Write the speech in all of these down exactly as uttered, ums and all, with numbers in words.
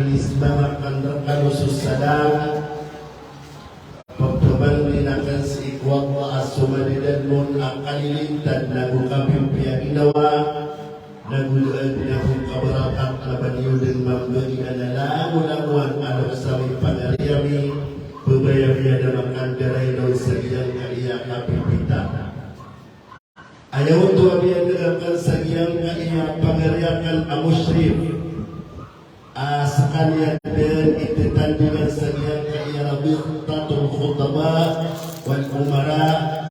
Islam akan rkano so salam. Pphangnin akn sii ko Allah a so madadalm on a kalilintad nago kapipiya a ginawa, nago da a di na ko kabarakat na ba niyo dn mambagian a langolangowan a loks ami pagari ami, pbaya mi a da makandaraidaw sa giyangkaya a kapipita. Aya oto a biyandg akn sa giyangkaya a pagari akn a mushrif. A skaniyan dn i ttandingan sa giyangkaya a Rabitatul Khutaba wal Umara,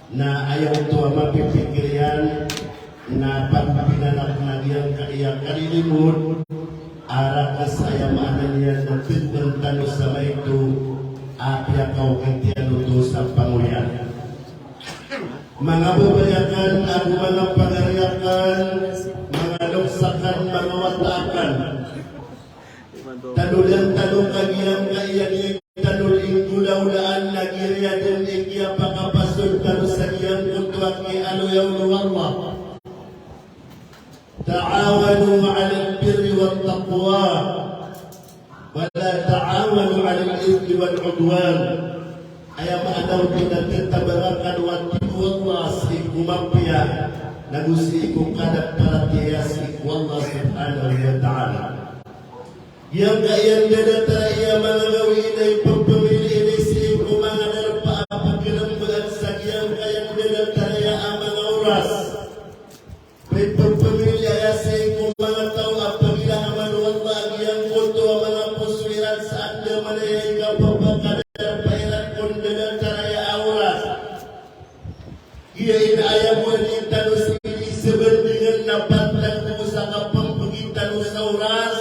na aya oto a mapipikir iyan na pagpinanap na giyangkaya a kalilimod a rakhs, aya maana niyan na tgpn tano sa maito a piyakaokit iyan oto sa pangoyan. Manga babay akn ago manga pagari akn, manga loks akn, manga wata akn. Tanodan tano ka giyangkaya a di tano inggolawlaan na giyaya dn i kiyapakapasod tano sa giyangkoto a kiyaaloya on o Allah. Ta'awanu 'alal birri wat taqwa, wa la ta'awanu 'alal ithmi wal 'udwan. Aya maana oto na tatabaran kano o Allah sii ko mapiya, nago sii ko kadaparatiyaya sii ko Allah subhanahu wa ta'ala. Giyangkaya a datar aya manga gawii na ipphamili ini sii ko manga darpa a pkhanmbaan sa giyangkaya a datar aya a manga oras. Ipphamili aya sii ko manga taw a pagilay man o Allah a giyangkoto a manga poso iran sa andamanaya i kapapakadarpa iran ko datar aya a oras. Giya ini aya bo a di tano sii sabandingan na pantag ko sa kapmbgi tano sa oras.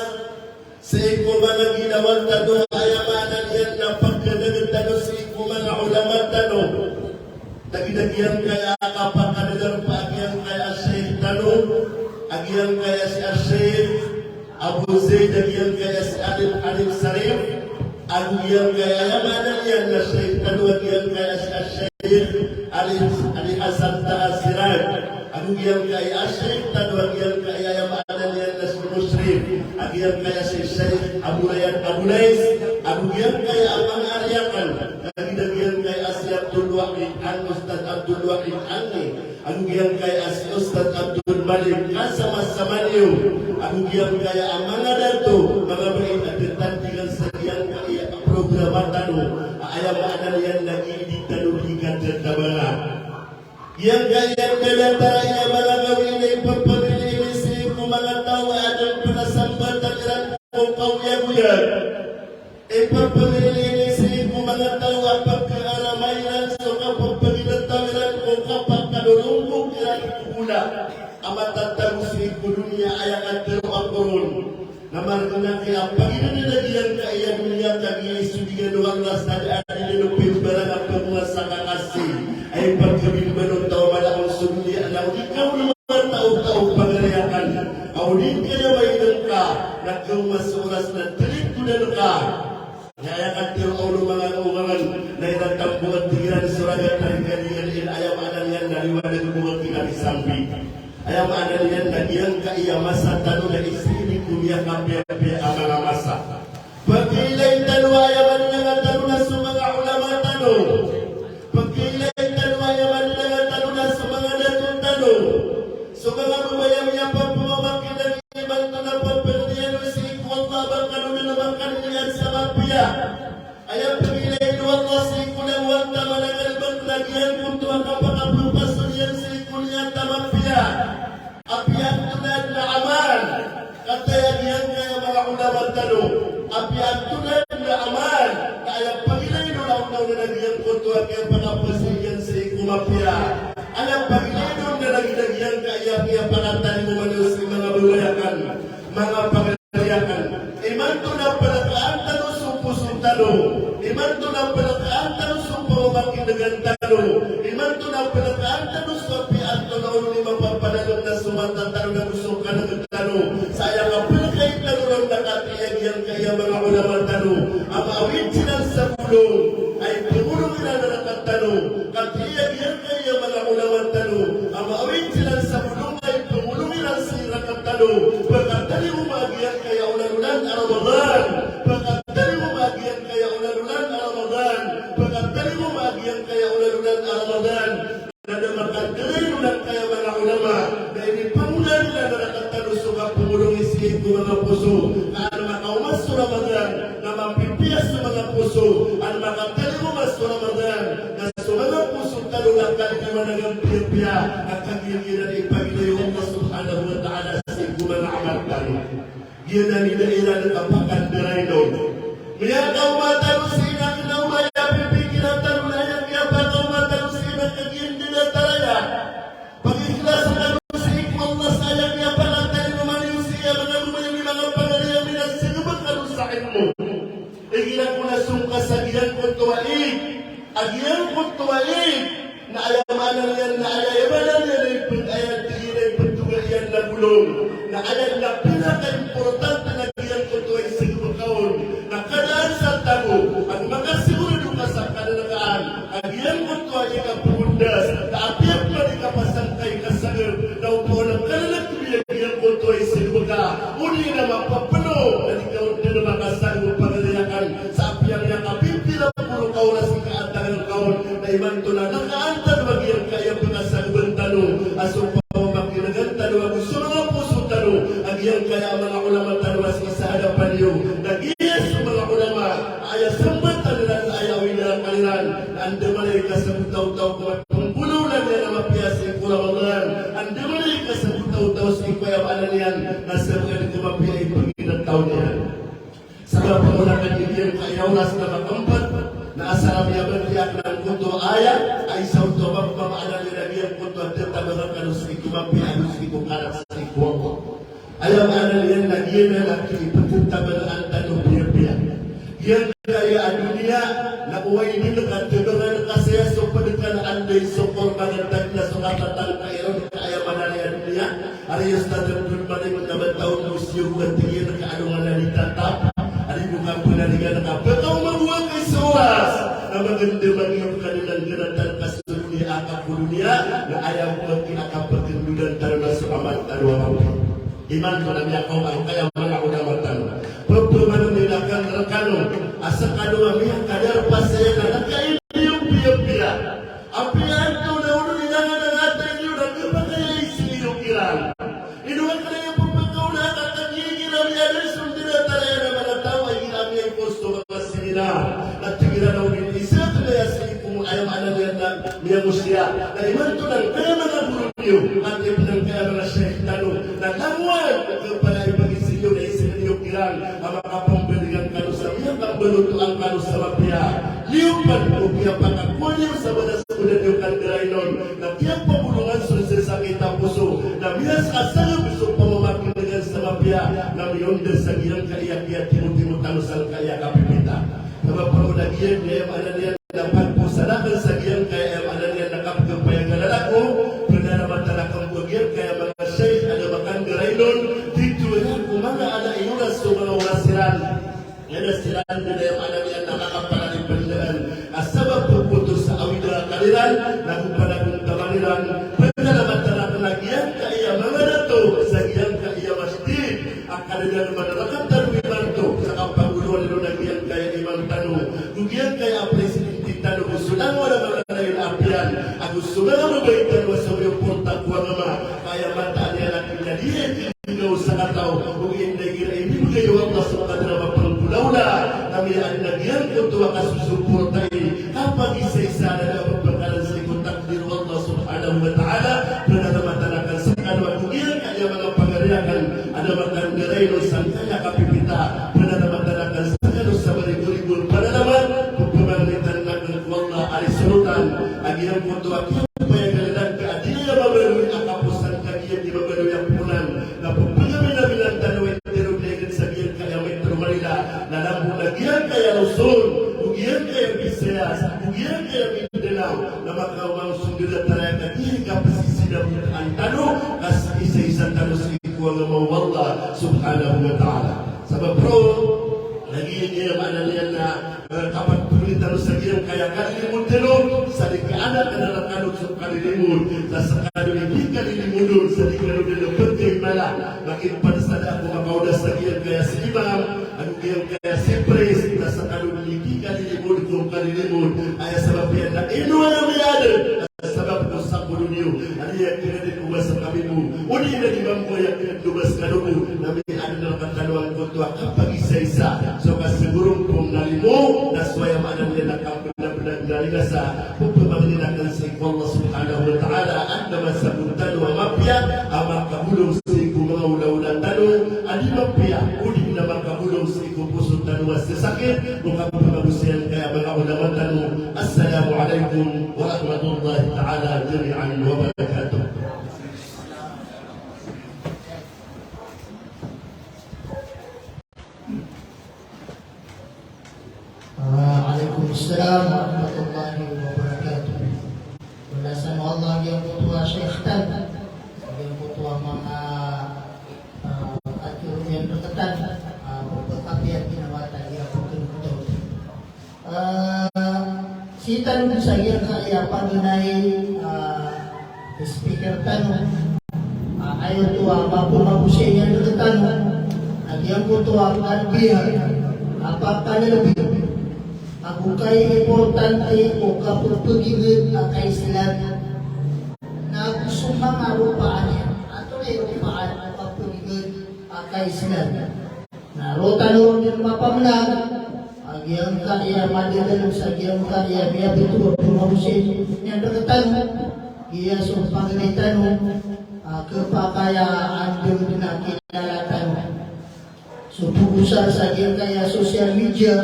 Sii ko manga ginawa tano, aya maana niyan na pagdadagd tano sii ko manga ulama tano. Lagid a giyangkaya a kapakadadarpa a giyangkaya a sheikh tano, a giyangkaya si a Sheikh Abu Zaid, a giyangkaya si Alim, Alim Sharif, ago giyangkaya, aya maana niyan na sheikh tano, a giyangkaya si a Sheikh Ali, Ali Hasan Taha Siraj. Ago giyangkaya a sheikh tano, a giyangkaya aya maana niyan na si Mushrif, a giyangkaya si Sheikh Abu Rayyan Abu Lais, ago giyangkaya a manga ari akn, lagid a giyangkaya si Abdul Wahid Ang, Ustadh Abdul Wahid Angi, ago giyangkaya si Ustadh Abdul Malik, kasamasama niyo, ago giyangkaya a manga dato, manga bai a ttandingan sa giyangkaya a programa tano, a aya maana niyan na gii di tano di kathatabangan. Giyangkaya a datar aya manga gawii na ipphamili ini sii ko manga taw a adn pn a sambatan iran ko kaoyagoyag. Ipphamili ini sii ko manga taw a pkhaarama iran so kapphagitataw iran ko kapakadolonggok iran ko bola a matatago sii ko doniya, aya katharo akn on. Na margn a kiyapagidadn a giyangkaya a doniya ka giya i so dingn o Allah sa da a di dn o pimbarang a pamowasa ka kasi. Ay pagkabimban o taw a mala on so doniya na o di ka on mataw-taw pagari akn. Aw di ka na maidng ka, na kawma so oras na talingkodan ka. Na aya katharo o manga ogaran, na iran tambo a tig iran so ragat a tig iran, aya maana niyan na liwanag o manga kinabisambi. Aya maana niyan na giyangkaya a masa tano na isa ini ko miyakapiyapiya a manga masa. Pagilay tano, aya maana niyan tano na so manga ulama tano. Pagilay tano, aya maana niyan tano na so manga dato tano. So manga babay a miyapapamamakinang imanto na pphangnin iyan sii ko Allah a ba kano dn a makaniyat sa mapiya. Aya pagilay o Allah sii ko langowan ta managal bang na giyangkoto a kapakapropasyon iyan sii ko niyat a mapiya. Apiya antonaa dn a amal. Kataya giyangkaya manga ulama tano. Apiya antonaa dn a amal. Na aya pagilay o Allah na giyangkoto a kiyapakapasyon iyan sii ko mapiya. Aya pagilay o Allah na giyangkaya kiyapakatalingoma niyo sii manga babay akn, manga pagari akn. Imanto na palakaan tano so poso tano. Imanto na palakaan tano so pamamakin'gan tano. Imanto na palakaan tano so apiya antonaa on i mapapadalm na so mata tano na go so kan'g tano. Sa aya kapalakayi tano ron na katii a giyangkaya manga ulama tano a maawid siran sa bolong a ipangolong iran a rakat tano. Katii a giyangkaya manga ulama tano a maawid siran sa bolong a ipangolong iran sii rakat tano. Pakatalingoma a giyangkaya olan-olan a Ramadan, pakatalingoma a giyangkaya olan-olan a Ramadan, pakatalingoma a giyangkaya olan-olan a Ramadan. Na da makatero iran a giyangkaya manga ulama, na inipangoda iran a rk tano so kapangolongi sii ko manga poso, ka an makaoma so Ramadan na mapipiya so manga poso, an makatalingoma so Ramadan na so manga poso tano na kaliwanagan piyapiya a kagiya iran ipagilayo o Allah Subhanahu wa Ta'ala sii ko manga amal tano. Giyanan i da iran a kapakandarain on. Miyakaoma tano sii na kna o maya pipikiran tano na aya kiyapakaoma tano sii na kagiya dn a taraya. Pagikhlasa tano sii ko Allah sa aya kiyapakatalingoma niyo sii a manga lomayan i manga pagari ami na sgb kano sa ilmo. Igira ko na songka sa giyangkoto a ig, a giyangkoto a ig, na aya maana niyan na aya, aya maana niyan na ipag-, aya tig iyan a ipagtoga iyan na bolong. Na aya na pinaka-importante na giyangkoto a isgb ka on. Na kadaan sa tago, a makasigorado ka sa kananakaan a giyangkoto a ikapogondas, na apiya pman i kapasangkay ka sagb, na o ba on a kananakb iyan giyangkoto a isgb ka, odi na mapapno, na di ka on dn makasagb pagari akn sa apiya miyakapipira polo ka oras i kaatagan ka on, na imanto na nakaantag a giyangkaya pkasagban tano a so pamamakin'gan tano ago so manga poso tano a giyangkaya manga ulama tano a sii sa hadapan iyo. Na giya so manga ulama a aya sambatan iran sa aya awida akn iran, na andamanaya i kasagotaw-taw ko mapnggolawla niyan a mapiya sii ko Ramadan, andamanaya i kasagotaw-taw sii ko aya maana niyan na sabagad ko mapiya i pagidataw niyan. Sabap a mawla ka di giyangkaya oras na makmpt, na asar a miyabatiya akn angkoto a aya, a isa oto a mapmamaana niyan a giyangkoto a tatabaran kano sii ko mapiya ago sii ko karak sii ko Allah. Aya maana niyan na giyanan a kiptatabaraan tano piyapiya. Giyangkaya a doniya na oway dn ka tabaran ka saya so pd ka na anday so korban a tagna so katatangkai ron ka aya maana niyan a doniya. Ari Ustadh Abdul Malik na mataw na o siyogo a tig iyan ka alongan a di tatap, a di bo ka pnarigan ka pkaoma bo a kaiza oras, na magndam a giyoto ka dn a nggnatan ka so doniya a kakodoniya, na aya bo a kiyakapkndodan tano na so amal tano a mapiya. Imanto na miyakaoma angkaya manga ulama tano. Pphamanon iran rkano a skano a miyakadarpa saya na rk a iniyo piyapiya. Apiya antonaa i langon a ngata iyo na khapakay a isi iyo kiran. Ino a kna iyo pphakaona a kagiya igira miyada so ndira taraya na manga taw a igira miyaipos so manga seminar, na tig iran a odi isa a kna iya sii ko aya maana niyan na miyamosiya. Na imanto na angkaya manga goro niyo, a tig iran angkaya manga shaykh tano, na langowan, khapakay a ipagisi iyo na isi iyo kiran a makapmbaligan kano sa miyakambaloto angkano sa mapiya. Liyo pn ko kiyapakakowa niyo sa balas ko da niyo kandarain on, na kiyapabolongan so sasakit a poso, na miyasasagb so pamamakin'gan sa mapiya, na miyonda sa giyangkaya kiyatimotimo tano sangkaya kapipita. Sabap a mawla giyan, aya maana niyan na pagposad akn sa giyangkaya, aya maana niyan na kapkapayag a lalako, pnaramat akn bo giyangkaya manga shaykh a da makandarain on, tito aya ko manga ana i oras so manga oras iran. Aya na siran dn, aya maana niyan na makapanaripn dn a sabap photos a awida akn iran, na go panagontaman iran, panagontaman akn a giyangkaya manga dato sa giyangkaya masjid a kadadalman rktano imanto sa kapagolowan iron a giyangkaya imam tano, go giyangkaya presidente tano, go so langowan a manga nail art iyan, ago so manga babay tano a samiyoporta ko agama, ka aya mataan iyan a kna di iyan Ino sakataw, o inda igira inibgay o Allah so kadar a mapnggolawla, na miyaan na giyangkoto a kasosoportai, kapagisaisa na da a pphakaran sii ko takdir o Allah subhanahu wa ta'ala, pnarmatan akn skano a giyangkaya manga pagari akn a da makandarain o sangkaya kapipita, pnarmatan akn skano sa maribo-ribo a panaramat, pphangnitan akn ko Allah a risorotan a giyangkoto a kiyapayagalalan ka a di niyan mabaloy a kaposan ka giya di mabaloy a ponan. Na pphagaminaminaan tano i tero dn sa giyangkaya Metro Manila, na langon a giyangkaya Luzon, o giyangkaya Visayas, o giyangkaya Mindanao, na makaoma so ndira taraya ka di kapsisinabotan tano, ka sii sa isa tano sii ko agama o Allah subhanahu wa ta'ala. Sabap roo, lagid iyan, aya maana niyan na Eh, kapagpagni tano sa giyangkaya kalilimod tano, sa di ka anak a naraka on so kalilimod, na skano i di kalilimodon, sa di kano dn pkhaimala. Makipadasada ako makaoda sa giyangkaya si Imam, Giyangkaya si pres na sa kano di kalilimod ko kalilimod. Aya sabap iyan na ino a miyaadn a sabap ko sambolo niyo. Aya kiran ko ba sa kami mo. O di na di mambo aya kiran ko ba sa kano mo. Na miyaadn a katano angkoto a kapagisaisa. So kasiguro ko ngalimo na so aya maana niyan na kap- na, na, na ligasa, pphamagitan akn sii ko Allah Subhanahu wa Ta'ala, adn a masabot tano a mapiya, a makabolong sii ko manga olaola tano a di mapiya, odi na makabolong sii ko poso tano a sasakit, o kapamagosay angkaya manga ulama tano. Assalamu alaikum warahmatullahi ta'ala jami'an wabarakatuh. Ah, alaikum salam warahmatullahi wabarakatuh. Balasan o Allah giyangkoto a Sheikh tano, giyangkoto a manga, ah, atharo niyan rktano, ah, pphakapiya ginawa tano giyangkoto. Ah, sii tano sa giyangkaya paganay, ah, speaker tano. Ah, aya oto a mapmagosay niyan rktano a giyangkoto a kalbihan a pakalbi ago kay importante o kapphagingd a ka-Islam. Na ago so manga ropaan iyan, antonaa i ropaan o kapphagingd a ka-Islam. Na roo tano ron dn mapamlag a giyangkaya madadalm sa giyangkaya miyabto a pmagosay niyan rktano, giya so paganay tano a khapakay a anda dn a kilala tano. So pagosar sa giyangkaya social media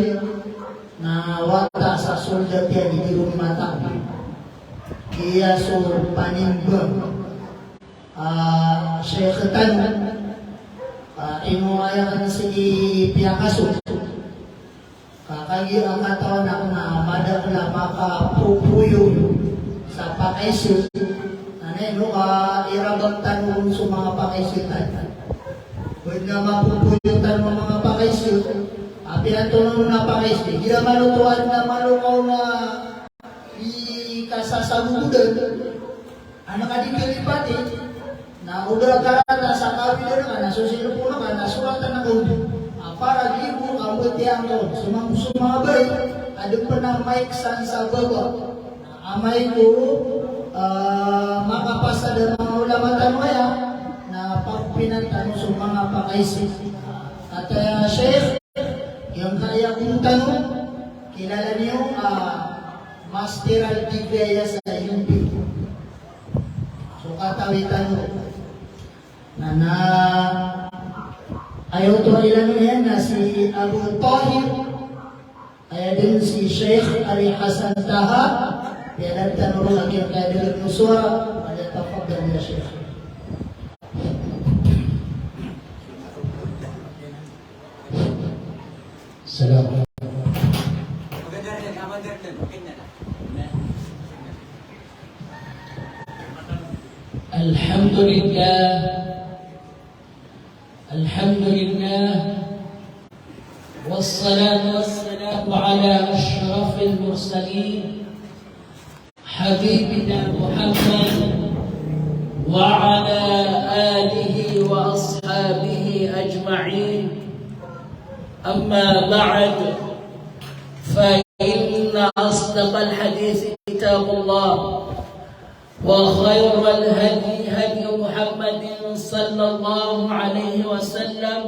na wata sa soldat iyan i di ron mataw. Giya so panimbang a Sheikh tano, a, ino aya kn sii piyakaso. Ka kagiya katawan akn a madakl a makapopoyo sa pakaiso. Na ino ka irabak tano ron so manga pakaiso tano. Pwede na mapopoyo tano a manga pakaiso. Apiya antonaa a pakaiso. Di na malo to adn a malo ka on a di kasasagogodan. Ana ka di kalipati, na o da karata sa kawid ana ka na so cellphone ka na soratan ka on. A para di bo ka mbatiya angka on. So manga, so manga babay a da pn a mic san sa baba. Amay ko, ah, makapasad a manga ulama tano aya, na pagopinan tano so manga pakaiso. Kataya Sheikh, giyangkaya guro tano, kilala niyo, ah, masteral degree aya sa U P. So katawi tano. Na, na, aya oto a ilay niyan na si Abu Tahir, aya dn si Sheikh Ali Hassan Taha, aya dn tano ron a giyangkaya dn a sowara, falyatafaddal ya Sheikh. Salam. الحمد لله. الحمد لله. والصلاة والسلام على أشرف المرسلين. حبيبنا محمد وعلى آله وأصحابه أجمعين. أما بعد، فإن أصدق الحديث كتاب الله، وخير الهدي هدي محمد صلى الله عليه وسلم،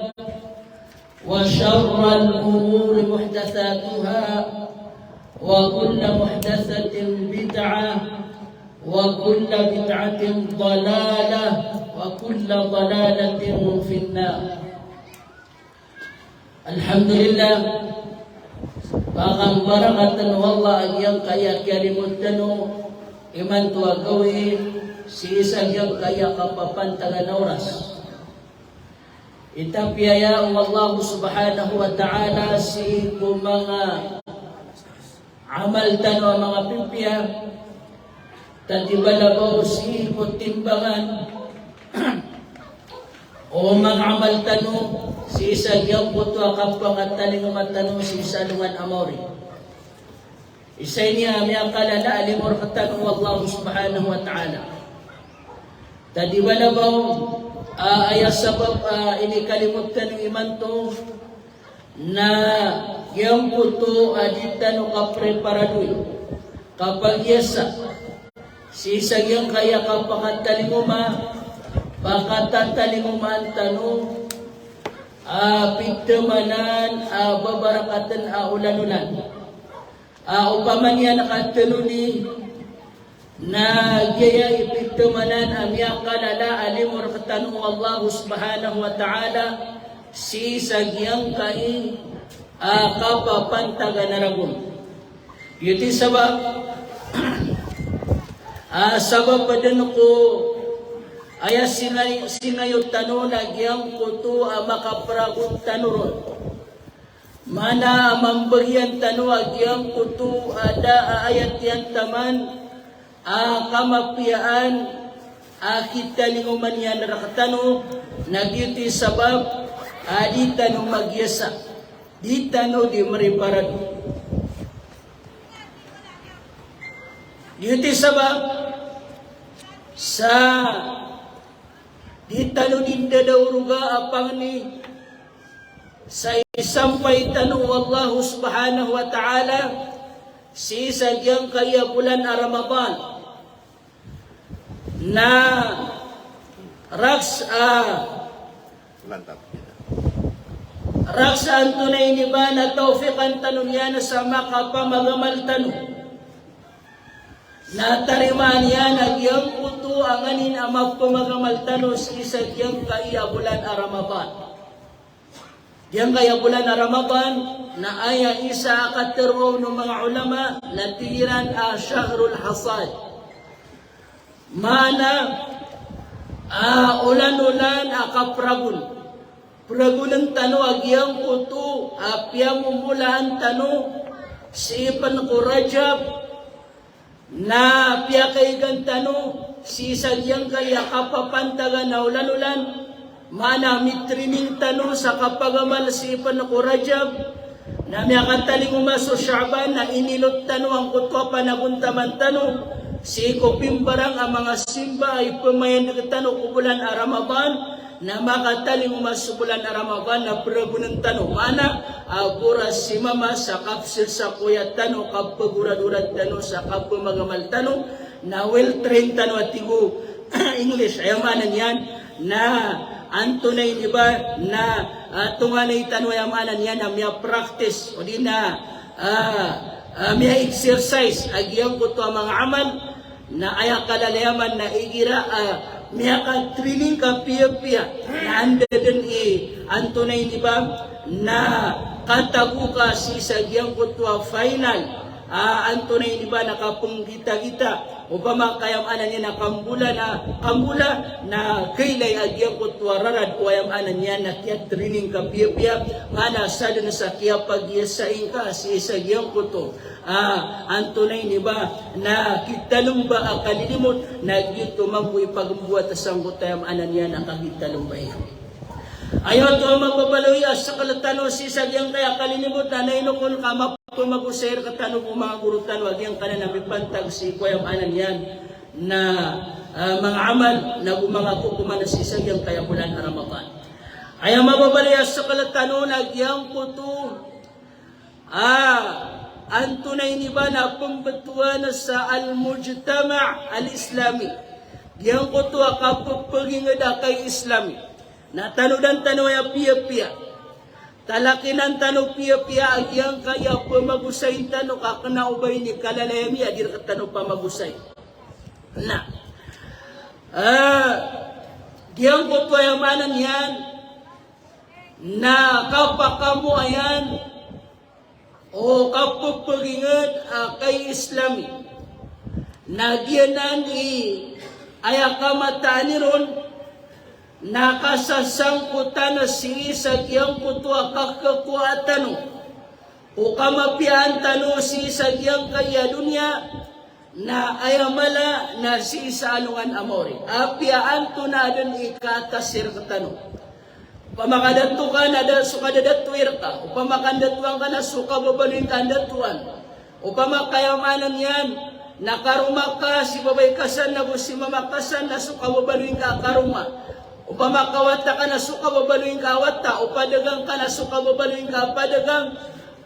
وشر الأمور محدثاتها، وكل محدثة بدعة، وكل بدعة ضلالة، وكل ضلالة في النار. Alhamdulillah, pakambarakatan o Allah a giyangkaya kiyalimod tano imanto a gawii sii sa giyangkaya kapapantagan a oras. Itapiyaya o Allah subhanahu wa ta'ala sii ko manga amal tano a manga pipiya, ta di balabaw sii ko timbangan o manga amal tano sii sa giyangkoto a kapangatalingoma tano sii sa alongan a maori. Isa ini a miyakalala a limo rktano o Allah subhanahu wa ta'ala. Ta di balabaw a aya sabap a inikalimod tano imanto Na giyangkoto a di tano kapreparadoy, kapagiyasa, sii sa giyangkaya kapakatalingoma, pakatatalingomaan tano a pithamanan a babarakatn a olan-olan. A opama niyan ka tano di na giyaya i pithamanan a miyakalala a limo rktano o Allah subhanahu wa ta'ala sii sa giyangkai a kapapantagan a ragon. Giyoto i sabap a sabap dn ko aya singay-, singayo tano na giyangkoto a makapragon tano ron. Maana a mambagian tano a giyangkoto a da a ayat iyan taman a kamapiyaan a kitalingoman iyan rktano, na giyoto i sabap a di tano magiyasa, di tano di mriparado. Giyoto i sabap sa di tano di ndadaoroga a pangni sa isampay tano o Allah subhanahu wa ta'ala sii sa giyangkaya bolan a Ramadan. Na raks a, raks a antonaa ini ba na tawfiqan tano niyan sa makapamagamal tano. Na tarimaan iyan a giyangkoto a nganin a mapamagamal tano sii sa giyangkaya bolan a Ramadan. Giyangkaya bolan a Ramadan, na aya isa a katharo o manga ulama, na tig iran a shahrul hasad. Maana a olan-olan a kapragon. Pragonen tano a giyangkoto a piyamomolaan tano sii pn ko Rajab, na piyakaigan tano sii sa giyangkaya kapapantagan a olan-olan, maana mitraining tano sa kapagamal sii pn ko Rajab, na miyakatalingoma so Sha'ban na inilot tano angkoto a panagontaman tano sii ko pimbarang a manga simba a ipmayandg tano ko bolan a Ramadan, na makatalingoma so bolan a Ramadan na pragonen tano. Maana a boras si mama sa kapsir sa koya tano, kapagoradorad tano sa kapamagamal tano, na well trained tano a tig o English. Aya maana niyan na antonaa ini ba na, ah, tonganay tano, aya maana niyan na miya-practice odi na, ah, ah, miya-exercise a giyangkoto a manga amal. Na aya kalalayaman na igira a miyaka-training ka piyapiya, na anda dn i antonaa ini ba na katago ka sii sa giyangkoto a final a antonaa ini ba na kapnggitagita. Opama ka aya maana niyan na kambola na, kambola na kailay a giyangkoto a rarad o aya maana niyan na kiya-training ka piyapiya, maana sa dn sa kiyapagiyasai ngka sii sa giyangkoto a antonaa ini ba na kitalmba a kalilimot, na giyoto mambo i pagmbowat sangkoto aya maana niyan na kagitalmba iyan. Aya oto a mababaloy a skl tano sii sa giyangkaya kalilimot na ino kon ka mapmagosay rktano ko manga goro tano a giyangkanan a mipantag sii ko aya maana niyan na, ah, manga amal na go manga kokoman sii sa giyangkaya bolan a Ramadan. Aya mababaloy a skl tano na giyangkoto a antonaa ini ba na pmbtowan sa al-mujtama' al-Islami. Giyangkoto a kappeginged a kai-Islami. Na tanodan tano aya piyapiya. Talakinan tano piyapiya a giyangkaya pamagosayin tano ka kna o ba ini kalalaya mi a di rktano pamagosay. Na, ah, giyangkoto aya maana niyan na kapakamoayan o kappeginged a kai-Islami. Na giyanan i aya kamataan iron na kasasangkotan sii sa giyangkoto a kakkowaan tano o kamapiyaan tano sii sa giyangkaya doniya, na aya mala na sii sa alongan a maori. Apiya antonaa dn i kaatas rktano. Opama ka dato ka na da so kadadatoi rka. Opama ka ndatoan ka na so kababaloy ngka a ndatoan. Opama ka aya maana niyan na karoma ka si babay ka san na go si mama ka san na so kababaloy ngka a karoma. Opama ka wata ka na so kababaloy ngka a wata, o padagang ka na so kababaloy ngka a padagang,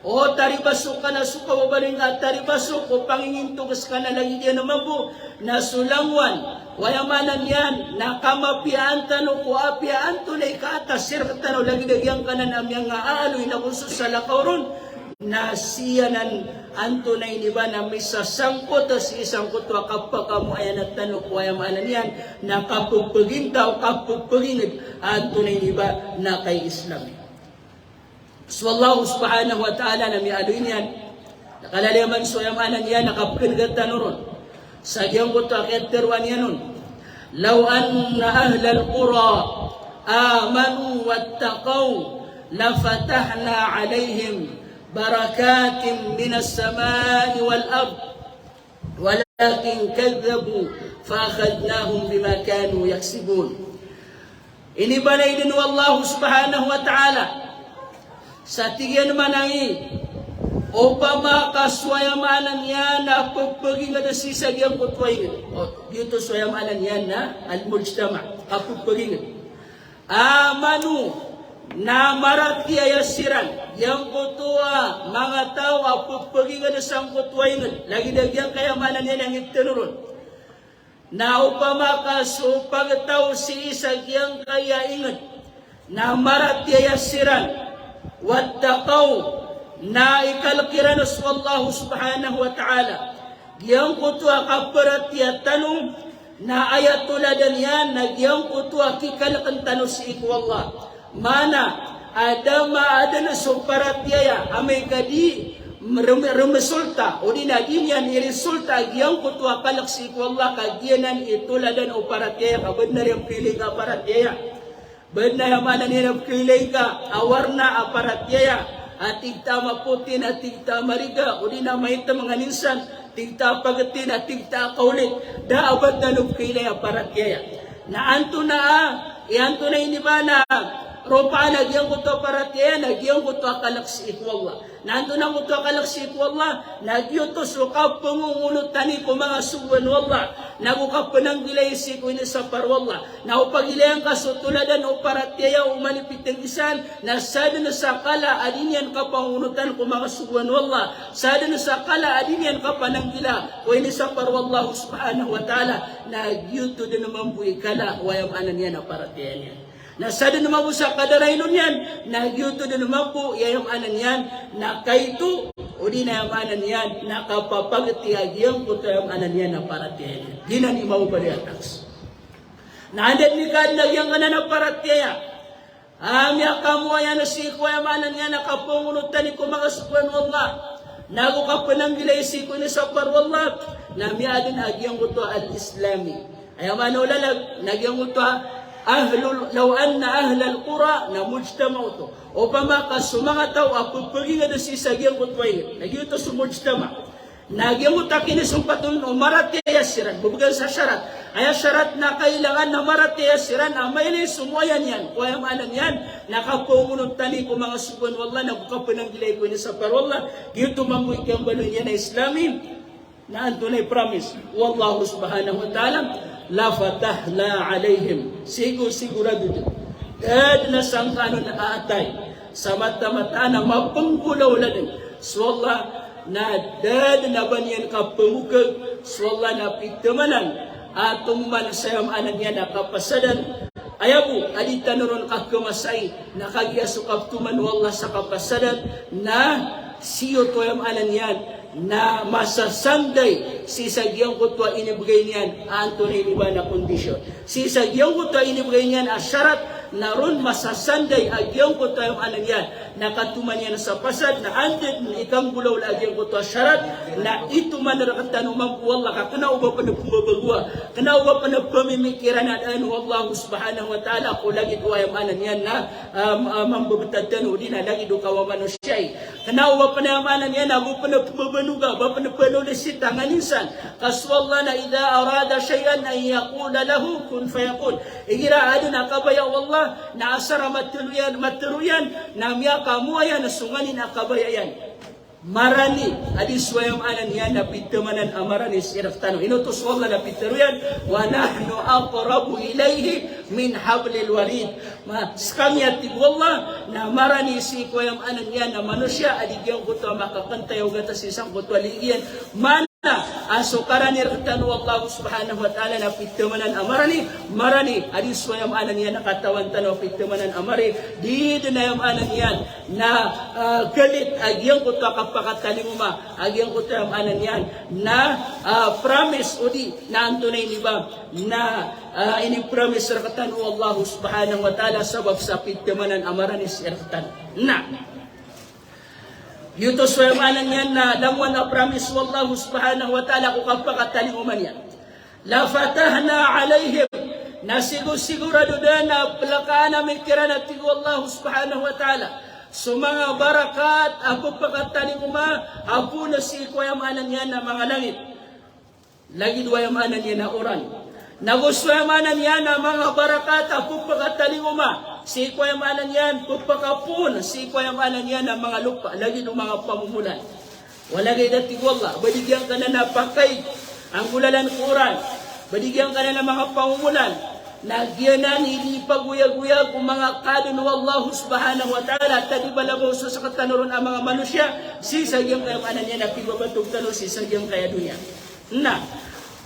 o taribasok ka na so kababaloy ngka a taribasok, o pangingintogs ka na lagid iyan mambo na so langowan. Aya maana niyan na kamapiyaan tano ko apiya antonaa i katasir tano lagid a giyangkanan a miyangaaloy na go so salakaw ron. Na sii anan antonaa ini ba na misasangkot a sii sangkoto a kapakamoayan tano ko aya maana niyan na kapepeging ta o kapepeginged antonaa ini ba na kai Islam. So Allah subhanahu wa ta'ala na miyaaloy niyan na kalalayaman so aya maana niyan na kapegenega tano ron. Sa giyangkoto a kiyatharoa niyan on, "Law anna ahlal qura amanu wattaqaw lafatahna alayhim barakatin minas samai wal ard, walakin kadhabu fa akhadhnahum bima kanu yaksibun." Inibaloy den o Allah subhanahu wa ta'ala sa tig iyan mambo a opama ka so aya maana niyan na pepeginged sii sa giyangkoto a inged. O, giyoto so aya maana niyan na al-mujtama, kapepeginged. Amanu, na maratiyaya siran, giyangkoto a manga taw a pepeginged sangkoto a inged, lagid a giyangkaya maana niyan a inged tano ron. Na opama ka so pagtaw sii sa giyangkaya inged na maratiyaya siran, wattaqaw, na ikalek iran so Allah subhanahu wa ta'ala, giyangkoto a kaparatiyayaa tano, na aya toladan iyan na giyangkoto a kikaleken tano sii ko Allah. Maana a da maaden so paratiyaya amay ka di rem-, remesolta, odi na di niyan iresolta giyangkoto a kalek sii ko Allah, ka giyanan i toladan o paratiyaya, ka badn a riyan pili ka paratiyaya. Badn a aya maana niyan a pili ka a warna a paratiyaya, a tig ta a mapoti na tig ta a mariga, odi na maitem nganin san, tig ta a pageti na tig ta a kaolit, da a badn a pili a paratiyaya. Na antonaa, i antonaa ini ba na ropaan a giyangkoto a paratiyaya, na giyangkoto a kalek sii ko Allah. Na antonaa angkoto a kalek sii ko Allah, na giyoto so kapengongonotan i ko manga sogoan o Allah, nago kapenanggilai sii ko inisapar o Allah. Na o pagilayan ka so toladan o paratiyaya o oman i pitenggisan, na sadn sa kala a di niyan kapangongonotan ko manga sogoan o Allah, sadn sa kala a di niyan kapananggila ko inisapar o Allah subhanahu wa ta'ala, na giyoto dn mambo i kala o aya maana niyan a paratiyaya niyan. Na sadn mambo sa kadaraino niyan, na giyoto dn mambo i aya maana niyan na kaito, odi na aya maana niyan na kapapageti a giyangkoto aya maana niyan a paratiyaya niyan. Giyanan i mababaloy a tax. Na anda dn i kaadn a giyangkanan a paratiyaya a miyakamoayan sii ko aya maana niyan a kapengongonotan i ko manga sogoan o Allah, nago kapenanggilai sii ko inisapar o Allah, na miyaadn a giyangkoto a al-Islami. Aya maana o lalag na giyangkoto a ahlul, law anna ahlal qura, na mujtama oto. Opama ka so manga taw a pepeginged sii sa giyangkoto a inged, na giyoto so mujtama. Na giyangkoto a kinisompatan o maratiyaya siran, bebgan sa sharat. Aya sharat na kailangan na maratiyaya siran a mailay so moayan iyan ko aya maana niyan na kapengongonotan i ko manga sogoan o Allah, nago kapenanggilai ko inisapar o Allah. Giyoto mambo i kiyambaloy niyan a Islami. Na antonaa i promise o Allah subhanahu wa ta'ala? Lafatahna alayhim. Sigo, sigurado dn. Da dn a sangkanon a atay sa mataan a mapenggolawla dn so Allah, na da dn a ba niyan kapemokeg so Allah na pitemanan a tomoman sa aya maana niyan a kapasadan. Aya bo a di tano ron kakemasai, na kagiya so kaptoman o Allah sa kapasadan, na sii oto aya maana niyan na masasanday sii sa giyangkoto a inibgay niyan a antonaa ini ba na kondisyon. Sii sa giyangkoto a inibgay niyan a sharat, na ron masasanday a giyangkoto aya maana niyan na katoman iyan sa pasad, na anda dn i kanggolawla a giyangkoto a sharat, na itoman rektano mambo o Allah ka kena o ba pn pembabagoa, kena o ba pn pemimikiran a daan o Allah subhanahu wa ta'ala ko lagid o aya maana niyan na, ah, ah, mambebetad tano, odi na lagid o kawamanusiya i. Kena o ba pn aya maana niyan na go pn pembabanoga, ba pn pnololisi tanganin san. Ka so Allah na idha arada shay'an an yaqula lahu kun fayakun. Igira adn a kabaya o Allah, na asar a matero iyan, matero iyan, na miyakamoayan so nganin a kabaya iyan. Marani a di so aya maana niyan na pithamanan a marani sii rktano. Ino oto so Allah na pitharo iyan, "Wa nahnu aqrabu ilayhi min hablil warid." Ma, skami, a tig o Allah, na marani sii ko aya maana niyan na manosiya a di giyangkoto a makakantay o gatas sii sangkoto a ligi iyan. Maana a so karani rktano o Allah subhanahu wa ta'ala na pithamanan a marani, marani a di so aya maana niyan na katawan tano a pithamanan a marani, di dn aya maana niyan na, ah, galit a giyangkoto a kapakatalingoma a giyangkoto aya maana niyan na, ah, promise odi na antonaa ini ba na, ah, ini-promise rktano o Allah subhanahu wa ta'ala sabap sa pithamanan a marani sii rktano. Na giyoto so aya maana niyan na langowan a promise o Allah subhanahu wa ta'ala ko kapakatalingoma niyan. "Lafatahna alayhim," na sigo-sigorado dn a plkaan ami kiran, a tig o Allah subhanahu wa ta'ala, so manga barakat a pphakatalingoma a poon sii ko aya maana niyan na manga langit, lagid o aya maana niyan na oran, nago so aya maana niyan na manga barakat a pphakatalingoma sii ko aya maana niyan, pphakapoon sii ko aya maana niyan na manga lopa, lagid o manga pamomolan. Walagid a tig o Allah, ba di giyangkanan a pakay a nggolalan ko oran, ba di giyangkanan a manga pamomolan, na giyanan i di pagoyagoyag o manga kaadn o Allah subhanahu wa ta'ala, ta di balabaw so sktano ron a manga manosiya sii sa giyangkaya maana niyan a pibabatog tano sii sa giyangkaya doniya. Na,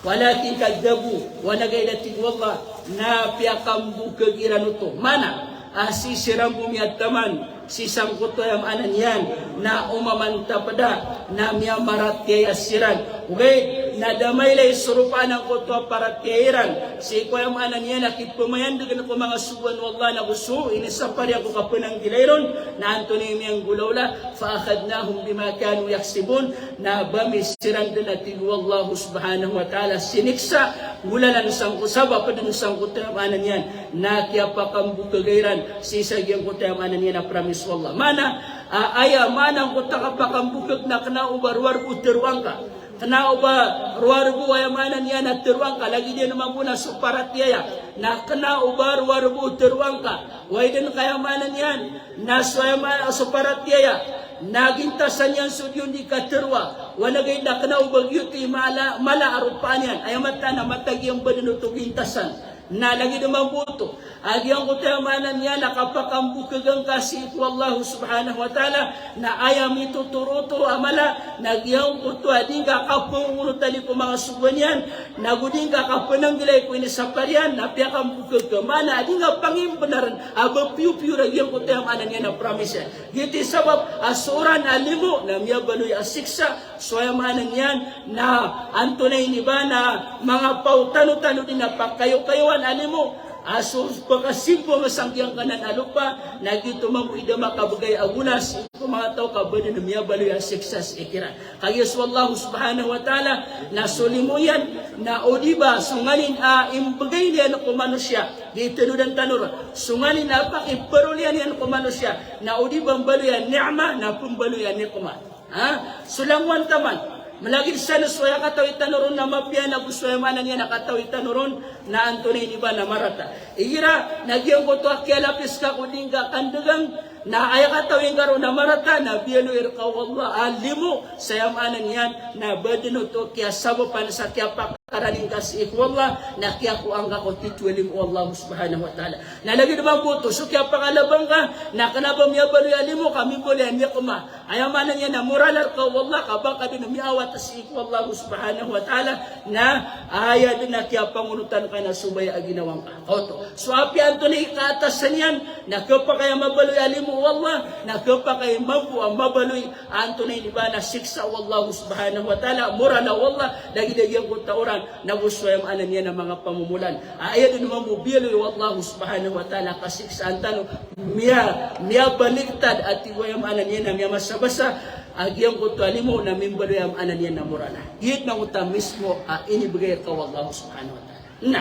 walakin kadhabu, walagid a tig o Allah, na piyakambokg iran oto. Maana a sii siran bo miyataman sii sangkoto aya maana niyan na omamantap da na miyamaratiyaya siran. Ogaid na da mailay so ropaan angkoto a paratiyaya iran sii ko aya maana niyan a kipmayandgn ko manga sogoan o Allah nago so inisapar iyan ko kapananggilai ron, na antonaa i miyanggolawla, fa akhadhnahum bima kanu yaksibun, na ba mi siran dn, a tig o Allah subhanahu wa ta'ala, siniksa, nggolalan sangko, sabap dn sangkoto aya maana niyan na kiyapakambokga iran sii sa giyangkoto aya maana niyan a promise o Allah. Maana, a, aya maana angkoto a kapakambokg na kna o ba rowa rbo tharoa ngka, kna o ba rowa rbo aya maana niyan a tharoa ngka, lagid iyan mambo na so paratiyaya, na kna o ba rowa rbo tharoa ngka, oway dn ka aya maana niyan na so aya maana, so paratiyaya na gintasan iyan so di on di katharoa, walagid a kna o ba giyoto i mala, mala a ropaan iyan, aya mataan a matag iyan ba dn oto gintasan. Na lagid mambo oto a giyangkoto aya maana niyan a kapakambokg angka sii ko Allah subhanahu wa ta'ala, na aya mitotoro oto a mala na giyangkoto a di ngka kapangongonotan i ko manga sogoan iyan, nago di ngka kapananggilai ko inisapar iyan, na piyakambokg ka, maana a di ngka pangimbnarn a ba piyopiyor a giyangkoto aya maana niyan a promise iyan. Giyoto i sabap a so oran a limo na miyabaloy a siksa, so aya maana niyan na antonaa ini ba na manga paw tano-tano dn a pakayokayowan a limo, a so pakasimbong sa giyangkanan a lopa, na giyoto mambo i da makabgay a gonas ko manga taw ka ba dn miyabaloy a siksa sii kiran. Kagiya so Allah subhanahu wa ta'ala na so limo iyan na o di ba so nganin a imbgay niyan ko manosiya, di tanodan tano ron, so nganin a pakiparoliyan iyan ko manosiya na o di ba mbaloy a ni'ma na pmbaloy a niqma. Ha? So langowan taman. Malagid san so aya katawi tano ron na mapiya, nago so aya maana niyan a katawi tano ron na antonaa ini ba na marata. Igira na giyangkoto a kiyalapis ka ko di ngka kandgang, na aya katawi ngka ron na marata, na biyaloy rka o Allah a limo sa aya maana niyan na ba dn oto kiyasabapan sa kiyapakarani ngka sii ko Allah, na kiyakowa ngka ko titho a limo o Allah subhanahu wa ta'ala. Na lagid mambo oto so kiyapakalaba ngka, na kna ba miyabaloy a limo ka mimbaloy a niqma. Aya maana niyan na morala rka o Allah ka ba ka dn miyaawat sii ko Allah subhanahu wa ta'ala, na aya dn a kiyapangonotan ka na so baya a ginawa ngka. Oto. So apiya antonaa i kaatasan iyan, na khapakay a mabaloy a limo o Allah, na khapakay mambo a mabaloy a antonaa ini ba na siksa o Allah subhanahu wa ta'ala, morala o Allah, lagid a giyangkoto a oran, nago so aya maana niyan a manga pamomolan. A aya dn mambo biyaloy o Allah subhanahu wa ta'ala a kasiksaan tano, miya, miyabaligtad a tig o aya maana niyan a miyamasa-basa a giyangkoto a limo na mimbaloy aya maana niyan a morala. Giyoto na oto mismo a inibgay rka o Allah subhanahu wa ta'ala. Na,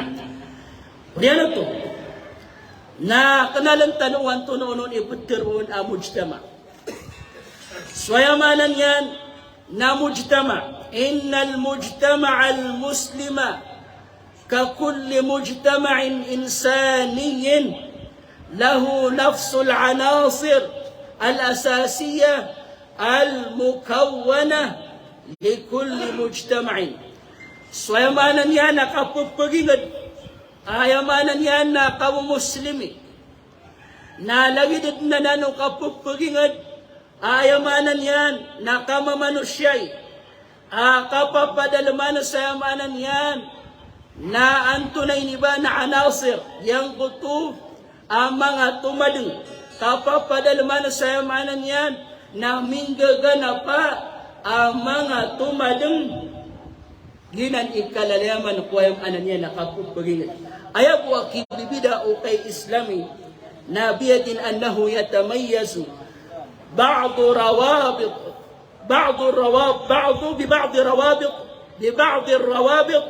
oriyan oto, na knaln tano o antonaa onon i ptharoon a mujtama. So aya maana niyan na mujtama. Innal mujtama'al muslima ka kulli mujtama'in insaniyyin lahu nafsul anasir al asasiyya al-mukawwana li kulli mujtama'in. So aya maana niyan na kapepeginged, aya maana niyan na kamomoslimi. Na lagid den anan o kapepeginged, aya maana niyan na kamamanosiya i, a kapapadalman sa aya maana niyan na antonaa ini ba na anasir, giyangkoto a manga tomadeng, kapapadalman sa aya maana niyan na minggaganapa a manga tomadeng. Giyanan i kalalayaman ko aya maana niyan na kapepeginged. Aya bo a kibibida o kai-Islami na biyadin annahu yatamayyazu ba'du rawabit, ba'du rawab-, ba'du bi ba'di rawabit, bi ba'di rawabit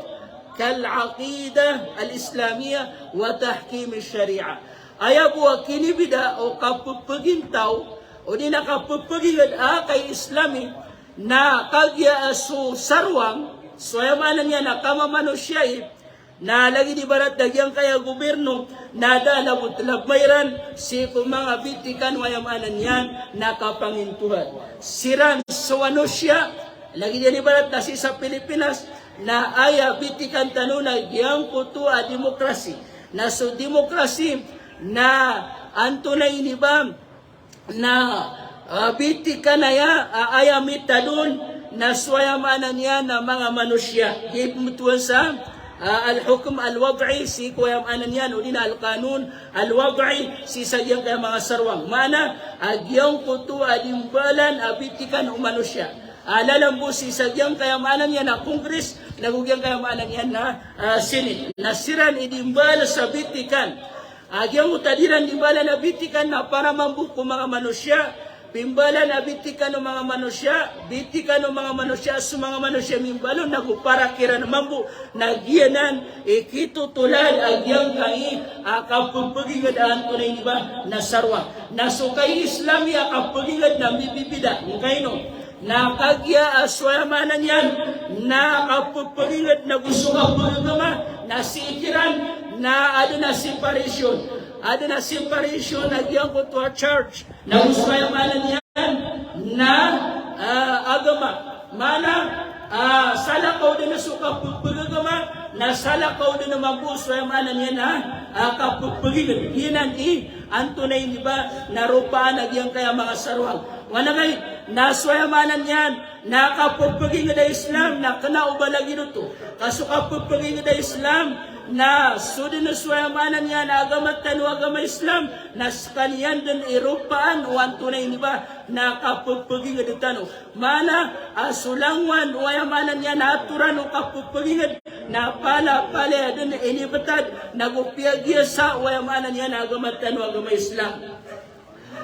kal aqidah al-islamiyah wa tahkim ash-shari'ah. Aya bo a kinibida o kapepegintaw odi na kapepeginged a kai-Islami na kagiya a so sarwang, so aya maana niyan na kamamanosiya i, na lagid ibarat a giyangkaya gobyerno na da a labot labmay iran sii ko manga bitikan o aya maana niyan na kapangintohan. Siran so manosiya, lagid iyan ibarat na sii sa Pilipinas, na aya bitikan tano na giyangkoto a demokrasi. Na so demokrasi na antonaa ini ba na, ah, bitikan aya, ah, aya mitadon na so aya maana niyan na manga manosiya. Giya i pembetowan sa, ah, al-hukm al-wad'i, sii ko aya maana niyan, odi na al-qanun al-wad'i, sii sa giyangkaya manga sarwang. Maana, ah, giyangkoto a di mbalan a bitikan o manosiya. Ah, lalan bo sii sa giyangkaya maana niyan na Congress, nago giyangkaya maana niyan na, ah, Senate. Na siran i di mbal sa bitikan. A giyangkoto a di iran di mbalan a bitikan na para mambo ko manga manosiya, pimbalan a bitikan o manga manosiya, bitikan o manga manosiya, so manga manosiya mimbal on nago para kiran mambo, na giyanan i kitotolad a giyangkai a kapepeginged a antonaa ini ba na sarwang. Na so kai-Islami a kapeginged na mibibida, ngkaino? Na kagiya a so aya maana niyan na kapepeginged nago so kapegagama na sii kiran na aden a separation. Aden a separation a giyangkoto a church nago so aya maana niyan na, ah, agama. Maana, ah, salakaw den so kapepegagama, na salakaw den mambo so aya maana niyan na, ah, kapepeginged. Giyanan i antonaa ini ba na ropaan a giyangkaya manga sarwang. Oway, na so aya maana niyan na kapepeginged a Islam na kena o ba lagid oto. Ka so kapepeginged a Islam na so den so aya maana niyan na agama tano a agama Islam, na sekaniyan den i ropaan o antonaa ini ba na kapepeginged tano. Maana a so langowan o aya maana niyan na atoran o kapepeginged na palaya-palaya den i inibetad nago piyagiyasa o aya maana niyan na agama tano a agama Islam.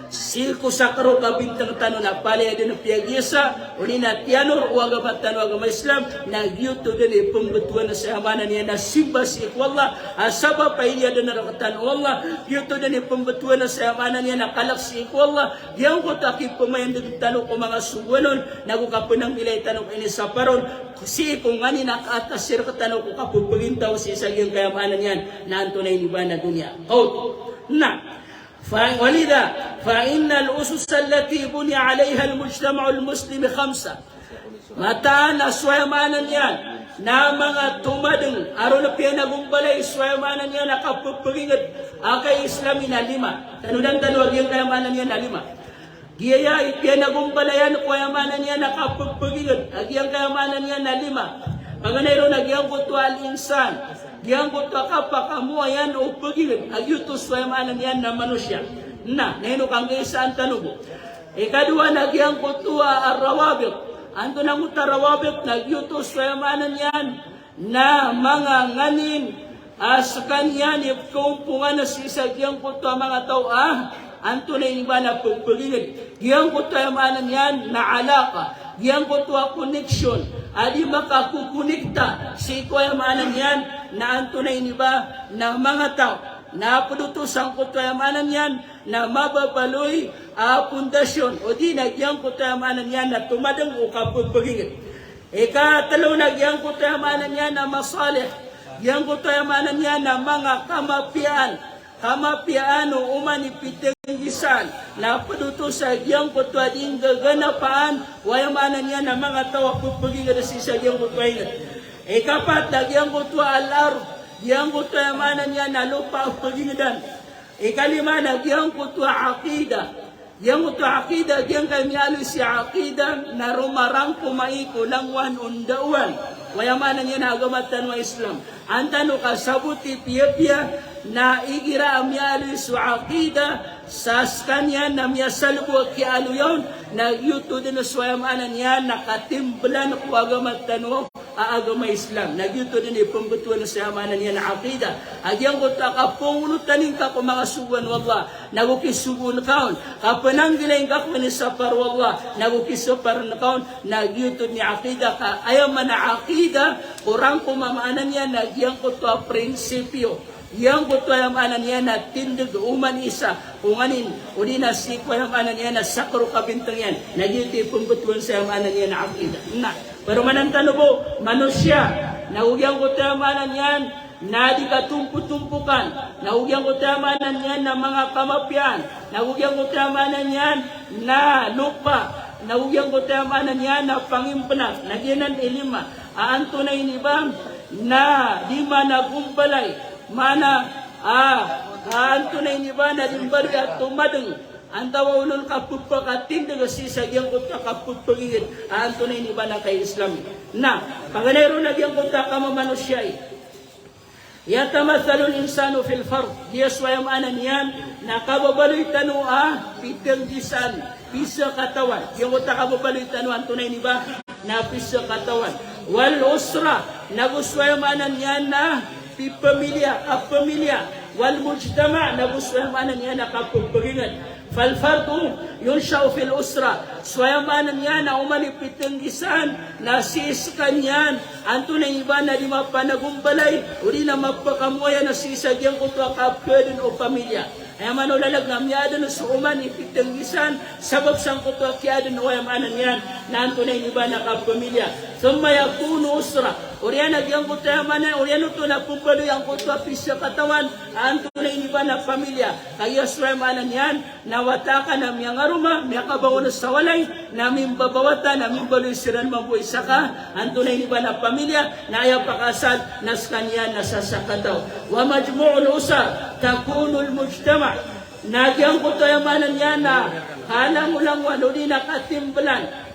Sii ko sakaro kabintang tano na palaya den piyagiyasa, odi na tiyanor o agama tano a agama Islam, na giyoto den i pembetowan sa aya maana niyan na simba sii ko Allah, a sabap a iniadn rektano o Allah, giyoto den i pembetowan sa aya maana niyan na kalek sii ko Allah, giyangkoto a kipemayan den tano ko manga sogoan on, nago kapenangilay tano ko inisapar on, sii ko nganin a kaatas rektano ko kapepegintaw sii sa giyangkaya maana niyan na antonaa ini ba na doniya. Kaoto. Na, Fa, walidha, fa innal usus allati buniya alayha al-mujtama'ul muslim khamsa. Mataan a so aya maana niyan na manga tomadeng a ron a piyanagombalay so aya maana niyan a kapepeginged a kai-Islami na lima. Tanodan tano a giyangkaya maana niyan na lima. Giya i piyanagombalayan ko aya maana niyan a kapepeginged a giyangkaya maana niyan na lima. Paganay ron a giyangkoto a al-insan. Giyangkoto a kapakamoayan o peginged, a giyoto so aya maana niyan na manosiya. Na, na ino kanggaisaan tano bo. Ikadowa na giyangkoto a ar-rawabit. Antonaa angkoto a rawabit na giyoto so aya maana niyan na manga nganin a sekaniyan i pekaompongan sii sa giyangkoto a manga taw a antonaa ini ba na pepeginged. Giyangkoto aya maana niyan na alaqa, giyangkoto a connection a di makakokonikta sii ko aya maana niyan na antonaa ini ba na manga taw. Na ped oto sangkoto aya maana niyan na mababaloy a pondasyon, odi na giyangkoto aya maana niyan na tomadeng o kapepeginged. Ikatelo na giyangkoto aya maana niyan na masalih, giyangkoto aya maana niyan na manga kamapiyaan, kamapiyaan o oman i piteg pitenggisan, na ped oto sa giyangkoto a di nggaganapaan o aya maana niyan a manga taw a pepeginged sii sa giyangkoto a inged. Ikapat na giyangkoto a al-ard, giyangkoto aya maana niyan a lopa a pegingedan. Ikalima na giyangkoto a aqidah. Giyangkoto a aqidah, giyangkai a miyaaloy sii a aqidah, na romarangkom ai ko langowan o ndaowan o aya maana niyan a agama tano a Islam. An tano kasaboti piyapiya na igira a miyaaloy so aqidah, sa sekaniyan na miyasalbo a kiyaaloya on, na giyoto den so aya maana niyan na katimbelan ko agama tano a agama Islam. Na giyoto den i pembetowan sa aya maana niyan a aqidah. A giyangkoto a kapengonotan ingka ko manga sogoan o Allah, nago kisogoon ka on. Kapenanggilai ingka ko minisapar o Allah, nago kisaparen ka on. Na giyoto den i aqidah ka, aya maana a aqidah, ko rangkom a maana niyan na giyangkoto a prinsipyo. Giyangkoto aya maana niyan na tindeg oman isa ko nganin, odi na sii ko aya maana niyan na sakaro kabinteng iyan. Na giyoto i pembetowan sa aya maana niyan a aqidah. Na paromanan tano bo, manosiya, nago giyangkoto aya maana niyan na di katompotompokan, nago giyangkoto aya maana niyan na manga kamapiyaan, nago giyangkoto aya maana niyan na lopa, nago giyangkoto aya maana niyan na pangimpenat, na giyanan i lima. A antonaa ini ba na di managombalay, maana, a, a antonaa ini ba na di mbaloy a tomadeng antawaa on on kapepakatindeg sii sa giyangkoto a kapepeginged, a antonaa ini ba na kai-Islam. Na paganay ron a giyangkoto a kamamanosiya i Yatamathalul insanu fil fard. Giya so aya maana niyan na kababaloy tano a pitenggisan, pisakatawan. Giyangkoto a kababaloy tano antonaa ini ba na pisakatawan. Wal usra, nago so aya maana niyan na pipamilya, kapamilya. Wal mujtama, nago so aya maana niyan na kapepeginged. Fal fardu yunsha'u fil usra. So aya maana niyan na oman i pitenggisan na sii sekaniyan antonaa ini ba na di mapanagombalay, odi na mapakamoaya na sii sa giyangkoto a kapeden o pamilya. Aya maana o lalag na miyaden so oman i pitenggisan sabap sangkoto a kiyaden o aya maana niyan na antonaa ini ba na kapamilya. Thumma yakunu usra. Oriyan a giyangkoto aya maana, oriyan oto na pembaloy angkoto a pisakatawan a antonaa ini ba na pamilya. Kagiya so aya maana niyan na wata ka na miyangaroma, miyakabangon sa walay, na mimbabawata, na mimbaloy siran mambo i saka antonaa ini ba na pamilya, na aya pakaasal na sekaniyan na sasakataw. Wa majmu'ul usar takunul mujtama'. Na giyangkoto aya maana niyan na kalangolangowan odi na katimbelan,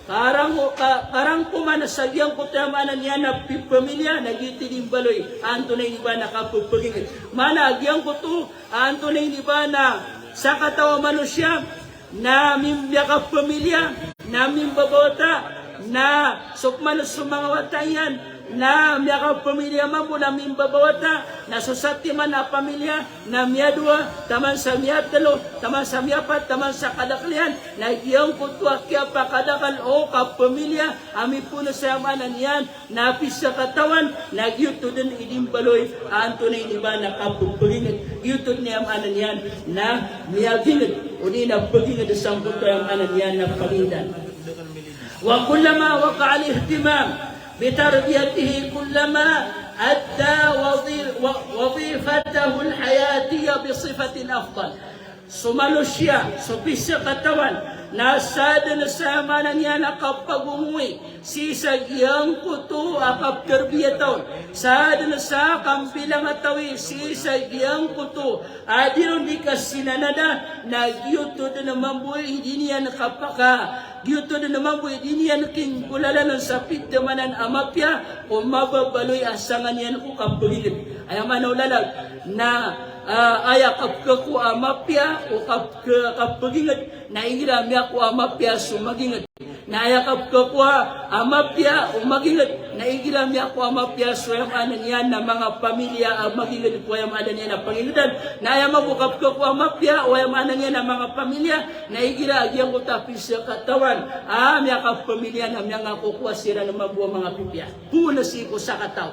karang, ka, karangkoman sa giyangkoto aya maana niyan na pipamilya, na giyoto i di mbaloy a antonaa ini ba na kapepeginged. Maana a giyangkoto a antonaa ini ba na sakataw a manosiya na mim-, miyakapamilya, na mimbabawata, na so peman so manga wata iyan na miyakapamilya mambo, na mimbabawata, na so satiman a pamilya na miyadowa, taman sa miyatelo, taman sa miyapat, taman sa kadakel iyan. Na giyangkoto a kiyapakadakel o kapamilya a mipoon sa aya maana niyan na pisakatawan, na giyoto den i di mbaloy a antonaa ini ba na kapepeginged. Giyoto den aya maana niyan na miyaginged, odi na peginged sangkoto aya maana niyan na pagingedan. Wa kullama waqa'al ihtimam bitarbiyatihi kullama adda wadhi-, wa-, wadhifatahul hayatiyya bisifatin afdal. So manosiya, so pisakatawan, na saden sa aya maana niyan a kapagongowi sii sa giyangkoto a kaptarbiyatawi, saden sa kambilangatawi sii sa giyangkoto a di ron di kasinanada, na giyoto den mambo i di niyan kapaka, giyoto den mambo i di niyan kinggolalan sa pitemanan a mapiya ko mababaloy a sanga niyan ko kapeginged. Aya maana o lalag na, ah, aya kapekakowa a mapiya o kap-, ke-, kapeginged, na igira miyakowa a mapiya so maginged. Na aya kapekakowa a mapiya o maginged, na igira miyakowa a mapiya so aya maana niyan na manga pamilya a maginged ko aya maana niyan na pangingedan. Na aya mambo kapekakowa a mapiya o aya maana niyan na manga pamilya, na igira a giyangkoto a pisakatawan a miyakapamilya na miyangakokowa siran mambo a manga pipiya. Poon sii ko sakataw.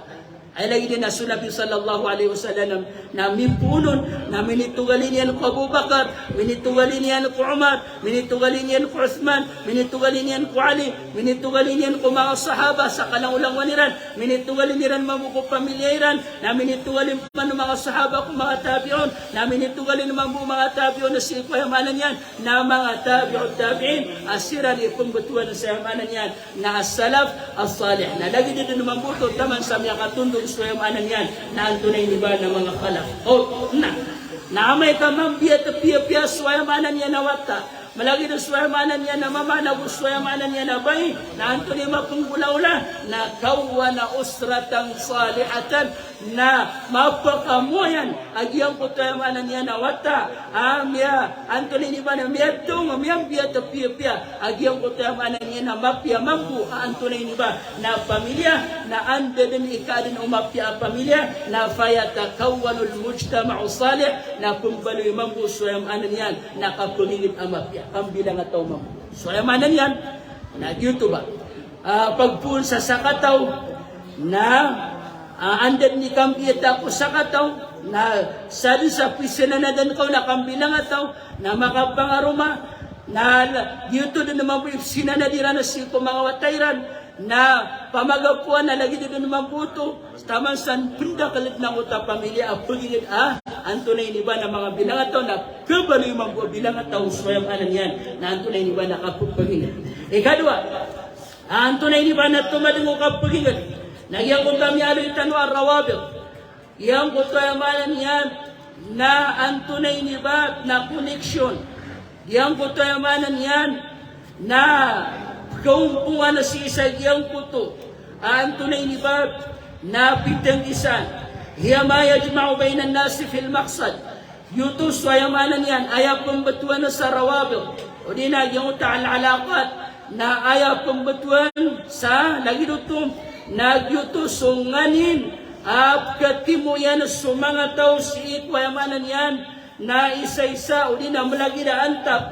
Aya lagid iyan na so Nabi sallallahu alaihi wasallam na mipoon on, na minitogalin iyan ko Abu Bakar, minitogalin iyan ko Umar, minitogalin iyan ko Uthman, minitogalin iyan ko Ali, minitogalin iyan ko manga sahaba sa kalangolangowan iran, minitogalin iran mambo ko pamilya iran, na minitogalin man o manga sahaba ko manga tabi'un, na minitogalin mambo o manga tabi'un na sii ko aya maana niyan, na manga tabi'ut tabi'in, a siran i pembetowan sa aya maana niyan na as-salaf as-salih. Na lagid den mambo oto taman sa miyakatondog so aya maana niyan na antonaa ini ba na manga khalaf. O, na. Na amay ka mambiya ta piyapiya so aya maana niyan na wata. Malagid so aya maana niyan na mama, na go so aya maana niyan na bai, na antonaa i mapenggolaola, na kawwana usratan salihatan, na mapakamoyan a giyangkoto aya maana niyan na wata, a miya, antonaa ini ba na miyatong, miyambiya ta piyapiya a giyangkoto aya maana niyan na mapiya mambo a antonaa ini ba na pamilya, na anda den i kaadn o mapiya a pamilya, na fayatakawwanul mujtama'u salih, na pembaloy mambo so aya maana niyan na kapenginged a mapiya, kambilangataw mambo. So aya maana niyan na giyoto ba, a, pagpoon sa sakataw, na, a, anda den i kambiyata ko sakataw, na sadn sa pisinanadan ka on na kambilangataw, na makapangaroma, na giyoto den mambo i sinanad iran sii ko manga wata iran, na pamagapoan na lagid den mambo oto, taman sa pendakel den angkoto a pamilya a penginged a antonaa ini ba na manga bilangataw, na kebaloy mambo a bilangataw so aya maana niyan na antonaa ini ba na kapepenginged. Ikadowa, antonaa ini ba na tomadeng o kapepenginged, na giyangkoto a miyaaloy tano a rawabit. Giyangkoto aya maana niyan na antonaa ini ba na connection. Giyangkoto aya maana niyan na kaompongan sii sa giyangkoto a antonaa ini ba na pitenggisan. Hiya ma yajma'u bainan nasi fil maqsad. Giyoto so aya maana niyan, aya pembetowan sa rawabit, odi na giyangkoto a al-alaqat, na aya pembetowan sa lagid oto, na giyoto so nganin a katimoyan so manga taw sii ko aya maana niyan na isaisa, odi na melagid a antap,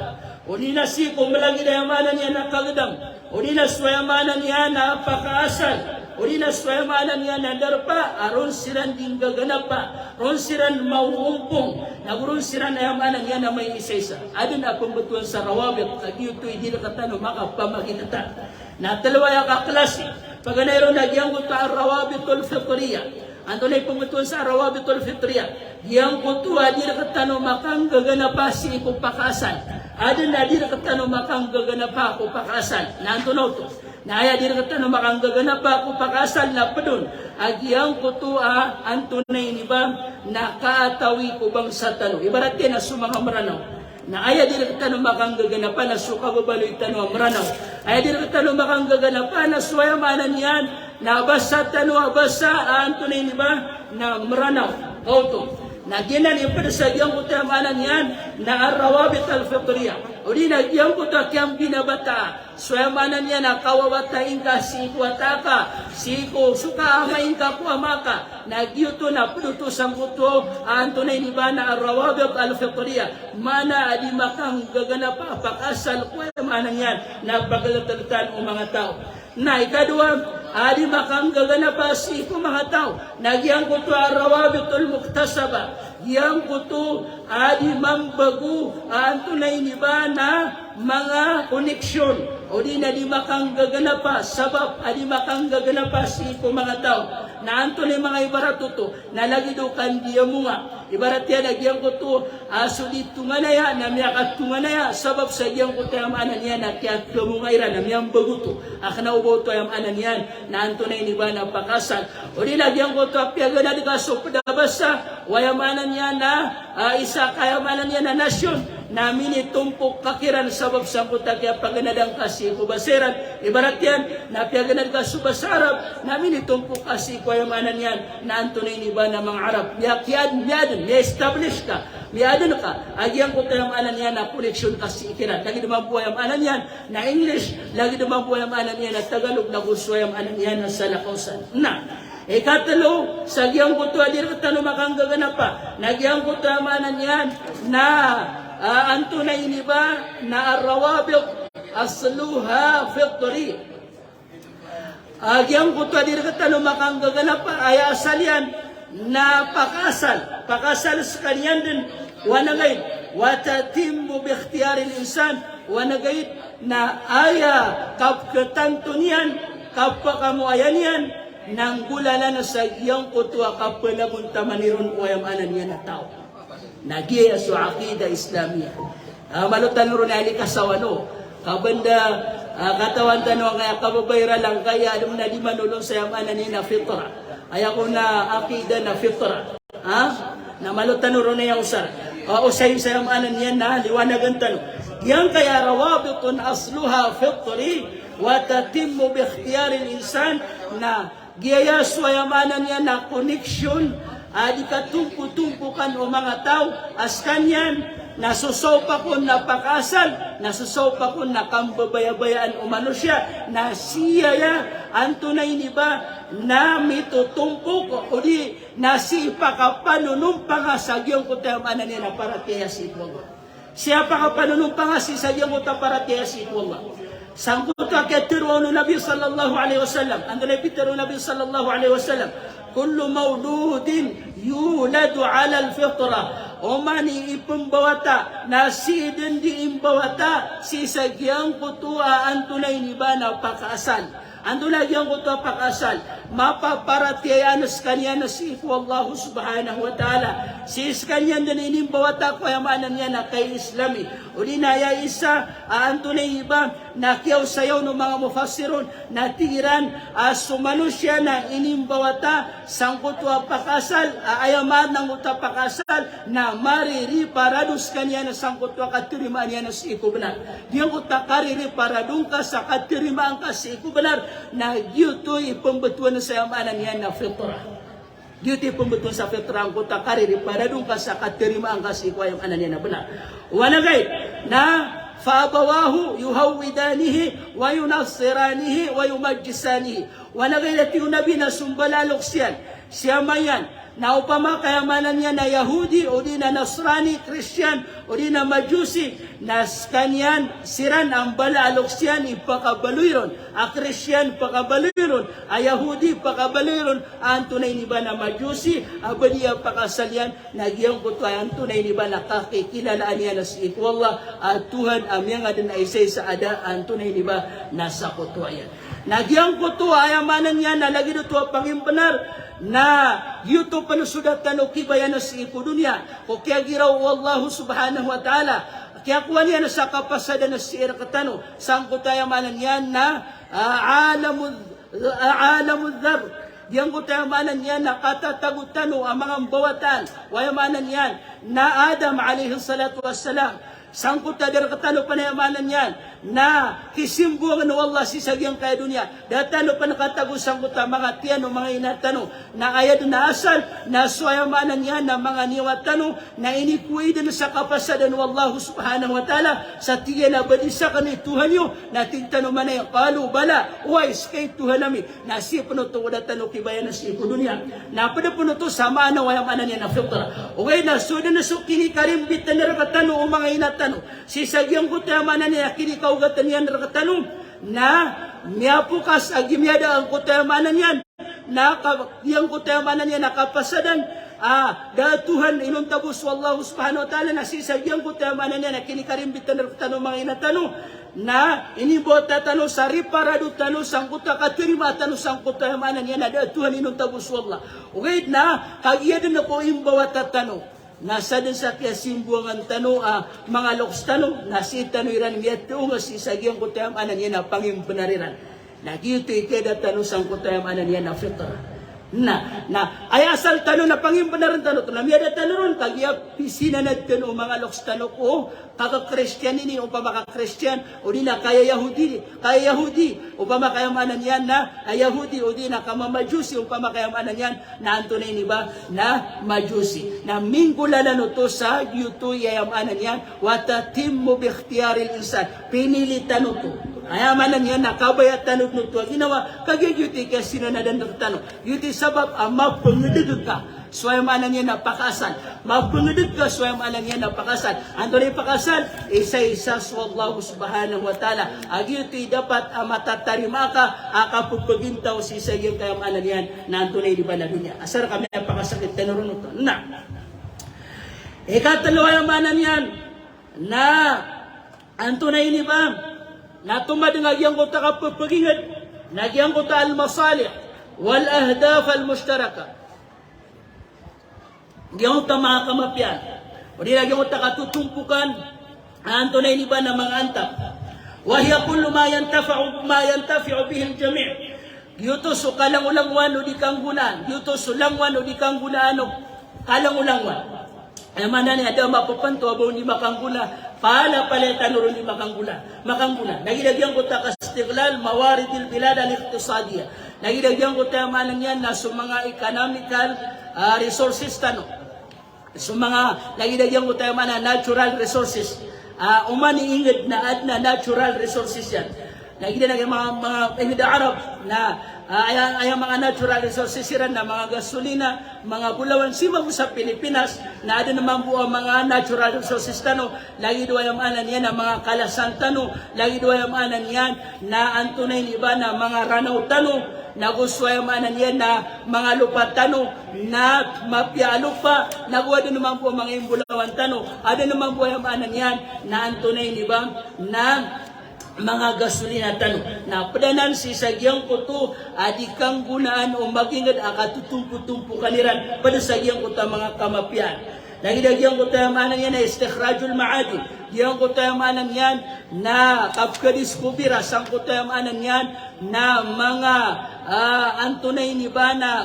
odi na sii ko melagid a aya maana niyan na kagedam, odi na so aya maana niyan na pakaasal, odi na so aya maana niyan na darpa, a ron siran di nggaganapa, ron siran maoompong, na go ron siran aya maana niyan na maiisaisa. Aden a pembetowan sa rawabit, a giyoto i di rektano makapamagineta. Na telo aya kaklasi, paganay ron na giyangkoto a rawabitul fitriya. Antonaa i pembetowan sa rawabitul fitriya? Giyangkoto a di rektano makanggaganapa sii ko pakaasal. Aden a di rektano makanggaganapa ko pakaasal. Na antonaa oto? Na aya di rektano makanggaganapa ko pakaasal na ped on a giyangkoto a antonaa ini ba na kaatawi ko bangsa tano. Ibarat iyan a so manga Meranaw. Na aya di rektano makanggaganapa na so kababaloy tano a Meranaw. Aya di rektano makanggaganapa na so aya maana niyan na basa tano a basa a antonaa ini ba na Meranaw. Kaoto. Na giyanan i ped sa giyangkoto aya maana niyan na ar-rawabit al-fitriya. Odi na giyangkoto a kiyambinabata. So aya maana niyan na kawawatai ngka sii ko wata ka, sii ko so kaamai ngka ko ama ka, na giyoto na ped oto sangkoto a antonaa ini ba na ar-rawabit al-fitriya. Maana a di makanggaganapa a pakaasal ko aya maana niyan na pageleteltan o manga taw. Na ikadowa a di makanggaganapa sii ko manga taw na giyangkoto a ar-rawabitul muktasaba. Giyangkoto a di mambago a antonaa ini ba na manga connection, odi na di makanggaganapa, sabap a di makanggaganapa sii ko manga taw. Na antonaa i manga ibarat oto? Na lagid o kandiyamonga. Ibarat iyan a giyangkoto a so di tonganaya na miyakatonganaya, sabap sa giyangkoto aya maana niyan na kiyatonganaya iran na miyambago oto. A kena o ba oto aya maana niyan na antonaa ini ba na pakaasal. Odi na giyangkoto a piyaganad ka so ped a basa o aya maana niyan na, a, isa ka aya maana niyan na nasyon, na minitompok ka kiran sabap sangkoto a kiyapaganadan ka sii ko basa iran. Ibarat iyan na piyaganad ka so basa Arab, na minitompok ka sii ko aya maana niyan na antonaa ini ba na manga Arab. Miyakiyaden, miyaden, miya-establish ka, miyaden ka a giyangkoto aya maana niyan na connection ka sii kiran. Lagid mambo aya maana niyan na English, lagid mambo aya maana niyan na Tagalog, na go so aya maana niyan na salakaw san. Na ikatelo sa giyangkoto a di rektano makanggaganapa na giyangkoto aya maana niyan na, a, antonaa ini ba na ar-rawabit asluha fitri. A giyangkoto a di rektano makanggaganap a aya asal iyan na pakaasal, pakaasal sekaniyan den, o anagaid, wa tatimmu bi ikhtiyaril insan, o anagaid, na aya kapketanto niyan, kapakamoayan iyan, na nggolalan sa giyangkoto a kapelagontaman iron o aya maana niyan a taw. Na giya so aqidah Islamiyah. A, malo tano ron a aya likasawan o kabanda, a, katawan tano angkaya kababaya iran angkaya adem na di manolon sa aya maana niyan na fitrah. Aya ko na aqidah na fitrah. Ha? Na malo tano ron a aya osar. A, o saya sa aya maana niyan na liwanagan tano. Giyangkaya rawabitun asluha fitri wa tatimmu bi ikhtiyaril insan, na giyaya so aya maana niyan na connection a di katompotompokan o manga taw a sekaniyan na so saopak on na pakaasal, na so saopak on na kambabayabayaan o manosiya, na sii aya antonaa ini ba na mitotompok odi na sii pakapanonompanga sa giyangkoto aya maana niyan na paratiyaya sii ko Allah. Sii pakapanonompanga sii sa giyangkoto a paratiyaya sii ko Allah. Sangkoto a kiyatero o Nabi sallallahu alaihi wasallam. Antonaa i pitero o Nabi sallallahu alaihi wasallam? Kullu mauludin yuladu alal fitrah. Oman i ipembawata, na sii den di imbawata sii sa giyangkoto a antonaa ini ba na pakaasal. Antonaa giyangkoto a pakaasal? Mapaparatiyaya sekaniyan sii ko Allah subhanahu wa ta'ala. Sii sekaniyan den inimbawata ko aya maana niyan na kay Islami. Odi na aya isa a antonaa ini ba na kiyaosayaw o manga mufassirun na tig iran a so manosiya na inimbawata sangkoto a pakaasal, a, aya maana angkoto a pakaasal na maririparado sekaniyan sangkoto a katerimaan iyan sii ko benar. Giyangkoto a kaririparado ngka sa katerimaan ka sii ko benar, na giyoto i pembetowan sa aya maana niyan na fitrah. Giyoto i pembetowan sa fitrah angkoto a kaririparado ngka sa katerimaan ka sii ko aya maana niyan na benar. O anagaid, na fa abawahu yuhawwidanihi wa yunassiranihi wa yumajjisanihi. O anagaid, a tig o Nabi, na so mbala a loks iyan, si ama iyan, na opama ka aya maana niyan na Yahudi, odi na Nasrani, Christian, odi na Majusi, na sekaniyan siran a mbala a loks iyan i pakabaloy ron a Christian, pakabaloy ron a Yahudi, pakabaloy ron a antonaa ini ba na Majusi, a ba di aya pakaasal iyan, na giyangkoto a antonaa ini ba na kakikilalaan iyan sii ko Allah a Tuhan a miyangaden a isaisa a da a antonaa ini ba na sakotowa iyan. Na giyangkoto a aya maana niyan na lagid oto a pangimbenar, na giyoto pen so da tano kibayaan sii ko doniya ko kiyagiraw o Allah subhanahu wa ta'ala, kiyakowa niyan sa kapasadan sii rektano sangkoto a aya maana niyan na, a, alamul, a, alamul dhar. Giyangkoto a aya maana niyan na katatago tano a manga mbawataan o aya maana niyan na Adam alayhis salatu wassalam. Sangkoto a da rektano pen aya maana niyan na kisimbongan o Allah sii sa giyangkaya doniya. Da tano pen katago sangkoto a manga tiyan o manga ina tano. Na aya den a asal na so aya maana niyan na manga niyawa tano na inikowa den sa kapasadan o Allah subhanahu wa ta'ala. Sa tig iyan a ba di saken i Tuhan iyo? Na tig tano manaya, qalu bala, oway, seka i Tuhan ami. Na sii pen oto ko da tano kibayaan sii ko doniya. Na ped pen oto sa maana o aya maana niyan na fitrah. Ogaid na so den so kinikarimbitan rektano o manga ina tano sii sa giyangkoto aya maana niyan a kinikaogatan iyan rektano, na miyapokas a gii miyada angkoto aya maana niyan na ka-, giyangkoto aya maana niyan na kapasadan a da a Tuhan inonta bo so Allah subhanahu wa ta'ala, na sii sa giyangkoto aya maana niyan a kinikarimbitan rektano o manga ina tano, na inimbawata tano sa riparado tano sangkoto a katerimaa tano sangkoto a aya maana niyan a da a Tuhan inonta bo so Allah. Ogaid na kagiya den ko imbawata tano na saden sa kiyasimbongan tano a manga loks tano, na sii tano iran miyatoonga sii sa giyangkoto a aya maana niyan a pangimbenar iran. Na giyoto i kiyada tano sangkoto a aya maana niyan na fitrah. Na, na aya asal tano na pangimbenaren tano oto na miyada tano ron kagiya pisinanad tano o manga loks tano ko kakakristiyan ini, opama ka Kristiyan, odi na kaya Yahudi, kaya Yahudi, opama ka aya maana niyan na, a, Yahudi, odi na kamamajusi, opama ka aya maana niyan na antonaa ini ba na Majusi. Na minggolalan oto sa giyoto i aya maana niyan, wa tatimmu bi ikhtiyaril insan. Pinili tano oto. Aya maana niyan na kabaya tano den oto a ginawa, kagiya giyoto i kiyasinanadan rektano. Giyoto i sabap a mapengedeg ka so aya maana niyan na pakaasal. Mapengedeg ka so aya maana niyan na pakasal. Antonaa i pakasal? Isaisa so Allah subhanahu wa ta'ala. A giyoto i dapat a matatarima ka a kapepegintaw sii sa giyangkaya maana niyan na antonaa i di ba na doniya. Asar kami a pakasakit tano ron oto. Na ikatelo aya maana niyan na antonaa i di ba na tomadeng a giyangkoto a kapepeginged na giyangkoto a al-masalih wal ahdaf al-mushtaraka. Giyangkoto a manga kamapiyaan. O di na giyangkoto a katotompokan, antonaa i di ba na manga antap. Wa hiya kullu ma yantafa'u, ma yantafi'u bihi al-jami'. Giyoto so kalangolangowan o di kanggonaan. Giyoto so langowan o di kanggonaan o kalangolangowan. Aya maana niyan a da mapepanto a ba on di makanggona, palapalaya tano ron di makanggona, makanggona. Lagid a giyangkoto a kastiglal mawaridil bilad al-iqtisadiyah. Lagid a giyangkoto aya maana niyan na so manga economical, ah, resources tano. So manga, lagid a giyangkoto aya maana natural resources. Ah, oman i inged na aden a natural resources iyan. Lagid a giyangkoto a manga, manga inged a Arab na, ah, aya, aya manga natural resources iran na manga gasolina, manga bolawan, sii mambo sa Pilipinas na aden mambo a manga natural resources tano, lagid o aya maana niyan a manga kalasan tano, lagid o aya maana niyan na antonaa i di ba na manga Ranaw tano, nago so aya maana niyan na manga lopa tano, na mapiya a lopa, nago aden mambo a manga imbolawan tano, aden mambo aya maana niyan na antonaa i di ba na manga gasolina tano. Na ped anan sii sa giyangkoto a di kanggonaan o maginged a katotompotompokan iran, ped sa giyangkoto a manga kamapiyaan. Lagid a giyangkoto aya maana niyan na istikhrajul ma'adin. Giyangkoto aya maana niyan na kapekadiskobira sangkoto aya maana niyan na manga, ah, antonaa i di ba na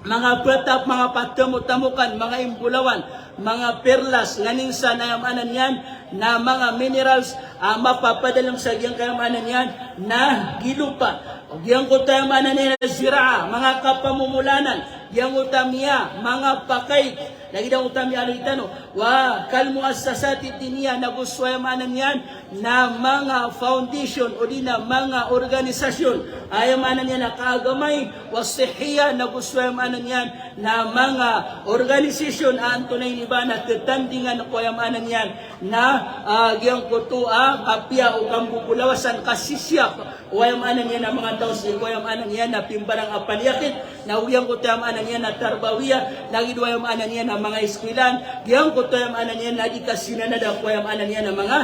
manga petap, manga patamotamokan, manga imbolawan, manga perlas, nganin sa na aya maana niyan na manga minerals a mapapadalem sa giyangkaya maana niyan na gilopa. O giyangkoto aya maana niyan na ziraa, manga kapamomolanan, giyangkoto a miya, manga pakay, lagid angkoto a miyaaloy tano. Wa kal muassasati diniyah, nago so aya maana niyan na manga foundation, o di na manga organisasyon, aya maana niyan na kaagamay, wa sihhiyah, nago so aya maana niyan na manga organisasyon a antonaa i di ba na tetandingan ko aya maana niyan na, ah, giyangkoto a kapiya o kambobolawasan, kasisiyap o aya maana niyan na manga taw sii ko aya maana niyan na pimbarang a paniyakit, na o giyangkoto aya maana niyan na tarbawiyah, lagid o aya maana niyan na manga iskwilaan, giyangkoto aya maana niyan na di kasinanada ko aya maana niyan na manga,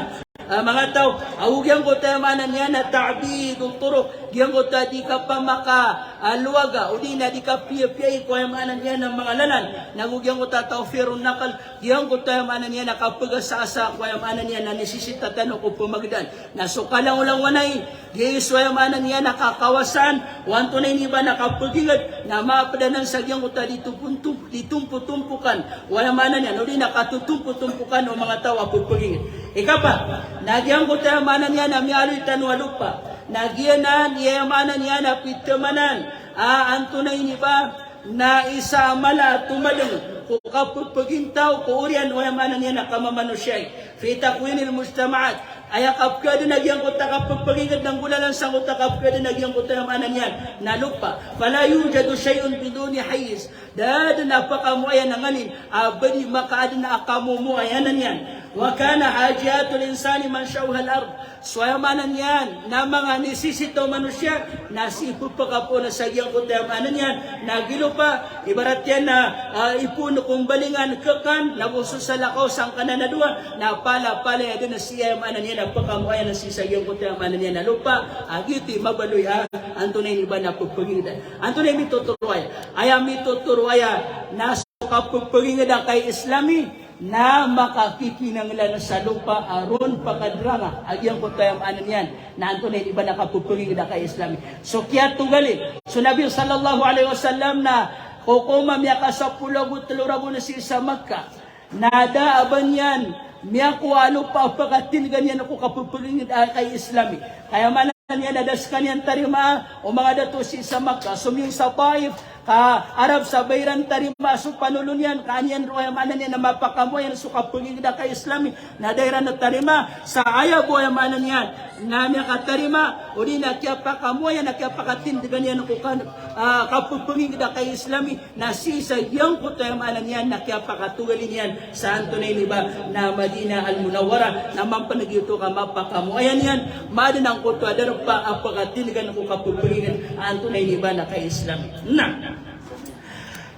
ah, manga taw. Ago giyangkoto aya maana niyan na ta'bidut turuq, giyangkoto a di kapamaka, ah, lowaga, o di na di kapiyapiyai ko aya maana niyan na manga lalan, nago giyangkoto a tawfirun naql, giyangkoto aya maana niyan na kapegasaasa ko aya maana niyan na nisisita tano ko pemagedaan. Na so kalangolangowan ai, giya so aya maana niyan na kakawasaan o antonaa i di ba na kapeginged, na maped anan sa giyangkoto a di tompon-, di tompotompokan o aya maana niyan, o di na katotompotompokan o manga taw a pepeginged. Ikapat, na giyangkoto aya maana niyan na miyaaloy tano a lopa, na giyanan i aya maana niyan na pitemanan a antonaa i di ba na isa a mala a tomadeng ko kapepegintaw ko oriyan o aya maana niyan na kamamanosiya i, fi takwinil mujtama'at. Aya kapekaaden a giyangkoto a kapepeginged na nggolalan sangkoto a kapekaaden a giyangkoto aya maana niyan na lopa. Fala yujadu shay'un biduni hayyiz. Da den a pakamoayan a nganin a ba di makaaden a kamomoayanan iyan. Wa kana hajiyatul insani mansha'uhal ard. So aya maana niyan na manga nisisita o manosiya na sii pepakapoon sa giyangkoto aya maana niyan na gilopa, ibarat iyan na, ah, ipoon ko mbalingan, kekan, nago so salakaw sangkanan a dowa, na palapalaya den sii aya maana niyan na pekamoayan sii sa giyangkoto aya maana niyan na lopa, a giyoto i mabaloy a antonaa i di ba na pepeginged. Antonaa i mitotoro aya? Aya mitotoro aya na so kapepeginged a kai Islami, na makakikinanglan sa lopa a ron pakaderanga a giyangkoto aya maana niyan na antonaa i di ba na kapepeginged a kai Islami. So kiyatogalin so Nabi sallallahu alaihi wasallam na kokoman miyakasapolo ago telo ragon sii sa Makkah, na da a ba niyan miyakowa a lopa a pakatinega niyan ko kapepeginged a kai Islami. Ka aya maana niyan na da sekaniyan tarimaa o manga dato sii sa Makkah, somiyong sa Taif, ka arap sa ba iran tarima so panolon iyan, ka an iyan roo aya maana niyan na mapakamoyan so kapagingd a kaislami, na da iran tarima sa aya bo aya maana niyan na miyakatarima, odi na kiyapakamoyan, na kiyapakatindgan iyan ko kan, ah, kapagingd a kaislami, na sii sa giyangkoto aya maana niyan na kiyapakatogalin iyan sa antonaa ini ba na Madinah Al-Munawwarah, na mampaneg oto ka mapakamoyan iyan, maadn angkoto a darpa a pakatindgan ko kapagingd a antonaa ini ba na kaislami. Na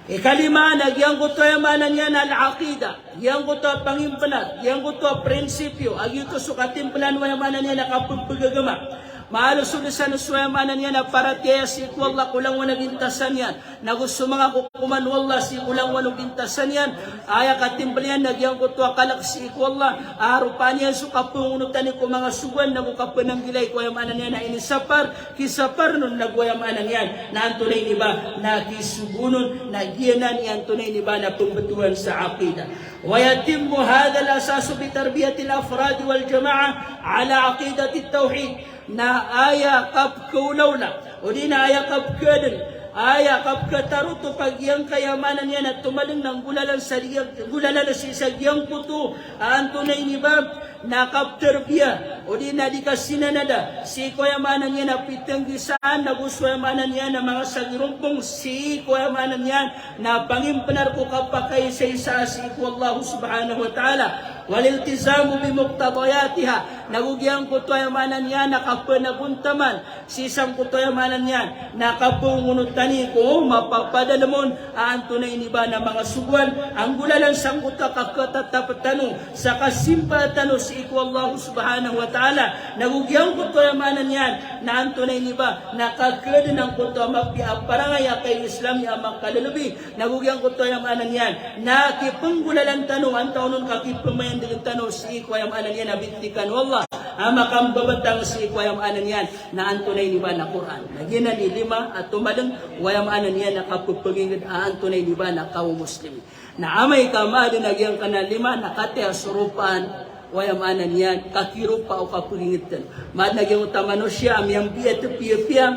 ikalima na giyangkoto aya maana niyan na al-aqidah, giyangkoto a pangimpnar, giyangkoto a prinsipyo, a giyoto so katimplan o aya maana niyan na kapagagama. Maalosod san so aya maana niyan na paratiyaya sii ko Allah ko langowan a gintasan iyan, nago so manga kokoman o Allah sii ko langowan o gintasan iyan. Aya katimpl iyan na giyangkoto a kalk sii ko Allah a ropaan iyan so kapangonotani ko manga sogoan nago kapananggilai ko aya maana niyan na inisapar, kisapar on nago aya maana niyan na antonaa ini ba na kisogoon on, na giyanan i antonaa ini ba na pmbtowan sa aqidah. Wa yatimmu hadha al-asas bi tarbiyatil afrad wal jama'ah ala aqidatit tawhid. Na aya kapkaolaola, odi na aya kapkaadn, aya kapkatarotop a giyangkaya maana niyan a tomalng na nggolalan sa giyang, nggolalan sii sa giyangkoto a antonaa ini ba na kaptarbiya, odi na di kasinanada sii ko aya maana niyan a pitnggisaan, nago so aya maana niyan a manga sagirompong sii ko aya maana niyan na pangimpnar ko kapakaisaisa sii ko Allah subhanahu wa ta'ala. Wal iltizamu bi muqtadayatiha, nago giyangkoto aya maana niyan na kapanagontaman sii sangkoto aya maana niyan na kapangonotani ko mapapadalm on a antonaa ini ba na manga sogoan a nggolalan sangkoto a kakatatap tano sa kasimba tano sii ko Allah subhanahu wa ta'ala, nago giyangkoto aya maana niyan na antonaa ini ba na kakaadn angkoto a mapiya a parangay a kaislami a makalalabi, nago giyangkoto aya maana niyan na kipnggolalan tano antaa on ka kipmayandg tano sii ko aya maana niyan a bintikan o Allah a makambabatang sii ko aya maana niyan na antonaa ini ba na Qur'an. Na giyanan i lima a tomalng o aya maana niyan na kapagingd a antonaa ini ba na kaom Muslim. Na amay ka maadn a giyangkanan a lima na kataya so ropaan o aya maana niyan kakiropa o kapagingd tano. Maadn a giyangkoto a manosiya a miyambiya tpiyapiya,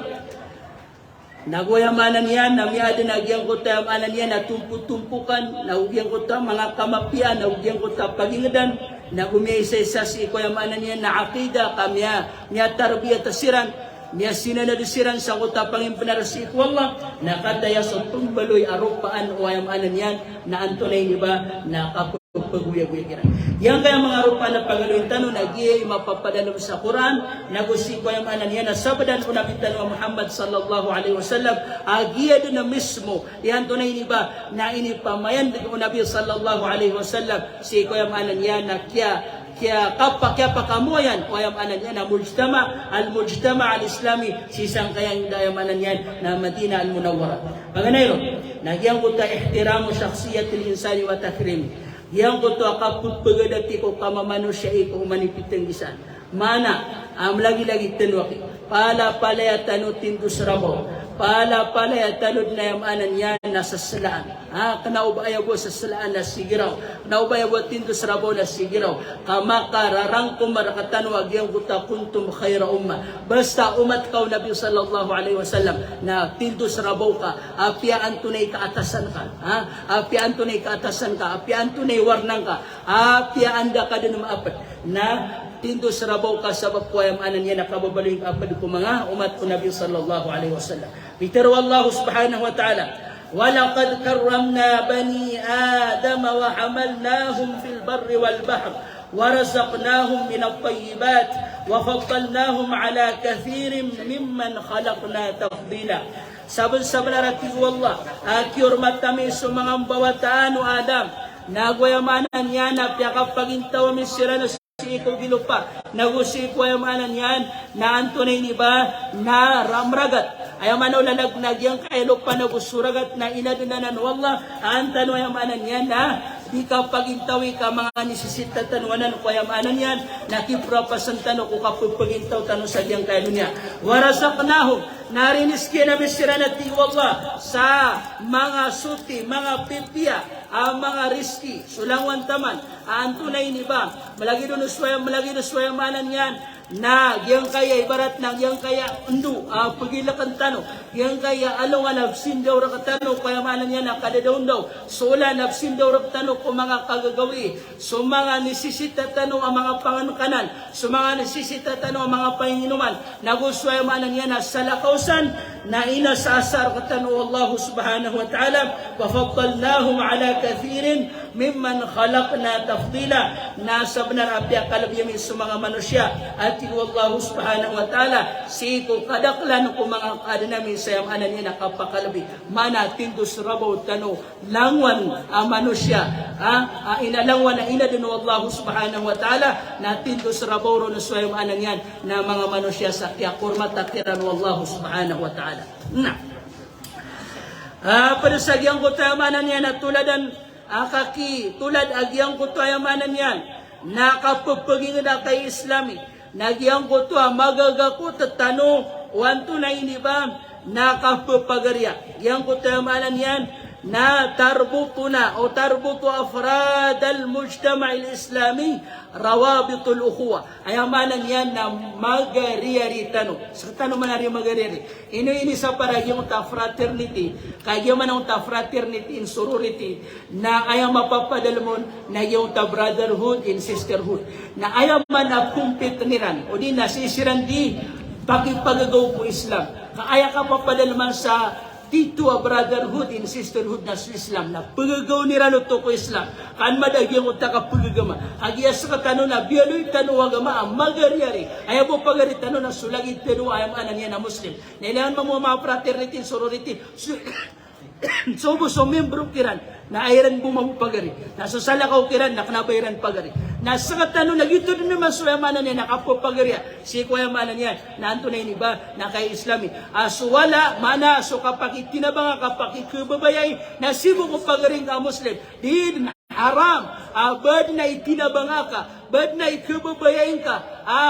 nago aya maana niyan na miyaadn a giyangkoto aya maana niyan na tompotompokan, nago giyangkoto a manga kamapiya, nago giyangkoto a pagingdan, nago miyaisaisa sii ko aya maana niyan na aqidah ka miya, miyatarbiya siran, miyasinanad siran sangkoto a pangimpnar sii ko Allah, na kataya so pmbaloy a ropaan o aya maana niyan na antonaa ini ba na kap pagoyagoya kiran. Giyangkaya manga ropaan a pagaloyin tano na giya i mapapadalm sa Qur'an, nago sii ko aya maana niyan na sabdan o Nabi tano a Muhammad sallallahu alaihi wasallam, a giya dn a mismo i antonaa ini ba na inipamayandg o Nabi sallallahu alaihi wasallam sii ko aya maana niyan na kiya, kiya kapa, kiyapakamoyan o aya maana niyan na mujtama, al-mujtama al-islami, sii sangkaya ingd a aya maana niyan na Madinah al-Munawwarah. Paganay ron na giyangkoto a ihtiramu shakhsiyatil insani wa takrimi. Giyangkoto a kapphagada ti ko kamamanosiya i ko oman i pitnggisan. Maana a mlagilagi tano aki. Palapalaya tano tindos rabaw. Palapalaya tano dn aya maana niyan na saslaan. Ha, kna o ba aya bo saslaan na sigiraw. Kna o ba aya bo tindos rabaw na sigiraw. Ka makararangkom rktano a giyangkoto a kuntum khayra ummah. Basta omat ka o Nabi sallallahu alaihi wasallam na tindos rabaw ka. Apiya antonaa i kaatasan ka, ha? Apiya antonaa i kaatasan ka, apiya antonaa i warna ngka, apiya anda ka dn maapd, na tindos rabaw ka sabap ko aya maana niyan na kababaloy ngka pd ko manga omat o Nabi sallallahu alaihi wasallam. Pitharo o Allah subhanahu wa ta'ala, "Wa laqad karramna bani Adama wa hamalnahum fil barri wal bahr, wa razaqnahum minat tayyibat, wa faddalnahum ala kathirin mimman khalaqna tafdila." Sabnsabnar a tig o Allah a kiyormat ami so manga mbawataan o Adam, nago aya maana niyan na piyakapagintaw ami siran sii ko gilopa, nago sii ko aya maana niyan na antonaa ini ba na ra-, mragat. Aya maana o lalag na giyangkaya lopa nago so ragat na inadn anan o Allah, an tano aya maana niyan na di kapagintawi ka manga nisisita tano anan ko aya maana niyan na kiprapasn tano ko kapphagpagintaw tano sa giyangkaya doniya. Wa razaqnahum, na riniskian ami siran a tig o Allah sa manga soti, manga pipiya a manga riski, so langowan taman a antonaa ini ba, mlagid on so aya, mlagid on so aya maana niyan Na giyangkaya ibarat na giyangkaya ndo a pagilakn tano, giyangkaya alongan a psindaw rktano ko aya maana niyan a kadadawndaw, so olan a psindaw rktano ko manga kagagawii, so manga nisisita tano a manga pangnkanan, so manga nisisita tano a manga panginginoman, nago so aya maana niyan a salakaw san, na inasaasa rktano o Allah subhanahu wa ta'ala, wa faddalnahum ala kathirin mimman khalaqna tafdila. Na sabnar a piyakalbi ami so manga manosiya, a tig o Allah subhanahu wa ta'ala, sii ko kadaklan ko manga kaadn ami sa aya maana niyan a kapakalbi. Maana tindos rabaw tano langowan a manosiya, a, a ina langowan a inadn o Allah subhanahu wa ta'ala, na tindos rabaw ron so aya maana niyan na manga manosiya sa kiyakormata kiran o Allah subhanahu wa ta'ala. Na, a, pd sa giyangkoto aya maana niyan a toladan, a, kaki, tolad a giyangkoto aya maana niyan na kapphagingd a kay Islami, na giyangkoto a magaga ko tano o antonaa ini ba na kapphagariya. Giyangkoto aya maana niyan na tarbutuna o tarbutu afrad al-mujtama' al-Islami rawabitul ukhuwa. Aya maana niyan na magariyari tano. Sktano man a di magariyari. Ino ini sa para giyangkoto a fraternity, ka giya man a giyangkoto a fraternity and sorority, na aya mapapadalm on na giyangkoto a brotherhood and sisterhood. Na aya man a compete iran, odi na sii siran di pakipagagaw ko Islam. Ka aya kapapadalman sa tito a brotherhood and sisterhood na so Islam, na pagagawn iran oto ko Islam. Ka an mada giyangkoto a kapagagama. Ka giya sktano na biyaloy tano o agama a magariyari. Aya bo pagari tano na so lagid tano a aya maana niyan a Muslim. Na ilay mambo a manga fraternity and sorority, so, so bo so membro kiran na aya iran bo mambo pagari. Na so salakaw kiran na kna o ba iran pagari. Na sktano na giyoto dn man so aya maana niyan na kapphagariya sii ko aya maana niyan na antonaa ini ba na kay Islami. A so wala, maana so kapakitinabanga, kapakikhababayai, na sii bo ko pagari ngka a Muslim. Di dn haram a ba dn a itinabanga ka, ba dn a ikhababayai ngka a,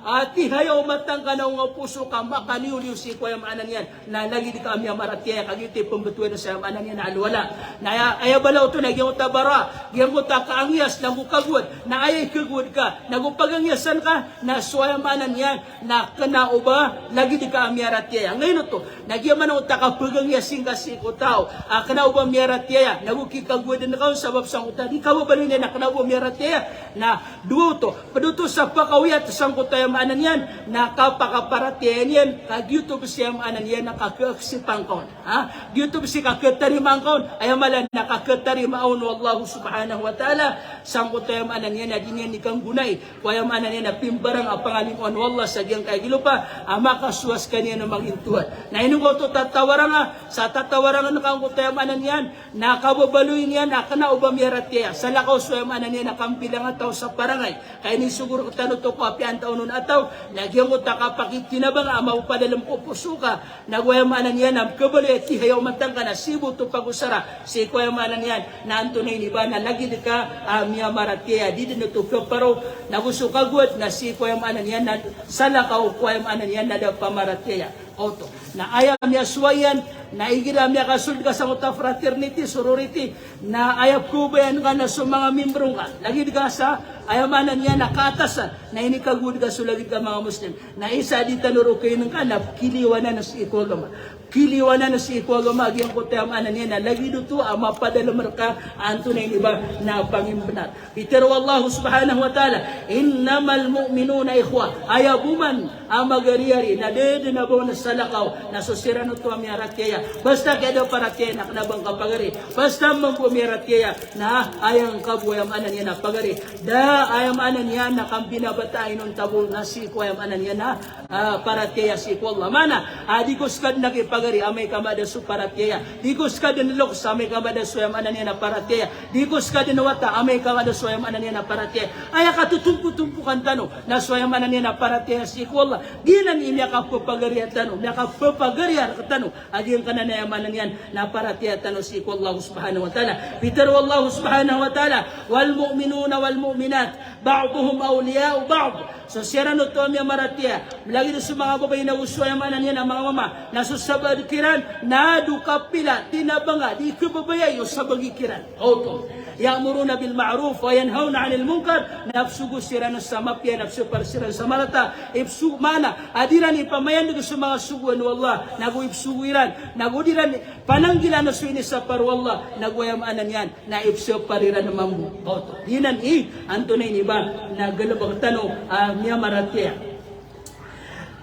a tihayaw o mata ngka na onga poso ka makaniyoliyo sii ko aya maana niyan na lagid ka a miyamaratiyaya. Ka giyoto i pmbtowan sa aya maana niyan na alwala. Na aya, aya bala oto na giyangkoto a bara, giyangkoto a kaangiyas nago kagowad, na aya ikagowad ka nago pagangiyasan ka na so aya maana niyan na kna o ba lagid ka a miyaratiyaya. Angkaino oto? Na giya man oto a kapagangiyasi ngka sii ko taw a kna o ba miyaratiyaya, nago kikagowadan ka on sabap sangkoto a di kababaloy niyan a kna o ba miyaratiyaya. Na dowa oto, pd oto sa pakaoyat sangkoto aya maana niyan na kapakaparatiyaya niyan, ka giyoto bs aya maana niyan na kakhaksipa ngka on. Ha? Giyoto bs i kakhatarimaa ngka on, aya mala na kakhatarimaa on o Allah subhanahu wa ta'ala sangkoto aya maana niyan na di niyan ikanggonai ko aya maana niyan na pimbarang a pangalimoan o Allah sa giyangkaya gilopa a makasowa skaniyan o mangintowan. Na ino ngka oto tatawaranga, sa tatawarangn ka angkoto aya maana niyan na kababaloy niyan a kna o ba miyaratiyaya. Salakaw so aya maana niyan na kambilangataw sa parangay. Ka inisogo rktano oto ko apiya antaa onon a taw, na giyangkoto a kapakitinabanga a mapapadalm ko poso ka, nago aya maana niyan na kababaloy a tihayaw o mata ngka na sii bo oto pagosara sii ko aya maana niyan na antonaa ini ba na lagid ka a miyamaratiyaya. Di dn oto kaparo, nago so kagowad na sii ko aya maana niyan na salakaw ko aya maana niyan na da pamaratiyaya. Oto. Na aya miyasowa iyan, na igira miyakasold ka sangkoto a fraternity, sorority, na aya pkhababayaan ka na so manga membro ngka, lagid ka sa aya maana niyan na kaatasan, na inikagowad ka so lagid ka a manga Muslim. Na isa a di tano roo kainngka na pkiliwanan sii ko agama. Pkiliwanan sii ko agama a giyangkoto aya maana niyan na lagid oto a mapadalm rka a antonaa ini ba na pangimbnar. Pitharo o Allah subhanahu wa ta'ala, "Innamal mu'minuna ikhwa." Aya bo man a magariyari na da dn a ba on salakaw na so siran oto a miyaratiyaya. Basta ka da paratiyaya na kna o ba ngka pagari. Basta mambo miyaratiyaya na aya ngka bo aya maana niyan na pagari. Da aya maana niyan na kambinabata a inonta bo na sii ko aya maana niyan na, ah, paratiyaya sii ko Allah. Maana, ah, di ko ska dn a kipagari amay ka mada so paratiyaya. Di ko ska dn loks amay ka mada so aya maana niyan na paratiyaya. Di ko ska dn wata amay ka mada so aya maana niyan na paratiyaya. Aya katotompotompokan tano na so aya maana niyan na paratiyaya sii ko Allah. Giyanan i miyakapapagariya tano, miyakapapagariya rktano a giyangkai kna na aya maana niyan na paratiyaya tano sii ko Allah subhanahu wa ta'ala. Pitharo o Allah subhanahu wa ta'ala, "Wal mu'minuna wal mu'minat, ba'duhum awliya'u ba'd." So siran oto a miyamaratiyaya, lagid so manga babay nago so aya maana niyan a manga mama, na so sabaad kiran na do kapila, tinabanga, di khababayai o sabagi kiran. Oto. Ya'muruna bil ma'ruf wa yanhawna 'anil munkar. Na psogo siran sa mapiya, na psapar siran sa marata. Ipso-, maana a di ran ipamayandg so manga sogoan o Allah, nago ipsogo iran, nago di ran pananggilaan so inisapar o Allah, nago aya maana niyan na ipsapar iran mambo. Oto. Giyanan i antonaa ini ba na galbk tano a miyamaratiyaya.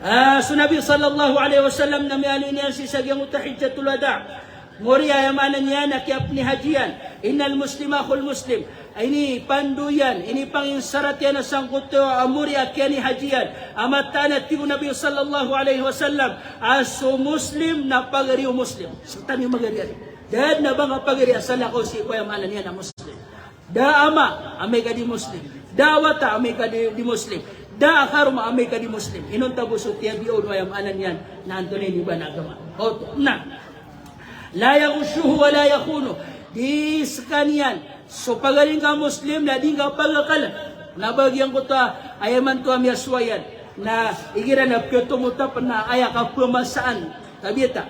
Ah, so Nabi sallallahu alaihi wasallam na miyaaloy niyan sii sa giyangkoto a Hijjatul Wada. Mori aya maana niyan a kiyapnihajiyan. Innal muslima akhul muslim. Inipandoyan, inipanginsaratiyan a sangkoto a mori a kiyanihajiyan. A mataan a tig o Nabi sallallahu alaihi wasallam a so Muslim na pagari o Muslim. Sktano i magari ari. Da dn a ba nga pagari a salakaw sii ko aya maana niyan a Muslim. Da a ama amay ka di Muslim. Da a wata amay ka di, di Muslim. Da a karoma amay ka di Muslim. Inonta bo so tiyabiya on o aya maana niyan na antonaa ini ba na agama. Oto. Na. La yaghushuhu wa la yakhunu. Di skaniyan so pagari ngka a Muslim na di ngka pagakala. Na ba giyangkoto a aya imanto a miyasowa iyan na igira na pkhatomota pn a aya kapmasaan. Tabiyat a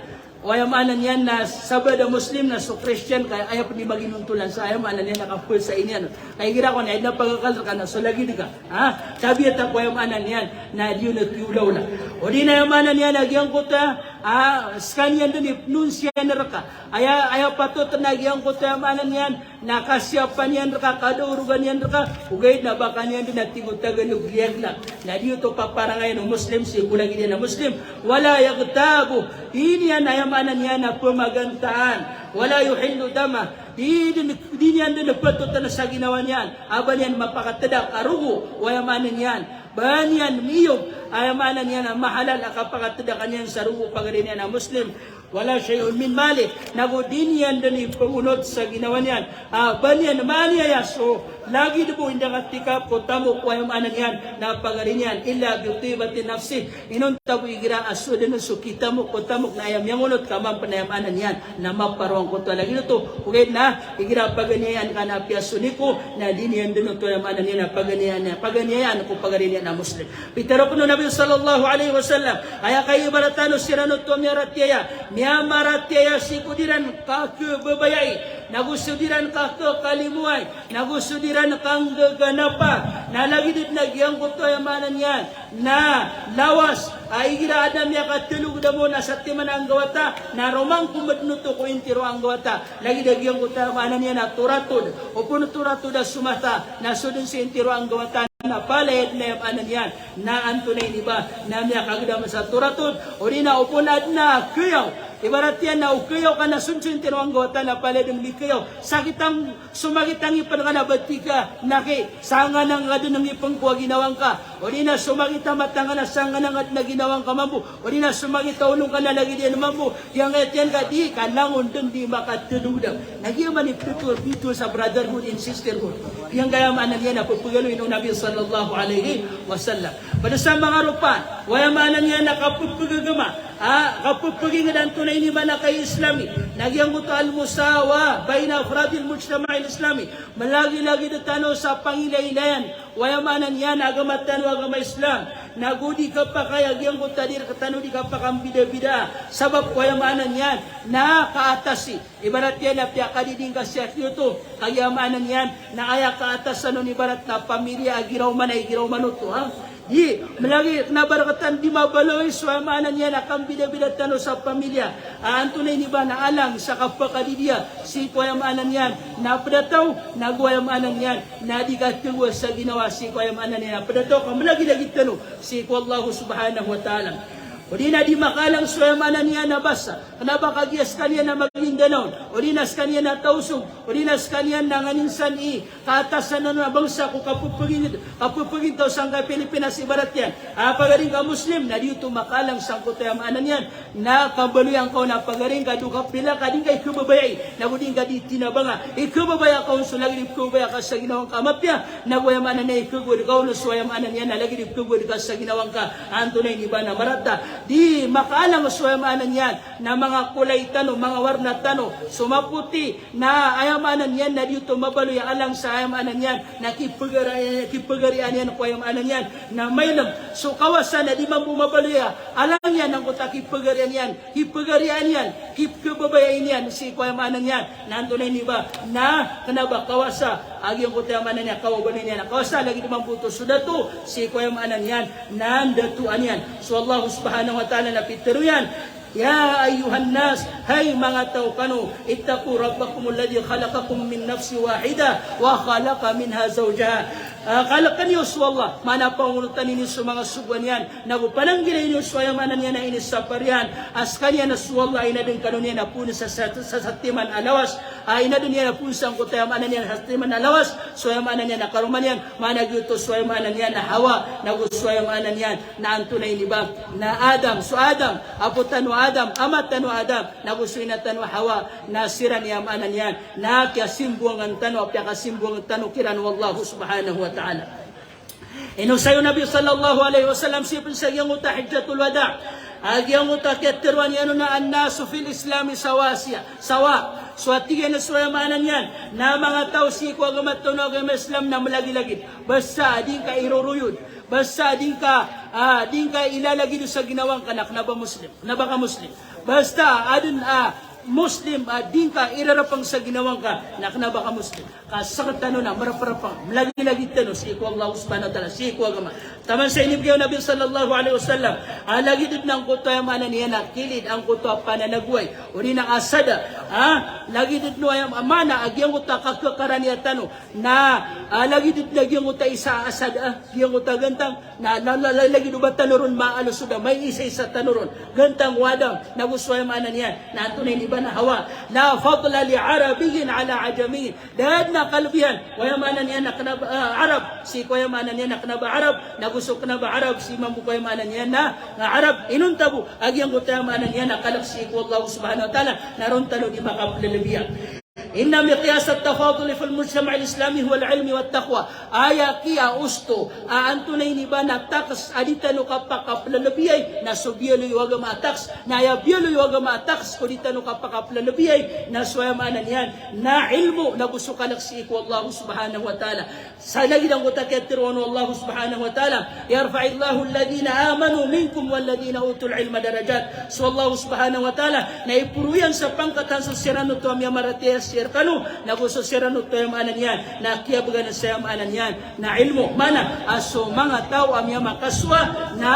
o aya maana niyan na sabaad a Muslim na so Christian ka aya pn i maginontolan sa aya maana niyan na kapmasaan iyan. Ka igira ko na aya pagakala rka na so lagid ka. Ha? Tabiyat a ko aya maana niyan na di on a kiolaola. O di na aya maana niyan a giyangkoto a, ah, skaniyan dn i pnonsiyan rka. Aya, aya patot na giyangkoto aya maana niyan na kasiyapan iyan rka, kadaorogan iyan rka, ogaid na ba kaniyan dn a tig o Tagalog liyaglag. Na di oto paparangayan o Muslim sii ko lagid iyan a Muslim. Wala yaghtabu. Di niyan aya maana niyan a pmagantaan. Wala yuhillu dama. Di, di, di niyan dn patotan sa ginawa niyan a ba niyan mapakatdak a rogo o aya maana niyan. Ba niyan miyog aya maana niyan a mahalal a kapakatdak iyan sa rogo o pagari niyan a Muslim. Wala shay'un min malih. Nago di niyan dn ipngonot sa ginawa niyan a ba niyan maaniaya so lagid bo inda katikap ko tamok o aya maana niyan na pagari niyan, illa bi tibati nafsih. Inonta bo igira a so dn so kitamok ko tamok na aya miyangonot ka mambo na aya maana niyan na maparowang ko oto a lagid oto. Ogaid na igira paganiyayaan ka na apiya so niko na di niyan dn oto aya maana niyan na paganiyayaan, paganiyayaan ko pagari niyan a Muslim. Pitharo pn o Nabi sallallahu alaihi wasallam, aya kaibarat tano siran oto a miyaratiyaya, miyamaratiyaya sii ko di ran kakhababayai, nago so di ran kakhakalimoay, nago so di ran kanggaganapa, na lagid dn a giyangkoto aya maana niyan na lawas a igira adn a miyakatlo gdam on a satiman a anggawata, na romangkom dn oto ko intiro a anggawata. Lagid a giyangkoto aya maana niyan a toratod, opon toratod a somata, na so dn so intiro a anggawata na palaya dn aya maana niyan na antonaa ini ba na miyakagdam sa toratod, o di na opon adn a khayaw, ibarat iyan na o khayaw ka na so dn so intiro a anggawata na palaya dn mikayaw. Sakit ang, so makit a ngipn ka na bati ka, na ki, sanganang ka dn a ngipn ko a ginawa ngka. O di na so makit a mata ngka na sanganang ka dn a ginawa ngka mambo. O di na so makit a olo ngka na lagid iyan mambo. Giyangkaya tiyan ka di ka langon dn di makatlo gdam. Na giya man i pito, pito sa brotherhood and sisterhood. Giyangkaya maana niyan a pphagaloyin o Nabi sallallahu alaihi wasallam. Pd sa manga ropaan, o aya maana niyan a kapphagagama, a, kapphagingd antonaa ini ba na kay Islami. Na giyangkoto al-musawa baina afradil mujtama'il Islami. Malagilagid tano sa pangilailayan o aya maana niyan a agama tano a agama Islam. Nago di kapakay a giyangkoto a di rktano di kapakambidabida. Sabap o aya maana niyan na kaatasi. Ibarat iyan na piyakadiding ka sii a giyoto. Kagiya maana niyan na aya kaatasan on ibarat na pamilya a giraw man a igiraw man oto, ha? Di, malagid kna ba rktano di mabaloy so aya maana niyan a kambidabida tano sa pamilya. A, antonaa ini ba na alang sa kapakadidiya sii ko aya maana niyan na pd a taw, nago aya maana niyan na di katagoa sa ginawa sii ko aya maana niyan na pd a taw ka malagilagid tano sii ko Allah subhanahu wa ta'ala. O di na di makaalang so aya maana niyan na basa, kna ba kagiya skaniyan na Maguindanao on, o di na skaniyan a taw song, o di na skaniyan na nganin san i kaatasan o na bangsa ko kapepeginged, kapepeginged taw sangkai Pilipinas ibarat iyan. A pagaring ka Muslim, na di oto makaalang sangkoto aya maana niyan na kabaloy angka on a pagaring ka, do ka pila ka di ngka ikebabayai, nago di ngka di tinabanga. Ikebabaya ka on so lagid i kebabaya ka sa ginawa ngka a mapiya, nago aya maana niyan ikegowad ka on so aya maana niyan na lagid i kegowad ka sa ginawa ngka. Antonaa ini ba na marata? Di makaalang so aya maana niyan na manga kolay tano, manga warna tano, so mapoti, na aya maana niyan na di oto mabaloy a alang sa aya maana niyan na kipegari-, kipegarian iyan ko aya maana niyan na mailem. So kawasa na di mambo mabaloy a alang iyan angkoto a kipegarian iyan, kipegarian iyan, kipkebabayai niyan sii ko aya maana niyan. Na antonaa ini ba na kena ba kawasa a giyangkoto aya maana niyan, kawabaloy niyan a kawasa, lagid mambo oto so dato sii ko aya maana niyan na ndatoan iyan. So Allah subhanahu wa ta'ala na pitero iyan, "Ya ayyuhan nas, hay manga taw kano, ittaqu rabbakumul ladhi khalaqakum min nafsin wahidah, wa khalaqa minha zawjaha." Ah, kaleken iyo so Allah, maana pangonotan iyo so manga sogoan iyan, nago pananggilai iyo so aya maana niyan a inisapar iyan a skaniyan a so Allah a inaden kano niyan a poon sa, sa, sa, satiman a lawas, a inaden iyan a poon sangkoto aya maana niyan a satiman a lawas, so aya maana niyan a karoma niyan, maana giyoto so aya maana niyan a Hawa, nago so aya maana niyan na antonaa ini ba na Adam, so Adam, apo tano Adam, ama tano Adam, nago so ina tano Hawa, na siran aya maana niyan na kiyasimbowang tano, a piyakasimbowang tano kiran o Allah subhanahu wa ta'ala. Inosay o Nabi sallallahu alaihi wasallam sii pen sa giyangkoto a Hijjatul Wada, a giyangkoto a kiyateroan iyan on a, "An-nasu fil Islami sawa siya, sawa." So a tig iyan a so aya maana niyan na manga taw sii ko agama tano a agama Islam na melagilagid. Basta a di ngka iroroyod, basta a di ngka, ah, di ngka ilalagid sa ginawa ngka na kena ba Muslim, kena ba ka Muslim. Basta a aden a Muslim a di ngka irarapang sa ginawa ngka na kena ba ka Muslim. Ka sekatano na maraparapang, melagilagid tano sii ko Allah subhanahu wa ta'ala, sii ko agama. Taman sa inibegay o Nabi sallallahu alaihi wasallam a lagid den angkoto aya maana niyan a kilid angkoto a pananagoway, o di na asada, ah, lagid den o aya maana a giyangkoto a kakekaraniya tano na, ah, lagid den a giyangkoto a isa a asada, ah, giyangkoto a gantang, na la, la, la, lagid o ba tano ron maalosoda, maiisaisa tano ron. Gantang o Adam, nago so aya maana niyan na antonaa ini ba na Hawa. La fadla li Arabiyyin ala Ajamiyyin. Da den a kalebihan o aya maana niyan na kena ba, ah, Arab sii ko aya maana niyan na kena ba Arab, nago so kena ba Arab sii mambo ko aya maana niyan na, na Arab. Inonta bo a giyangkoto aya maana niyan na kalek sii ko Allah subhanahu wa ta'ala, na ron tano di makaplelebiya. Inna miqyas at-tafadul fil mujtama' al-Islami huwa al-ilm wa at-taqwa. Aya kiyaosto a antonaa ini ba na taks a di tano kapakaplelebiyai na so biyaloy o agama a taks, na aya biyaloy o agama a taks ko di tano kapakaplelebiyai na so aya maana niyan na ilmo, nago so kalek sii ko Allah subhanahu wa ta'ala. Sa lagid angkoto a kiyateroon o Allah subhanahu wa ta'ala, "Yarfa'illahu alladhina amanu minkum walladhina utul ilma darajat." So Allah subhanahu wa ta'ala na iporo iyan sa pangkatan so siran oto a miyamaratiyaya sii rekano, nago so siran oto a aya maana niyan na kiyabegan sa aya maana niyan na ilmo. Maana a so manga taw a miyamakasowa na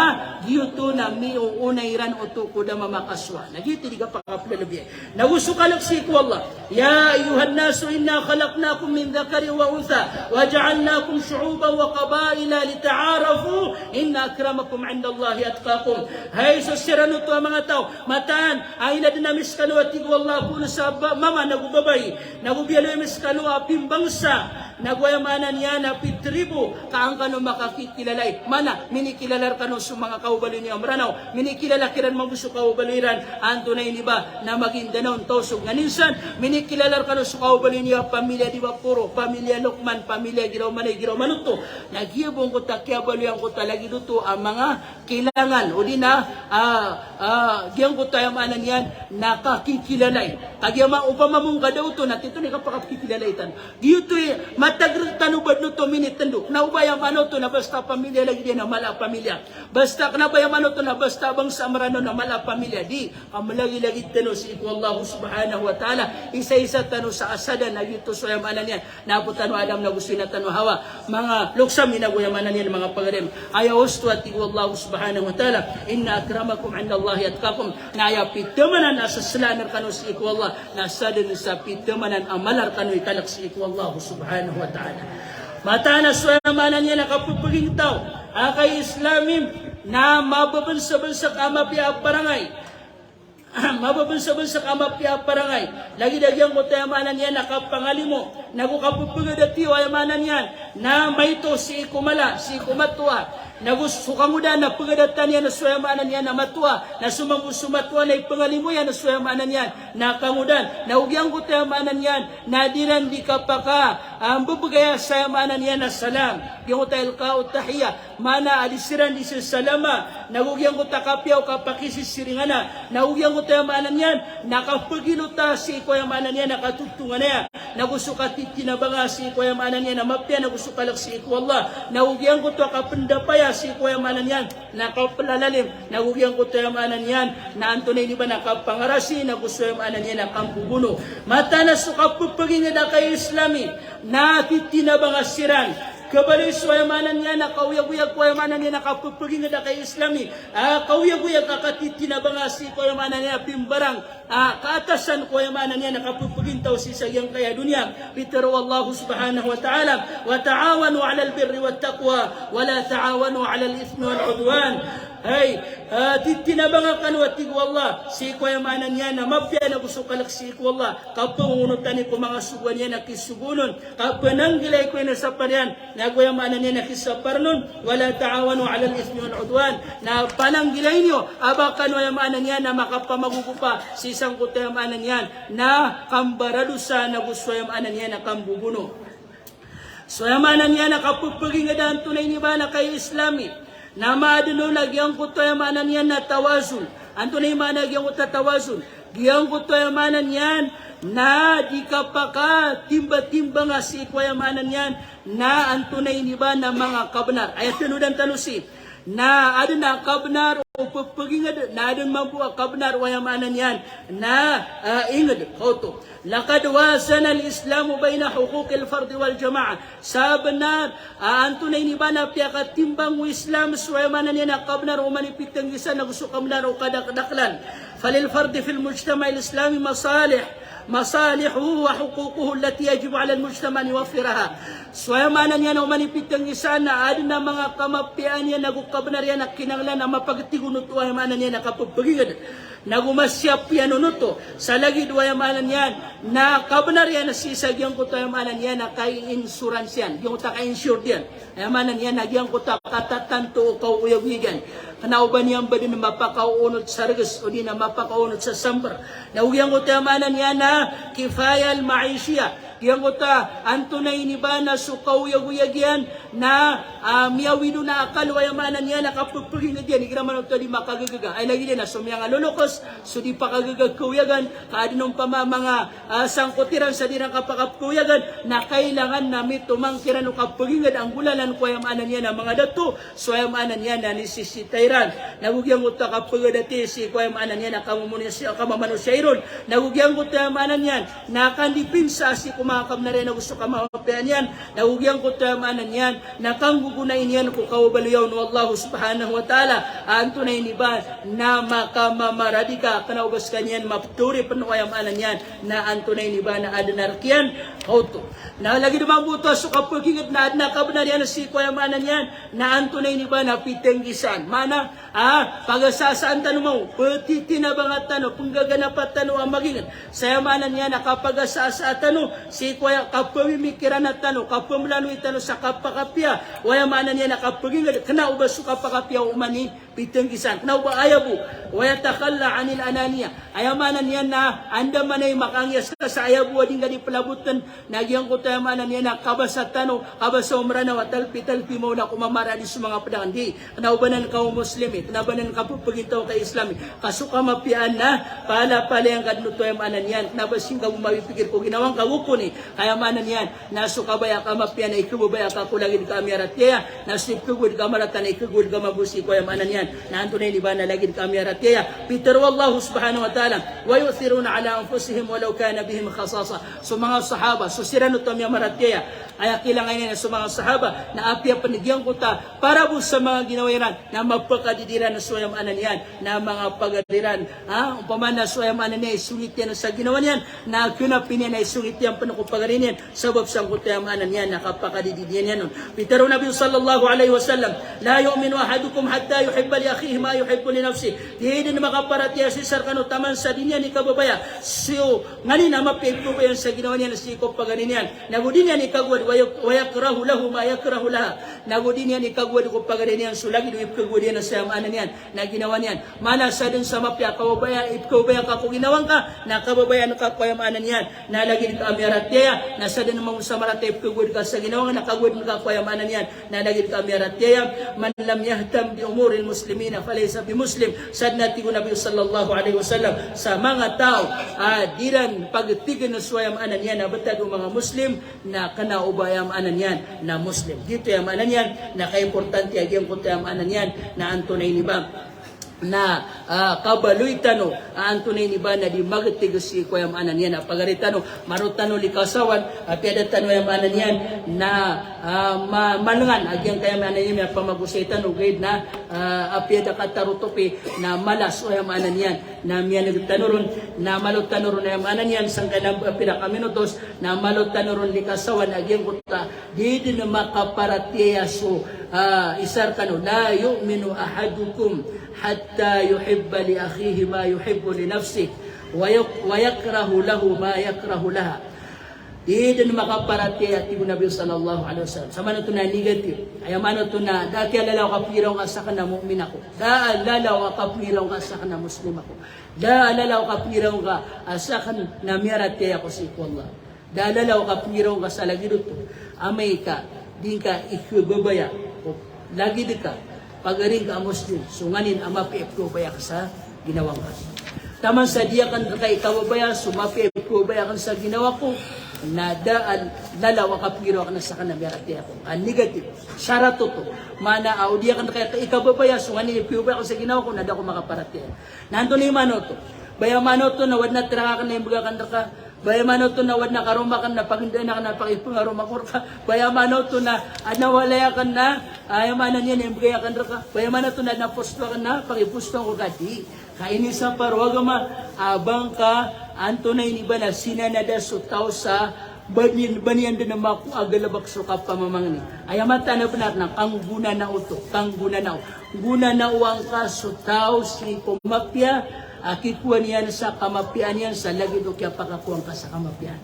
giyoto na miyoona iran oto ko da mamakasowa. Na giyoto i di kapakaplelebiya. Nago so kalek sii ko Allah. Ya ayyuhan nasu inna khalaqnakum min dhakarin wa untha wa ja'alnakum shu'uban wa qabaila lita'arafu inna akramakum 'indallahi atqakum. Hay so siran oto a manga taw, mataan a inaden ami sekano a tig o Allah a poon sa ba-, mama nago babay, nago biyaloy ami sekano a pimbangsa, nago aya maana niyan a pitribo, ka an kano makakikilalai. Maana, minikilala rekano so manga kawabaloy niyo a Meranaw, minikilala kiran mambo so kawabaloy iran, antonaa ini ba na Maguindanao, Tausug, nganin san, minikilala rekano so kawabaloy niyo a pamilya Dibaporo, pamilya Lokman, pamilya giraw manay, giraw manoto. Na giya bo angkoto a kiyabaloy angkoto a lagid oto a manga kilangan, o di na, ah, ah, giyangkoto aya maana niyan na kakikilalai. Kagiya ma-, opama mongkada oto na tito ni kapakakikilalai tano. Giyoto i matagreg tano badn oto minitendo. Kena o ba aya maana oto na basta pamilya lagid iyan na mala a pamilya. Basta, kena o ba aya maana oto na basta bangsa Meranaw na mala a pamilya. Di, ka melagilagid tano sii ko Allah subhanahu wa ta'ala. Isaisa tano sa asada na giyoto so aya maana niyan na apo tano Adam nago so ina tano Hawa. Manga lokes ami nago aya maana niyan manga pagari ami. Aya osto a tig o Allah subhanahu wa ta'ala, "Inna akramakum 'indallahi atqakum." Na aya pitamanan a seselaan rekano sii ko Allah na sadn sa pitamanan a mala rekano i kalek sii ko Allah subhanahu wa ta'ala. Mataan a so aya maana niyan a kapepeginged taw a kay Islam na mabebensebense ka a mapiya a parangay. mababansabansak a mapiya a parangay. Lagid a giyangkoto aya maana niyan a kapangalimo, nago kapepegedati o aya maana niyan na maito sii ko mala, sii ko matoa. Nago so kangodan na pegedatan iyan na so aya maana niyan na matoa, na so mambo so matoa na ipengalimo iyan na so aya maana niyan na kangodan. Nago giyangkoto aya maana niyan na di iran di kapaka, ah, mbebegaya sa aya maana niyan na salam. Giyangkoto a ilqa'u tahiyya, maana a di siran di sesalama. Nago giyangkoto a kapiya o kapakisisiringana. Nago giyangkoto aya maana niyan na kapegilota sii ko aya maana niyan na katotonganaya. Nago so katitinabanga sii ko aya maana niyan na mapiya, nago so kalek sii ko Allah. Nago giyangkoto a kapendapaya sii ko aya maana niyan na kapelalalim. Nago giyangkoto aya maana niyan na antonaa ini ba na kapangarasi, nago so aya maana niyan na kambobono. Mataan a so kapepeginged a kai-Islami na titinabanga siran. Kebaloy so aya maana niyan na kaoyagoyag ko aya maana niyan na kapepeginged a kai-Islami. Ah, kaoyagoyag a katitinabanga sii ko aya maana niyan na pimbarang, ah, kaatasan ko aya maana niyan na kapepegintaw sii sa giyangkaya doniya. Pitero o Allah subhanahu wa ta'ala, "Wa ta'awanu 'alal birri wat taqwa, wa la ta'awanu 'alal ithmi wal 'udwan." Hay, ah, titinabanga kano, a tig o Allah, sii ko aya maana niyan na mapiya nago so kalek sii ko Allah. Kapengonotani ko manga sogoan iyan a kisogoon on. Kapenanggilai ko iyan a sapar iyan. Nago aya maana niyan na kisapar on, "Wa la ta'awanu 'alal ithmi wal 'udwan." Na pananggilai niyo a ba kano aya maana niyan na makapamagogopa sii sangkoto aya maana niyan na kambaradosa nago so aya maana niyan na kambobono. So aya maana niyan na kapepeginged a antonaa ini ba na kai-Islami na maaden on a giyangkoto aya maana niyan na tawazun. Antonaa i maana a giyangkoto a tawazun? Giyangkoto aya maana niyan na di kapakatimbatimbangan sii ko aya maana niyan na antonaa ini ba na manga kabenar. Aya tenodan tano sii na aden a kabenar o pepeginged, na aden mambo a kabenar o aya maana niyan na, ah, inged. Kaoto. Laqad wazana al-Islamu baina huquqil fardi wal jama'ah. Sabenar a antonaa ini ba na piyakatimbang o Islam so aya maana niyan a kabenar o oman i pitenggisan nago so kabenar o kadakdaklan. Falil fardi fil mujtama'il Islami masalih, masalihuhu wa huququhu allati yajibu 'alal mujtama' an yuwaffiraha. So aya maana niyan a oman i pitenggisan na aden a manga kamapiyaan iyan nago kabenar iyan a kinanglan a mapagtigonoto aya maana niyan a kapepeginged. Nago masiyap iyan onoto sa lagid o aya maana niyan na kabenar iyan sii sa giyangkoto aya maana niyan na kai-insurance iyan, giyangkoto a kai-insured iyan. Aya maana niyan na giyangkoto a katatanto o kaoyagoyag iyan. Kena o ba niyan ba den mapakaoonot sa reges, odi na mapakaoonot sa samper. Nago giyangkoto aya maana niyan na kifaya al-ma'ishiya. Giyangkoto a antonaa ini ba na so kaoyagoyag iyan na, ah, miyawid on a akal o aya maana niyan na kapepeginged iyan, igira man oto a di makagagaga. Aya lagid iyan na so miyangalolokes, so di pakagaga kaoyagan, ka aden on pama manga, ah, sangkot iran sa di iran kapakapeoyagan, na kailangan na mitomang kiran o kapeginged a nggolalan ko aya maana niyan na manga dato, so aya maana niyan na nisisita iran. Nago giyangkoto a kapegedati sii ko aya maana niyan na kamomonosiya, kamamanosiya iron. Nago giyangkoto aya maana niyan na kandipinsa sii ko manga kabenar iyan nago so kamapiyaan iyan. Nago giyangkoto aya maana niyan na kanggogonai niyan ko kawabaloy on o Allah subhanahu wa ta'ala. Antonaa ini ba na makamamaradika, kena o ba sekaniyan maptori pen o aya maana niyan na antonaa ini ba na aden a rek iyan. Kaoto. Na lagid mambo oto a so kapeginged na aden a kabenar iyan sii ko aya maana niyan na antonaa ini ba na pitenggisan. Maana, ah, pagasasaan tano mambo, petitinabangan tano, penggaganapa tano a maginged. Sa aya maana niyan na kapagasasaa tano sii ko aya kapemimikirana tano, kapemelanoy tano sa kapakapiya o aya maana niyan na kapeginged, kena o ba so kapakapiya o oman i pitenggisan. Kena o ba aya bo, wa yatakhalla anil ananiya. Aya maana niyan na andamanaya i makangiyas ka sa aya bo a di ngka di pelaboten, na giyangkoto aya maana niyan na kabasa tano, kabasa o Meranaw a talpi-talpi maona ko mamaradi so manga pedang. Di, kena o ba nan ka o Muslim i, kena o ba nan ka pepegintaw ka Islam i. Ka so kamapiyaan na palapalaya ngka den oto aya maana niyan. Kena o ba sii ngka bo mapipikir ko ginawa ngka, gokoni. Ka aya maana niyan na so kabaya ka mapiya na ikebebaya ka ko lagid ka a miyaratiyaya, na so ikegowad ka marata na ikegowad ka mambo sii ko aya maana niyan na antonaa ini ba na lagid ka a miyaratiyaya. Pitero o Allah subhanahu wa ta'ala, "Wa yu'thiruna ala anfusihim walaw kana bihim khasasa." So manga sahaba, so siran oto a miyamaratiyaya, aya kilangan iyan na so manga sahaba na apiya pen giyangkoto a para bo sa manga ginawa iran na mapakadidi iran so aya maana niyan na manga pagari iran. Ha? Opama na so aya maana niyan isongit iyan sa ginawa niyan, na kena piniyan a isongit iyan pen ko pagari niyan, sabap sangkoto aya maana niyan na kapakadidi niyan on. Pitero o Nabi sallallahu alaihi wasallam, "La yu'minu ahadukum hatta yuhibba li akhihi ma yuhibbu li nafsihi. Di dn makaparatiyaya so isa rkano taman sa di niyan ikababaya so nganin a mapiya i pkhaobayan sa ginawa niyan sii ko pagari niyan. Na go di niyan ikagowad, wa yak-, wa yakrahu lahu ma yakrahu laha. Na go di niyan ikagowad ko pagari niyan so lagid o ipkhagowad iyan sa aya maana niyan na ginawa niyan. Maana sadn sa mapiya a kababaya, ipkhaobaya ka ko ginawa ngka, na kababayaan ka ko aya maana niyan na lagid ka a miyaratiyaya. Na sadn mambo sa marata a ipkhagowad ka sa ginawa ngka, na kagowad ka ko aya maana niyan na lagid ka a miyaratiyaya. Man lam yahtam bi umuril muslimina falaysa bi muslim. Sadn a tig o Nabi sallallahu alaihi wasallam, sa manga taw a di ran pagtign so aya maana niyan a btad o manga Muslim, na kna o ba aya maana niyan na Muslim. Giyoto aya maana niyan na kaimportante a giyangkoto aya maana niyan na antonaa ini ba na, ah, kabaloy tano a antonaa ini ba na di magtig sii ko aya maana niyan a pagari tano. Marot tano likasawan, apiya da tano aya maana niyan na, ah, ma-, malngan a giyangkaya maana niyan a pamagosay tano, ogaid na, ah, apiya da katarotopi na malas o aya maana niyan na miyan'g tano ron, na malo tano ron aya maana niyan sangkanan a pira ka minutos, na malo tano ron likasawan a giyangkoto a di dn makaparatiyaya so, ah, isa rkano. La yu'minu ahadukum hatta yuhibba li akhihi ma yuhibbu li nafsihi, wa yak-, wa yakrahu lahu ma yakrahu laha. Di dn makaparatiyaya, tig o Nabi sallallahu alaihi wasallam. Sa maana oto na negative. Aya maana oto na da a kiyalalaw ka pngiraw ngka sakn na mu'min ako. Da a lalaw ka pngiraw ngka sakn na Muslim ako. Da a lalaw ka pngiraw ngka a sakn na miyaratiyaya ako sii ko Allah. Da a lalaw ka pngiraw ngka sa lagid oto. Amay ka di ngka ikhababaya ko lagid ka, pagari ngka a Muslim, so nganin a mapiya i pkhaobaya ka sa ginawa ngka. Taman sa di akn rka ikababaya so mapiya i pkhaobaya akn sa ginawa ko, na da a lalaw a kapngiraw akn a sakn na miyaratiyaya ako. A negative. Sarat oto. Maana a o di akn rka ikababaya so nganin i pkhaobaya akn sa ginawa ko, na da ako makaparatiyaya. Na antonaa i maana oto? Ba aya maana oto na o adn a trak akn na imbgay akn rka? Ba aya maana oto na o adn a karoma akn na pakipngaroma ako rka? Ba aya maana oto na adn a walay akn na, aya maana niyan na imbgay akn rka? Ba aya maana oto na adn a posto akn na pakiposto ako rka? Di. Ka inisapar o agama a ba ngka antonaa ini ba na sinanada so taw sa ba niyan, ba niyan dn mako a galbk so kapamamangni. Aya mataan a bnar na kanggonanao oto, kanggonanao. Gonanao angka so taw sii ko mapiya a kikowa niyan sa kamapiya niyan sa lagid o kiyapakakowa ngka sa kamapiya.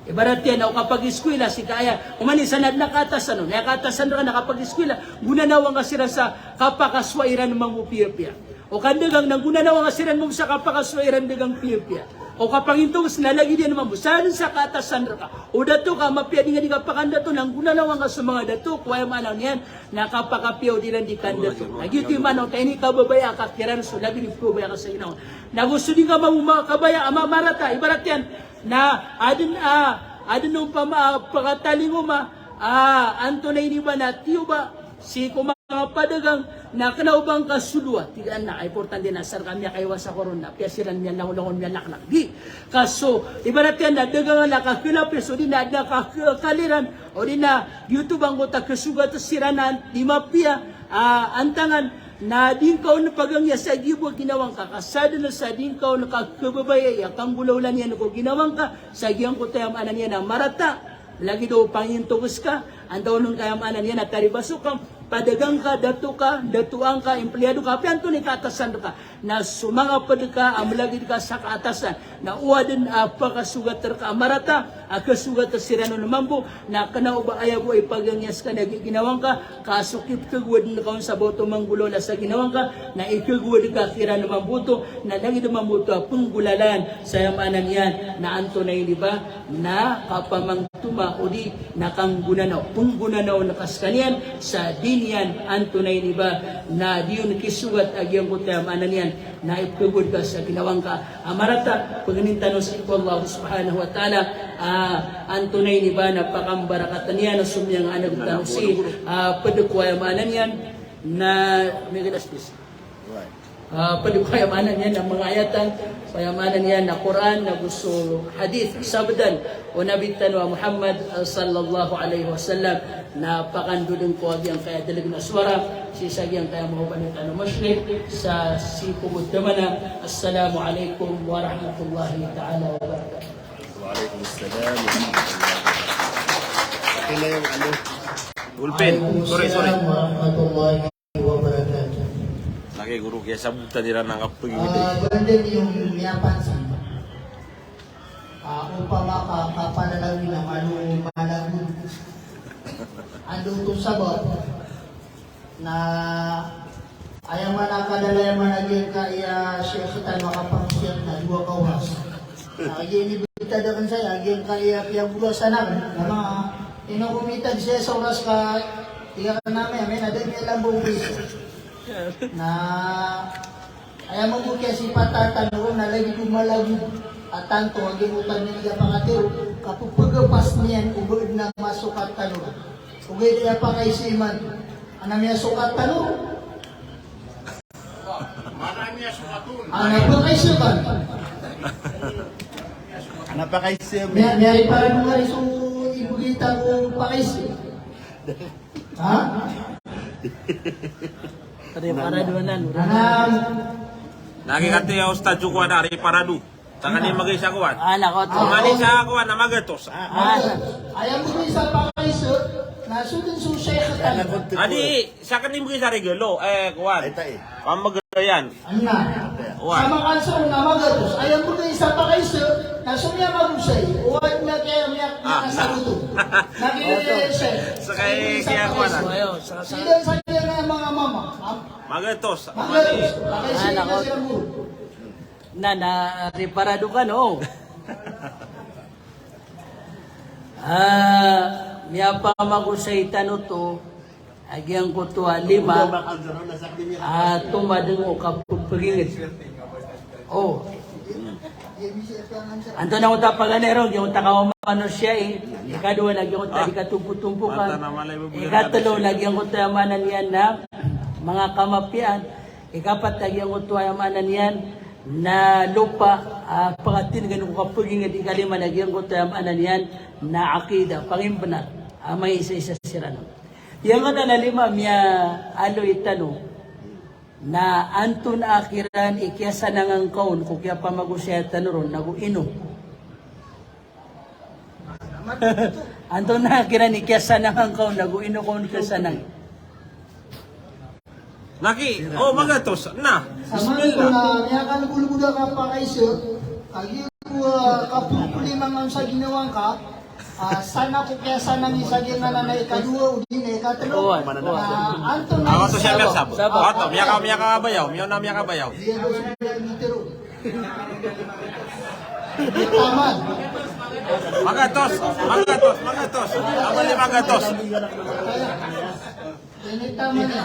Ibarat iyan na o kapagiskwila sii ka aya, oman i isa na adn a kaatasan on, aya kaatasan rka na kapagiskwila, gonanao angka siran sa kapakasowa iran mambo piyapiya. O kandagang na gonanao angka siran mambo sa kapakasowa iran dagang piyapiya. O kapangintogos na lagid iyan mambo. Sadn sa kaatasan rka. O dato ka mapiya di ngka di kapakandato, na gonanao angka so manga dato ko aya maana niyan na kapakapiya o di ran di kandato. Na giyoto i maana o ta ini kababaya ka kiran so lagid i pkhaobaya ka sa ginawa. Na go so di ngka mambo makabaya a ma-, marata, ibarat iyan na adn a, adn o pama-, a pakatalingoma a antonaa ini ba na tiyoba sii ko manga padagang na kna o ba ngka solowa. Tig iyan na importante na asar ka miyakaiwas ako ron na piya siran miyalangolangon, miyalaklak. Di. Ka so ibarat iyan na dagangan a kakhalapis, o di na adn a kakaliran, o di na giyoto ba angkoto a khasogat siran a di mapiya a antangan, na di ngka on pagangiya sa giya bo a ginawa ngka, ka sadn sa di ngka on kakhababayai a kanggolawla niyan ko ginawa ngka sa giyangkoto aya maana niyan a marata. Lagid o pangintogos ka, antaa on ka aya maana niyan a taribasok ka, padagang ka, dato ka, datoan ka, empleyado ka, apiya antonaa i kaatasan rka. Na so manga pd ka a mlagid ka sa kaatasan, na o adn a pakasogat rka a marata a khasogat siran on mambo, na kna o ba aya bo a ipagangiya skaniyan a ginawa ngka, ka so kipkhagowadan ka on sa ba oto manggolawla sa ginawa ngka, na ikhagowad ka kiran mambo oto, na lagid mambo oto a pnggolalan sa aya maana niyan na antonaa ini ba na kapamangtoma o di na kanggonanaw, pnggonanaw na ka skaniyan sa di niyan antonaa ini ba na di on kisogat a giyangkoto aya maana niyan na ikhagowad ka sa ginawa ngka a marata. Pagnin tano sii ko Allah subhanahu wa ta'ala a antonaa ini ba na pakambarakatan iyan a so miyangaanag tano sii a pd ko aya maana niyan na migilas bis. Ah, pd ko aya maana niyan na manga ayatan, aya maana niyan na Qur'an, na go so hadith, sabdan o Nabi tano a Muhammad, ah, sallallahu alaihi wasallam, na pakandodn ko a giyangkaya dlg na sowara sii sa giyangkaya mahoban tano mashrik, sa sii ko bo tmana. Assalamu alaikum warahmatullahi ta'ala wabarakatuh. Wa alaikum assalam warahmatullahi wabarakatuh. Akin na yung ano? Ballpen. Sorry, sorry. Warahmatullahi wabarakatuh. Kay guro, kiyasabotan iran a kapagingd. Ah, banda niyo miyapansin. Ah, opama ka kapalalawi na malo malagod. Anda oto sabap na aya man a kadalaya man a giyangkaya Sheikh tano a kapangosiyat na dowa ka oras. Na giyangkaya inibtad akn saya, giyangkaya piyagolasan akn. Na ino ko mitad saya sa oras ka tiga ka nami, amin, ada niya lambo ko isa. Na aya mambo kiyasipatan tano ron na lagid o malagod a tanto a giyangkoto a di niyan pakatero, kapphagapas niyan o ba adn a masokat tano ron. Ogaid aya pakaiza iman. Ana miyasokat tano ron. Ana pakaiza iman. Ana pakaiza iman. Miya-, miyari para mongari so ibgay ta ko pakaiza. Ha? Tadi para dua nan. Anam. Lagi kati ya Ustadz Joko ada hari paradu. Takani magay sa kowan. Ah, nako, to. Mani sa kowan na magatos. Ah. Aya mbgay sa pakaiza, na so dn so Sheikh tano. Adi, sakn i mbgay sa regalo, eh, kowan. Ay, tay. Pamagayan. Ana. Wan. Sa makansa na magatos. Aya mbgay sa pakaiza, na so miyamagosay. Wan na kaya miya-, Ah, miyasaboto. Na. Na kaya siya. Sa kay, kaya ko na. Sida sa kaya na mga mama. Ah. Magatos. Magatos. Pakaiza. Ah, nako. Na siya mo. Na, na, reparado ka, no? Ah, miyapamagosay tano to, a giyangkoto a lima, a tomadng o kapphagingd. O. Antonaa oto a paganay ron, giyangkoto a kawamanosiyai. Ikadowa na giyangkoto a di katompotompokan. Ikatlo na giyangkoto a maana niyan na manga kamapiyaan. Ikapat na giyangkoto a maana niyan na lopa, ah, pakatingan ko kapagingd. Ikalima na giyangkoto a maana niyan na akida, pangimbnar a maisaisa siran. Giyangkanan a lima miyaaloy tano na antonaa kiran i kiyasanangan ka on ko kiyapamagosaya tano ron nago ino. Antonaa kiran i kiyasanangan ka on nago ino ka on kiyasanang. Naki, o, magatos na. Bismillah. Sa mga ko na, niya ka nagulguda ka pakaiza, agi ko, ah, kaproblema nga sa ginawa ngka, ah, sana ko kiyasanang i sa giyangkanan a ikadowa, o di na ikatlo. Wan, wan. Ah, antonaa. Awa to siya, Sabo. Sabo. Awa to, miyaka-, miyakabayaw, miyaona miyakabayaw. Iya, dos, iya, mitero. Taman. Magatos, magatos, magatos. Abali magatos. Ini taman ya.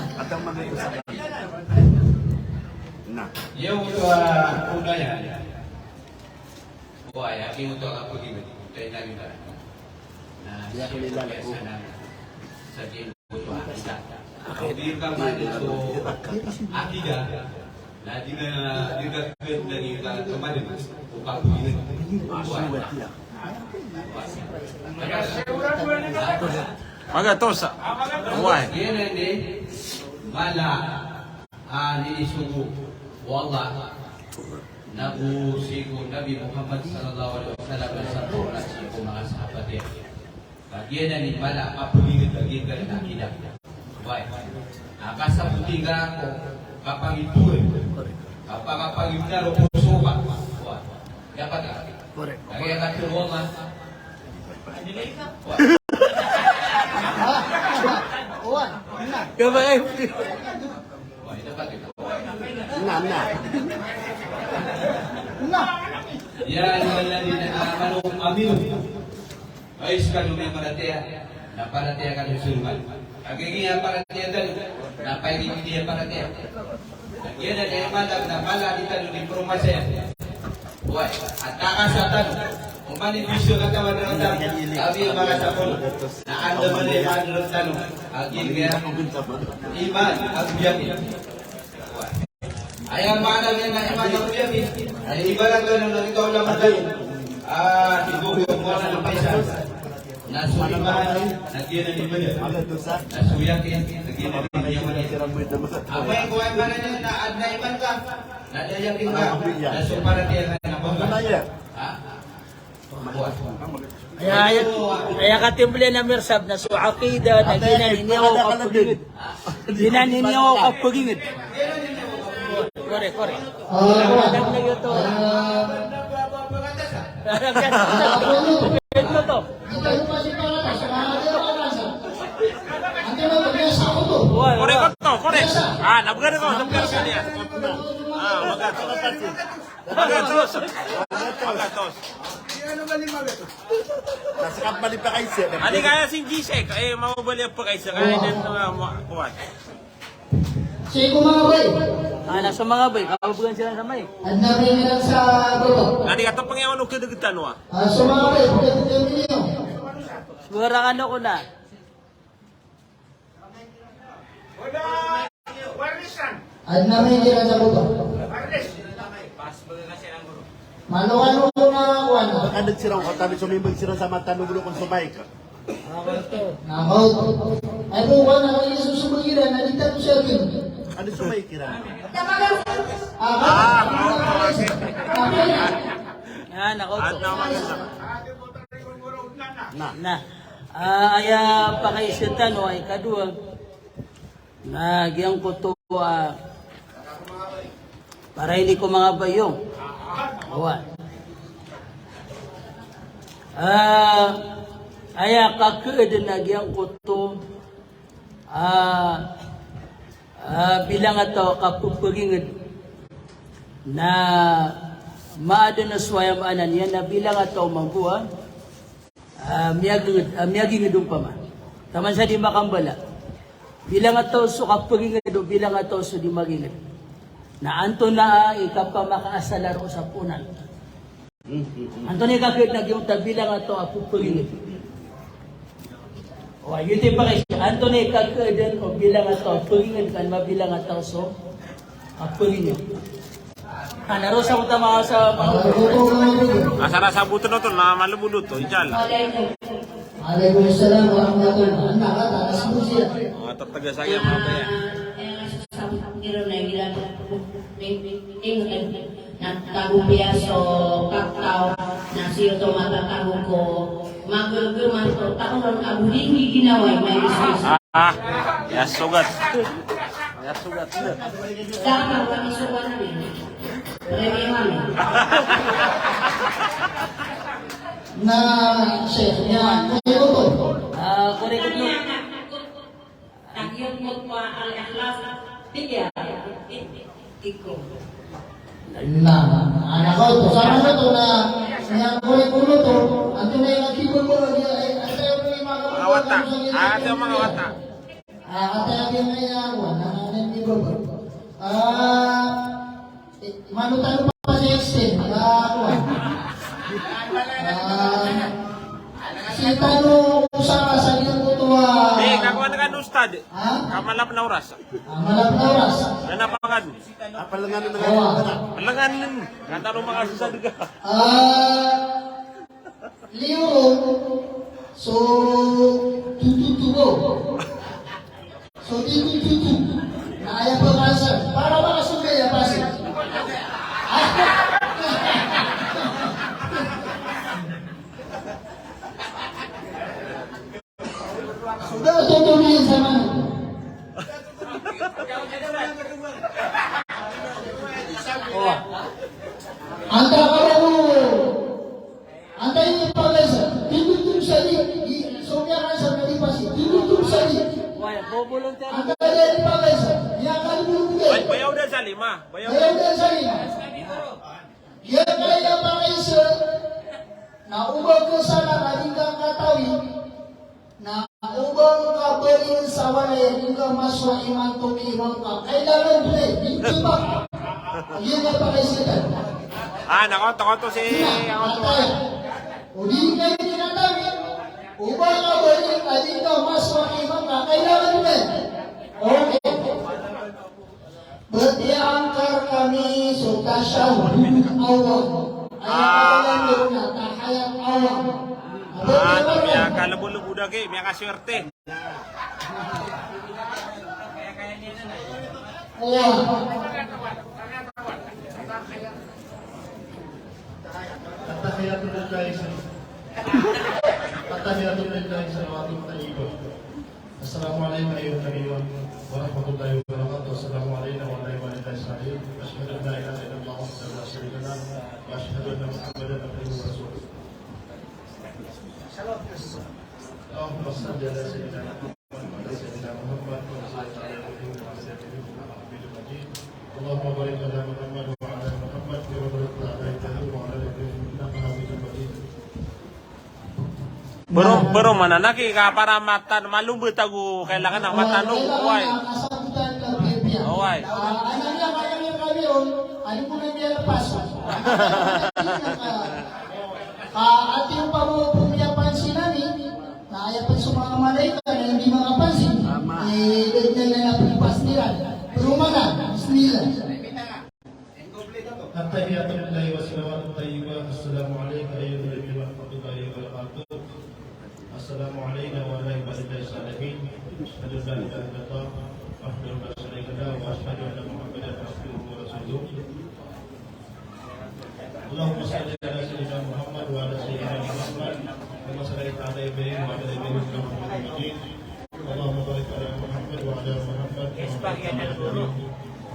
Na. Iyo, ah, uda ya. Wah, ya, ki muto ka pagi, tayo na rin ba? Na, ya, siya kilala ko. Sa di Akida. Akida. Na di na, di na, di na, di na, di na, di na, Magatos. Wai. Giyanan i mala a inisogo o Allah nago sii ko Nabi Muhammad sallallahu alaihi wasallam, na sii ko manga sahabat iyan. Kagiya na di mala a kapagingd, kagiya na akida. Wai. Na kasaboti ka ko kapangitoy. Kapakapangitoy o poso ka. Wai. Dapat ka. Kagiya ka tuwa ka. Wai. Wai, dapat ka. Na, na. Na. Ya ayyuhalladhina amanu aminu. Hay skano a miyaparatiyaya, na paratiyaya kano so Tuhan. Kagiya paratiyaya tano, na paratiyaya. Kagiya na di mala, na mala di tano di promasaya. Wai, a takasa tano. Oman i biso katawan tano, tabi a mala sa kono. Na anda man i iman tano, kagiya iman, kagiya. Aya maana niyan na iman na so yakin. Aya ibarat na, na ikaw na matay. Ah, ikaw na matay. Na so iman, na giyanan i iman. Na so yakin, na giyanan i iman. Amay ko aya maana niyan na adn a iman ka, na da yakin ka, na so paratiyaya ka na bangga. Ha? Aya, aya, aya katimbl iyan a mirsab na so akida na giyanan i iniyawa o kapagingd. Giyanan i iniyawa o kapagingd. Kore, kore. Ah, kore. Laglag na giyoto. Ah. Ito to. Kore ko to, kore. Ah, nabgari ko, nabgari ko niyan. Ah, magatos. Magatos. Magatos. Na ska bali pakaiza. Adi kaya si Jisek, eh, mababali a pakaiza. Kaya niyan, ah, ma-, kuwan. Sii ko manga bay. Ah, na so manga bay, kababagan siran sa may. Adn a manga bay sa baba. Adi ka to pangyawan o kadagtan wa. Ah, so manga bay, kadagtan niyo. Suwara kano ko na. Adn a manga bay sa baba. Malo, ano ko na kuwan. Kadagtan siran ko, tabi sumimbag siran sa mata, no, bulu kon so mic. Nakaw. Ay, bo, wana, kagiya so sumbag iran na di tano siya bin. Ano so mic iran? Ah, ah, okay. Ah, nakaw. Ano, maganda. Na. Na. Ah, aya pakaiza tano a ikadowa. Na giyangkoto a, ah, para ini ko manga bayo. Awa. Ah, aya kakaadn a giyangkoto, ah, ah, bilang a taw a kapphagingd. Na maadn a so aya maana niyan na bilang a taw mambo a Ah, miyagingd, ah, miyagingd ompama. Taman sa di makambala. Bilang a taw so kapagingd o bilang a taw so di magingd. Na antonaa i kapamakaasal a roo sa ponan. Antonaa i kakaadn a giyoto a bilang a taw a pagingd. O, giyoto i pakaiza. Antonaa i kakaadn o bilang a taw a pagingd ka an mabilang a taw so kapagingd. Ana, roo sa utama sa panguluto. Asar a sabotn oto na malbod oto, insha Allah. Alaikum salam warahmatullah. Ana, kata, asbut siya. O, tatag a saya, maabaya. Na tago piya so kakao, na siyoto matatago ko magagaman ko taon a bo di giginawa i may business. Ah, ya sogat. Ya sogat. Dapat kami sogat ini. Remi mami. Na, Sheikh, ya, kore ko to. Ah, kore ko to. Tagiyok mo pa al-ikhlas. Tiga. Iko. Na, ana ko to. Sama ko to na, ya, kore ko to. Antonaa i lagi ko ko, ya, eh, ata yung mga Manga wata. Ata yung mga wata. Ah, ata yung mga yawa, na, na, na, di ba ba? Ah, eh, mano tano pa sa extend, ah, kuwan. Ah, sii tano sa, sa giyangkoto a. Eh, kakuwan ka, Ustad. Ha? Ka malap na oras. Ah, malap na oras. Ano na pangan? Ah, palangan na nga. Awa. Palangan. Kata ro mga susadga. Ah, Liyo, so, tututu ko. So, tututu. Na aya pangasa. Para makasok aya pasi. Sudah tututu niyan sa mano. Oh. Antara kamu. Antaa i pagaiza, tindotong sa di, i, so miyakaisa na di pasi, tindotong sa di. Antaa i pagaiza, miyakalimbulong di. Bay-, bayaw da sa lima, bayaw da. Bayaw da sa lima. Giyangkaya pagaiza, na oba ka sana ka di ka katawi, na oba ngka bali sa walay a di ngka masowa imanto ki iman ka. Kailangan dole, di ba? Iya nga pakaisetan. Ah, nako, toko to si, iya, ako to. Ataya. O di ngka ini natawid. Oba ngka bali a di ngka masowa iman ka. Kailangan dole. Okay. Bati angkar kami so tashahhud awal. Aya kalangon na tahiyat awal. Ah, miyakalabolog o dagi, miyakaswerte. Aya. At-tahiyatu lillahi sal-, at-tahiyatu lillahi salawatut thayyibah. Assalamu alayka ayyuhan nabiyyu wa ورحمة الله وبركاته. السلام علينا وعلى عباد الله الصالحين. أشهد أن لا إله إلا الله وحده لا شريك له، وأشهد أن محمدا عبده ورسوله. اللهم صل على سيدنا محمد وعلى سيدنا محمد كما صليت على إبراهيم وعلى آل إبراهيم إنك حميد مجيد. اللهم بارك على محمد وعلى آل محمد كما باركت على إبراهيم وعلى آل إبراهيم إنك حميد مجيد. Bro, bro, mana na ki ka para matan malombo tago kailangan ang matan o, oway. Oway. Ah, ano niya, kaya niya kami yun, ano ko na niya lepas? Ah, ati yung pamupong niya pansinan eh. Na aya pn so manga malaikat na hindi makapansin. Tama. Eh, dahil na na pagpas nila. Pero mana, bismillah. التحيات لله والصلوات الطيبات. السلام عليك أيها النبي ورحمة الله وبركاته. السلام علينا وعلى عباد الله الصالحين. أشهد أن لا إله إلا الله وحده لا شريك له وأشهد أن محمدا عبده ورسوله. اللهم صل على سيدنا محمد وعلى سيدنا محمد كما صليت على إبراهيم وعلى آل إبراهيم إنك حميد مجيد. اللهم بارك على محمد وعلى آل محمد كما باركت على إبراهيم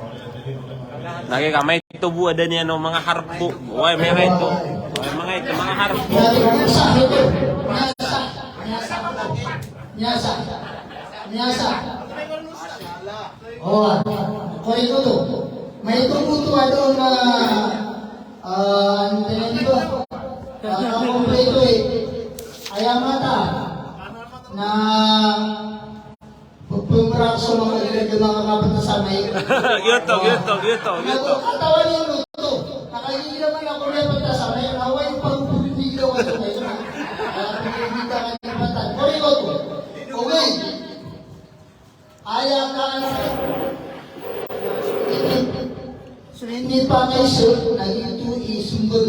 وعلى آل إبراهيم إنك حميد مجيد. Lagi ka maito bo adn iyan o manga harpo. Oway, manga ito. Oway, manga ito, manga harpo. Miyasa, miyasa, miyasa. Oway, korek oto. Maito bo oto adn a, ah, ano tawag dito? Ah, kompleto eh. Aya mata na pagpemrak so manga ilay a manga kapatasamay. Giyoto, giyoto, giyoto, giyoto. Katawan iyan oto. Na kagiya man ako niyan patasamay, na oway pagpemrak so manga ilay a manga kapatasamay. Korek oto. Okay. Aya ka, so inipakaiza na giyoto i sombol.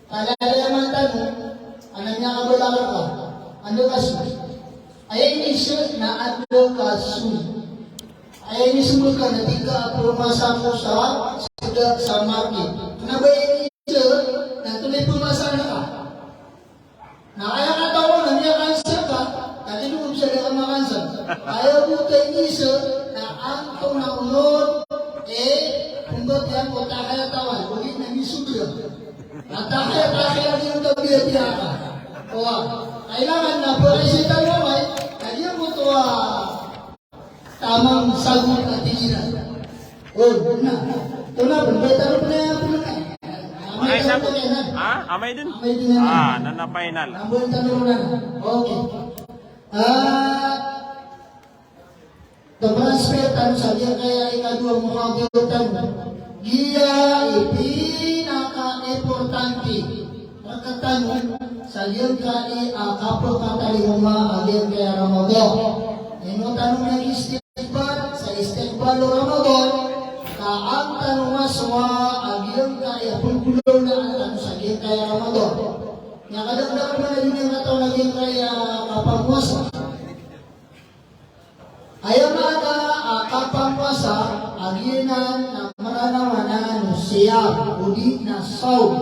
Kala aya mata mo, ana miyakabalakar ka, anda ka so? Aya iniiza na anda ka so? Aya inisombol ka na di ka pemasa ko sa sega sa market. Kena ba iniiza na antonaa i pemasa ka? Na aya katawan na miyakansel ka, na di mo bisa di ka makansel. Aya bo oto iniiza na antonaa on, eh, pembatiyaan ko tahayat awal, ogaid na misobra. Na tahayat akhir a di on tabiya-biya ka. Oway, kailangan na pakaisa tano mambo, na di on oto a Tamang sagot a tig iran. O, na. Tonaa pn, ba tano pn aya pn na. Amay dn. Ha? Amay dn? Amay dn. Ah, na, na final. Amay tano na. Okay. Ah, transfer tano sa giyangkaya ikadowa muhadara tano. Giya i pinaka-importante. Rktano sa giyangkai a kapakatalingoma a giyangkai a Ramadan. Ino tano mag-istiqbal sa istiqbal o Ramadan, ka an tano masowa a giyangkai a pnggolaolaan tano sa giyangkai a Ramadan. Miyakadakdakl man a di niyan katawan a giyangkai a kapamowasa. Aya maana a kapamowasa a giyanan na Mranaw a nano siyam, odi na sawm.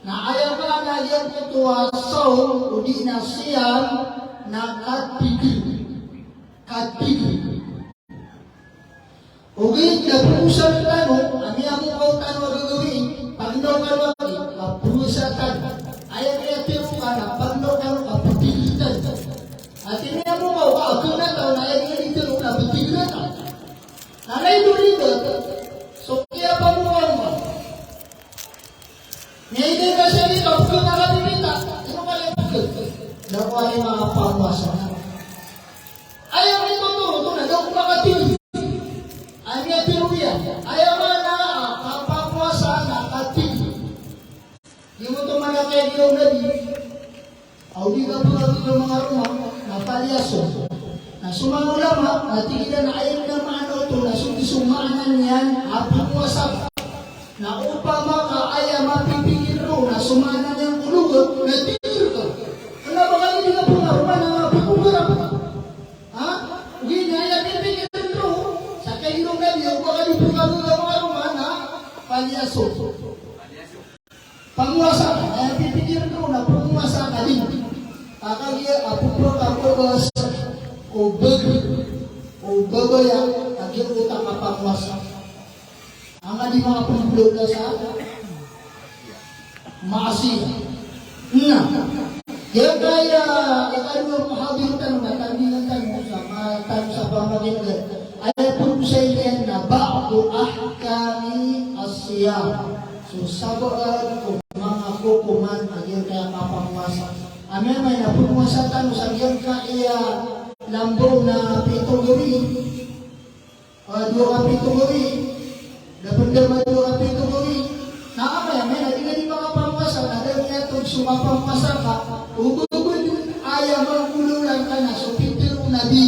Na aya maana giyangkoto a sawm, odi na siyam, na katigr. Katigr. Ogaid na pagosar tano, a miyamokaw tano a gagawii, pagnaw kano a, a pagosar tano. Aya miyatharo ka na pagnaw kano a ptigr tano. Ati niyan bo ka, a kna taw na aya niyan itharo na btgr ka. Na aya ito ribat, so kiyapamokaw ka. Niyan ito ka siya ni ka btgr ka, ka bibita, ino ka niyan btgr? Da ko ari makapamowasa. Aya mitotoro oto na da ko makatharo. Aya miyatharo iyan. Aya maana a kapamowasa na katharo. Giyoto man a kaya o Nabi, aw di ka pagagagaw manga roma, na falyasum. Na so manga ulama na tig iran a aya maana oto na so, so maana niyan a pamowasa. Na opama ka aya mapipikir roo na so maana niyan ko logat na tigr ka. Kna ba ka di ka pagagagaw manga roma na pagagagaw ka. Ha? Ogaid na aya mapipikir roo, sa kaya o Nabi, aw ba ka di pagagagaw manga roma na falyasum. Pamowasa, aya pipikir ko na pamowasa ka dn. Ka kagiya a pphakakoos ko bagr, ko babaya a giyangkoto a kapamowasa. Angka di makapembelo ka sa maasiyat. Na giyangkaya ikadowa a muhadara tano na tandingan tano sa mata tano sa pamakineg. Aya pagosay niyan na ba'du ahkami as-siyam. So sabaad ko manga kokoman a giyangkaya kapamowasa. Amay na pamowasa tano sa giyangkaya lambaw na pito gawii. Ah, dowa ka pito gawii. Da pendam a dowa ka pito gawii. Na amay, amay na di ka di makapamowasa, na da niyan oto so kapamowasa ka. Oba, oba, aya mangolawla ka na so pitharo o Nabi.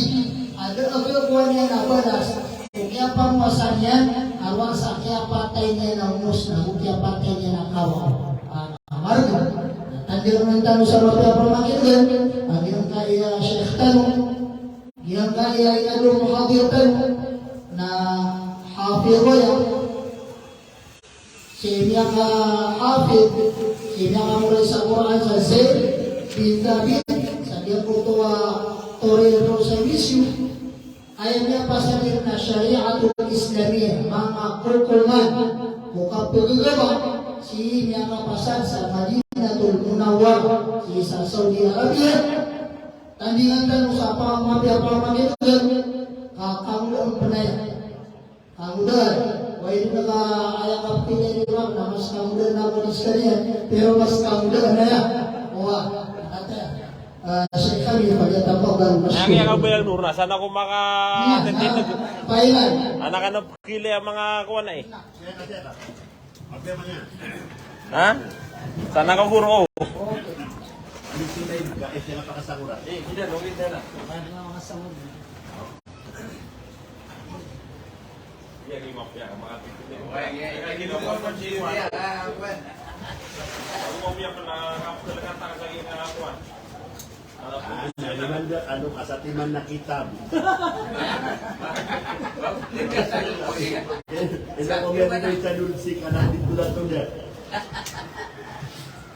A da a kakowa niyan a balas ko kiyapamowasa niyan, a rowar sa kiyapatay niyan a omos na go kiyapatay niyan a kawaw. Ah, marga. Na tandingan tano sa mapiya a pamakineg a giyangkaya Sheikh tano. Giyangkaya ikadowa a muhadara tano na hafid aya. Si miyakahafid, si miyakamoray sa Qur'an sa Zaid bin Thabit, sa giyangkoto a tori roo sa M S U, aya miyapasad iyan na Shari'atul Islamiyah, manga kokoman ko kapagagama, si miyakapasad sa Madinatul Munawwarah, si sa Saudi Arabia. Tandingan tano sa pamapiya a pamakineg ka kangodaan pn aya. Kangodaan. Wa ino na ka aya kapikir iran na mas kangodaan ako di sekaniyan, pero mas kangodaan aya. Wa, kata, ah, Sheikh Khalil, falyatafaddal mashkura. Aya kabayag Nur na, san ako maka... Iya, ah, pailan. Anak ano pkili ang mga kuwan na eh. Ha? Sana ka guro. Ah, na, di man da, ano, kasatiman na kitab. Ina ko nga di na itadul si kanadit ko na to da.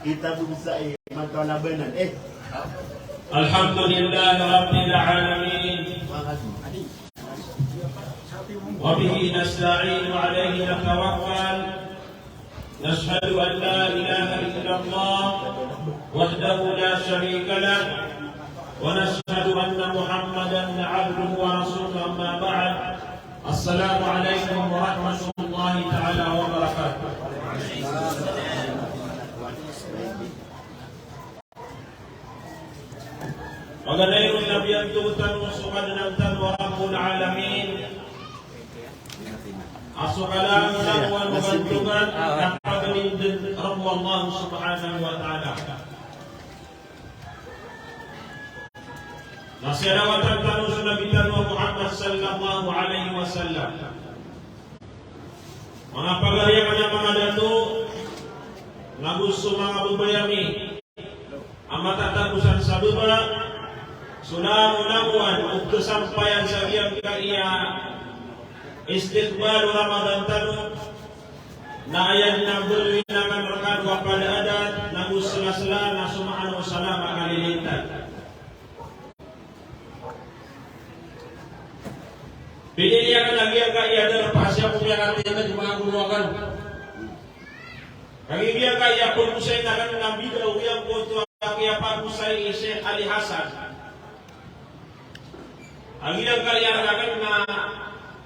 Kitab sa, eh, magkalabanan, eh. Alhamdulillahi Rabbil Alamin. Wa bihi nasta'in wa alayhi natawakkal. نشهد أن لا إله إلا الله وحده لا شريك له، ونشهد أن محمدا عبده ورسوله، أما بعد. السلام عليكم ورحمة الله تعالى وبركاته. Paganay ron na biyantog tano so Kadnan tano a Rabbul Alamin, a so kalangolangowan o bantogan na paganindn roo o Allah Subhanahu wa Ta'ala. Na salawatan tano so Nabi tano a Muhammad sallallahu alaihi wasallam. Manga pagari akn a manga dato, nago so manga babay ami a matatagosan sa baba, so langolangowan o kasampayan sa giyangkaya istiqbal o Ramadan tano, na aya dn a baloyin akn rkano a pd a adat, nago slasla na so maana o salam a kalilintad. Pinili akn a giyangkaya darpa sii ko miyakatindg, manga guro akn. Kagiya giyangkaya pagosay akn na bida o giyangkoto a kiyapagosay i Sheikh Ali Hasan. A giyangkaya akn na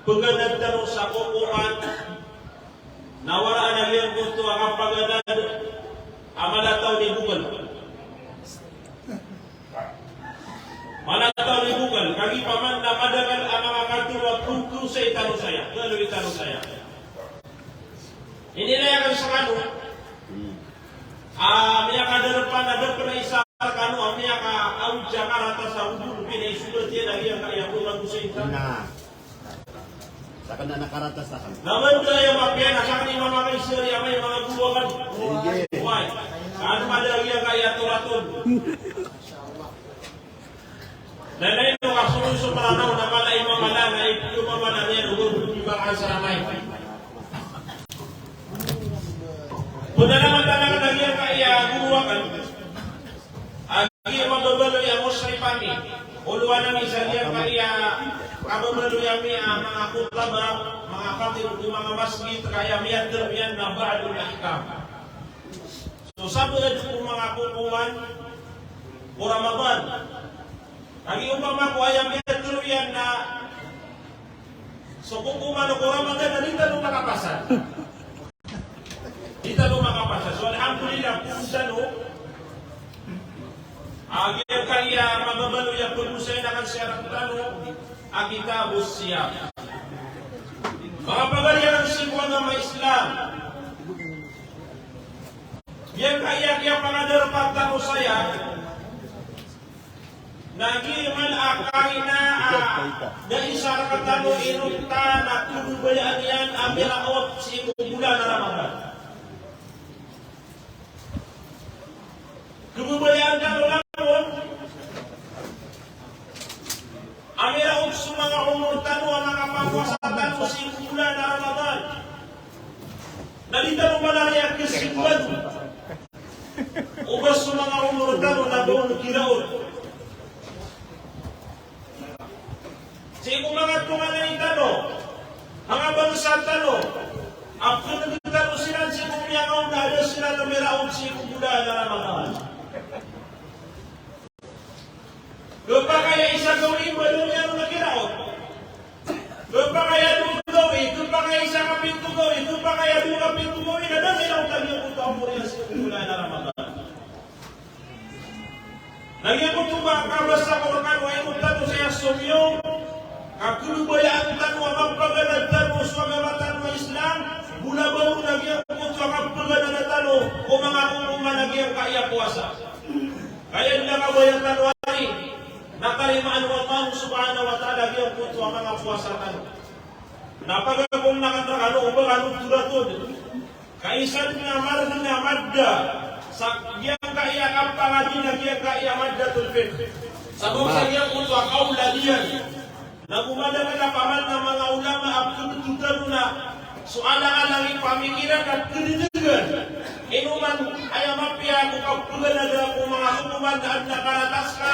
pganad tano sa kokoman na waraan a giyangkoto a kapaganad a mala taw di Google. Mala taw di Google, kagiya paman na madakl a manga katharo a pagosay tano saya, galoy tano saya. Inilay akn skano a miyakadarpa na da pn a isa rkano a miyakaawid sa karata sa odor, pinaisog iyan a giyangkaya ko pagosay tano. Na. Sakn na nakarata sakn. Na manda aya mapiya na sakn i mama ka isari amay manga guro akn. Sige. Oway. Kano mada giyangkaya toratol. Na ino ka solo so Mranaw na mala i mama na, na ipd o mama na niyan o guro di ba ka saramay. Pd a mada na giyangkaya guro akn. Agi mababaloy a musrif ami, olowan ami sa giyangkaya Mabaloy ami a manga khutbah, manga khatib ko manga masgit, ka aya miyatharo iyan na ba'dul ahkam. So sabaad ko manga kokoman ko Ramadan. Lagid opama ko aya miyatharo iyan na so kokoman ko Ramadan na di tano makapasad. Di tano makapasad. So alhamdulillah, poon tano a giyangkaya mababaloy a pagosay na kan siyarat tano a kitabus siyam. Manga pagari akn sii ko agama Islam, giyangkaya kiyapangadarpa tano saya na giya man a karina a da isa rktano inonta na khababayaan iyan a miraot sii ko bolan a Ramadan. Khababayaan tano langon a miraot so manga omor tano a manga pangowasa tano sii ko bolan a Ramadan. Na di tano manaraya kasimbado o ba so manga omor tano na ba on kiraot. Sii ko manga tonganay tano, manga bangsa tano, a pnggn tano siran sii ko miyangaoona a da siran miraot sii ko bolan a Ramadan. Khapakay a isa gawii ba da niyan on kiraot. Khapakay a dowa gawii, khapakay a isa ka pito gawii, khapakay a dowa ka pito gawii, na da niyan on kiraot a moriyan sii ko bolan a Ramadan. Na giyangkoto a kabasa ko rkano a ino tano saya somiyong, ka khababayaan tano a mapaganad tano so agama tano a Islam, mala ba on a giyangkoto a kapaganada tano ko manga kokoman a giyangkaya powasa. Ka aya dn a kabaya tano ari na tarimaan o Allah subhanahu wa ta'ala giyangkoto a manga powasa tano. Na pagakong na kanta kano o ba kano toratod. Ka isa dn a margn a madda sa giyangkaya kapangadi na giyangkaya maddatul fiqh. Sabap sa giyangkoto a kaolad iyan. Na go madakl a paman a manga ulama a pkhaontod tano na so alang-alang i pamikiran na kdndgan. Ino man aya mapiya ko kapaganada ko manga kokoman na adn a karatas ka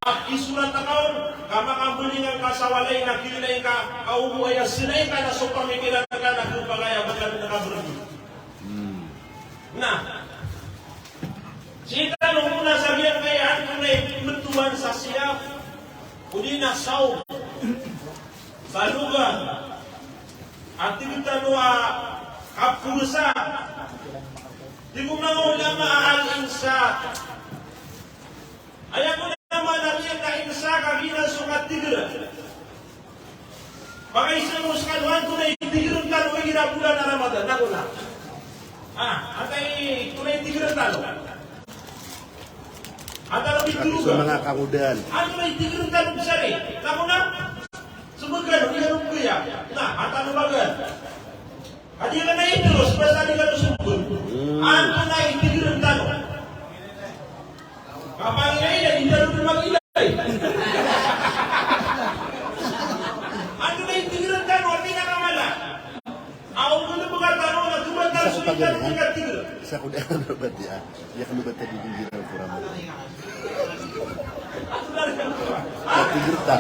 a kisorat ka on, ka makambling ka sa walay na kirilay ka, ka obo aya sinay ka na so pamikiran ka na khapakay a ba ka dn a kabrg. Hmm. Na sii tano mona sa giyangkaya antonaa i pmbtowan sa siyam, odi na sawm sa loga a tig tano a kapowasa. Tig o manga ulama a al-imsak. Aya kon a maana niyan na imsak a giyanan so katigr. Pakaisa mo skano, antonaa i tigrn tano igira bolan a Ramadan, na kon a. Ah, antaa i, antonaa i tigrn tano? Antaa i tigrn tano? So manga kangodaan. Antonaa i tigrn tano bsari? Na kon a. So bgan, di kano bgaya. Na, antaa i bgan? Adi ka na iteros, basta di ka na sumbon. Hmm. Antonaa i tigrn tano? Kapangilay na di tano dn mangilay. Antonaa i tigrn tano a pinakamala? Aw, kano ba ka tano na tumatang so di tano di ka tigr. Sa ko di ano ba di, ah. Iya kano ba tadi di gira ko Ramadan? Kapigrta.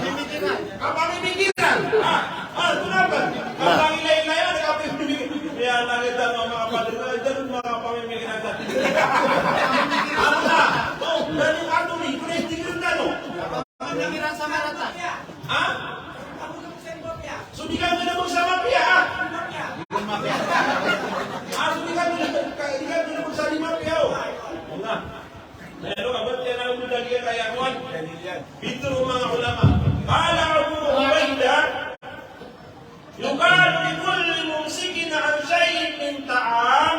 Kapamimikiran. Ah, ah, ito na ba? Na. Kapangilay-ilay, ano, kapamimikiran. Kaya nakita mo, mga padre, ay, ganun, mga pamimikiran natin. Ano na? Oh, ganun, ano, ni, kung naitigil na, no? Kapamimikiran sa marata. Ha? So, di ka nila magsamapya, ha? Ah, so, di ka nila, di ka nila magsamapya, oh. Ano na? Na ino ka ba tiyan a lagid a giyangkaya kowan? Pitharo o manga ulama. Qala Abu Ubaidah, yuqalu li kulli mumsikin an shay'in min ta'am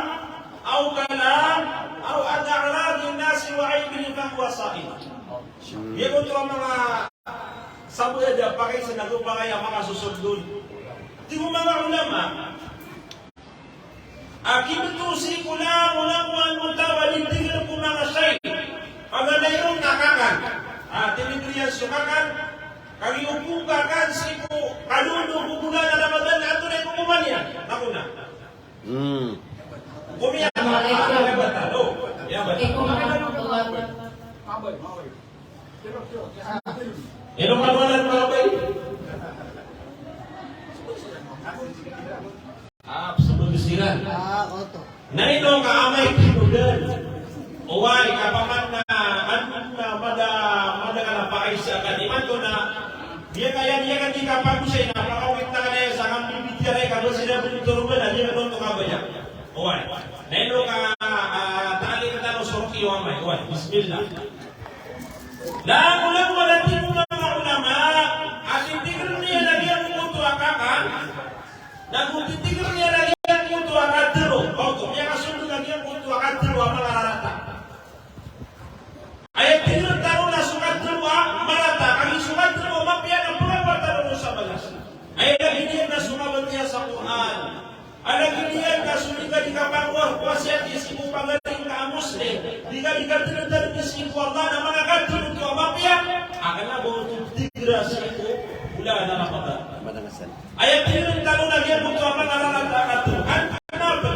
aw kalam aw an a'radin nasi wa aibihim fahuwa sa'im. Giyoto a manga sabaad a pakaisa na gopakay a makasosold on. Tig o manga ulama, a kibto sii ko langon o taw a di tigr ko manga shay. Paganay ron na kakan. A, tinigr iyan so kakan. Kagiya opama ka kakan sii ko kalolog o bolan a Ramadan, antonaa i kokoman iyan? Na kon a. Hmm. Komiyan. Assalamu alaikum. Iya, bata. Ino ka wala na mabay? kapagosay na pakawitan ka na sa kambibitiyarai ka ba sila bintoroban na di na doon to kabaya. Oway. Na ino ka, ah, taalin tano so kiyo amay. Oway, bismillah. Langolangon a tig o manga ulama a titigr iyan a giyangkoto a kakan, nago titigr iyan a giyangkoto a katharo. Oto, miyakasold a giyangkoto a katharo a manga rarata. Aya tig tano na so katharo a marata, kagiya so katharo a mapiya na pagawad tano sa balas. Aya lagid iyan na so kabatiya sa Qur'an. Aya lagid iyan na so di ka di kapagowad ko a siyati sii ko pagari ngka a Muslim. Di ka di katharo sii ko Allah na manga katharo oto a mapiya. Aken a ba oto tigra sii ko bolan a Ramadan. Aya tig tano na giyangkoto a manga rarata a katharo. An, anapa?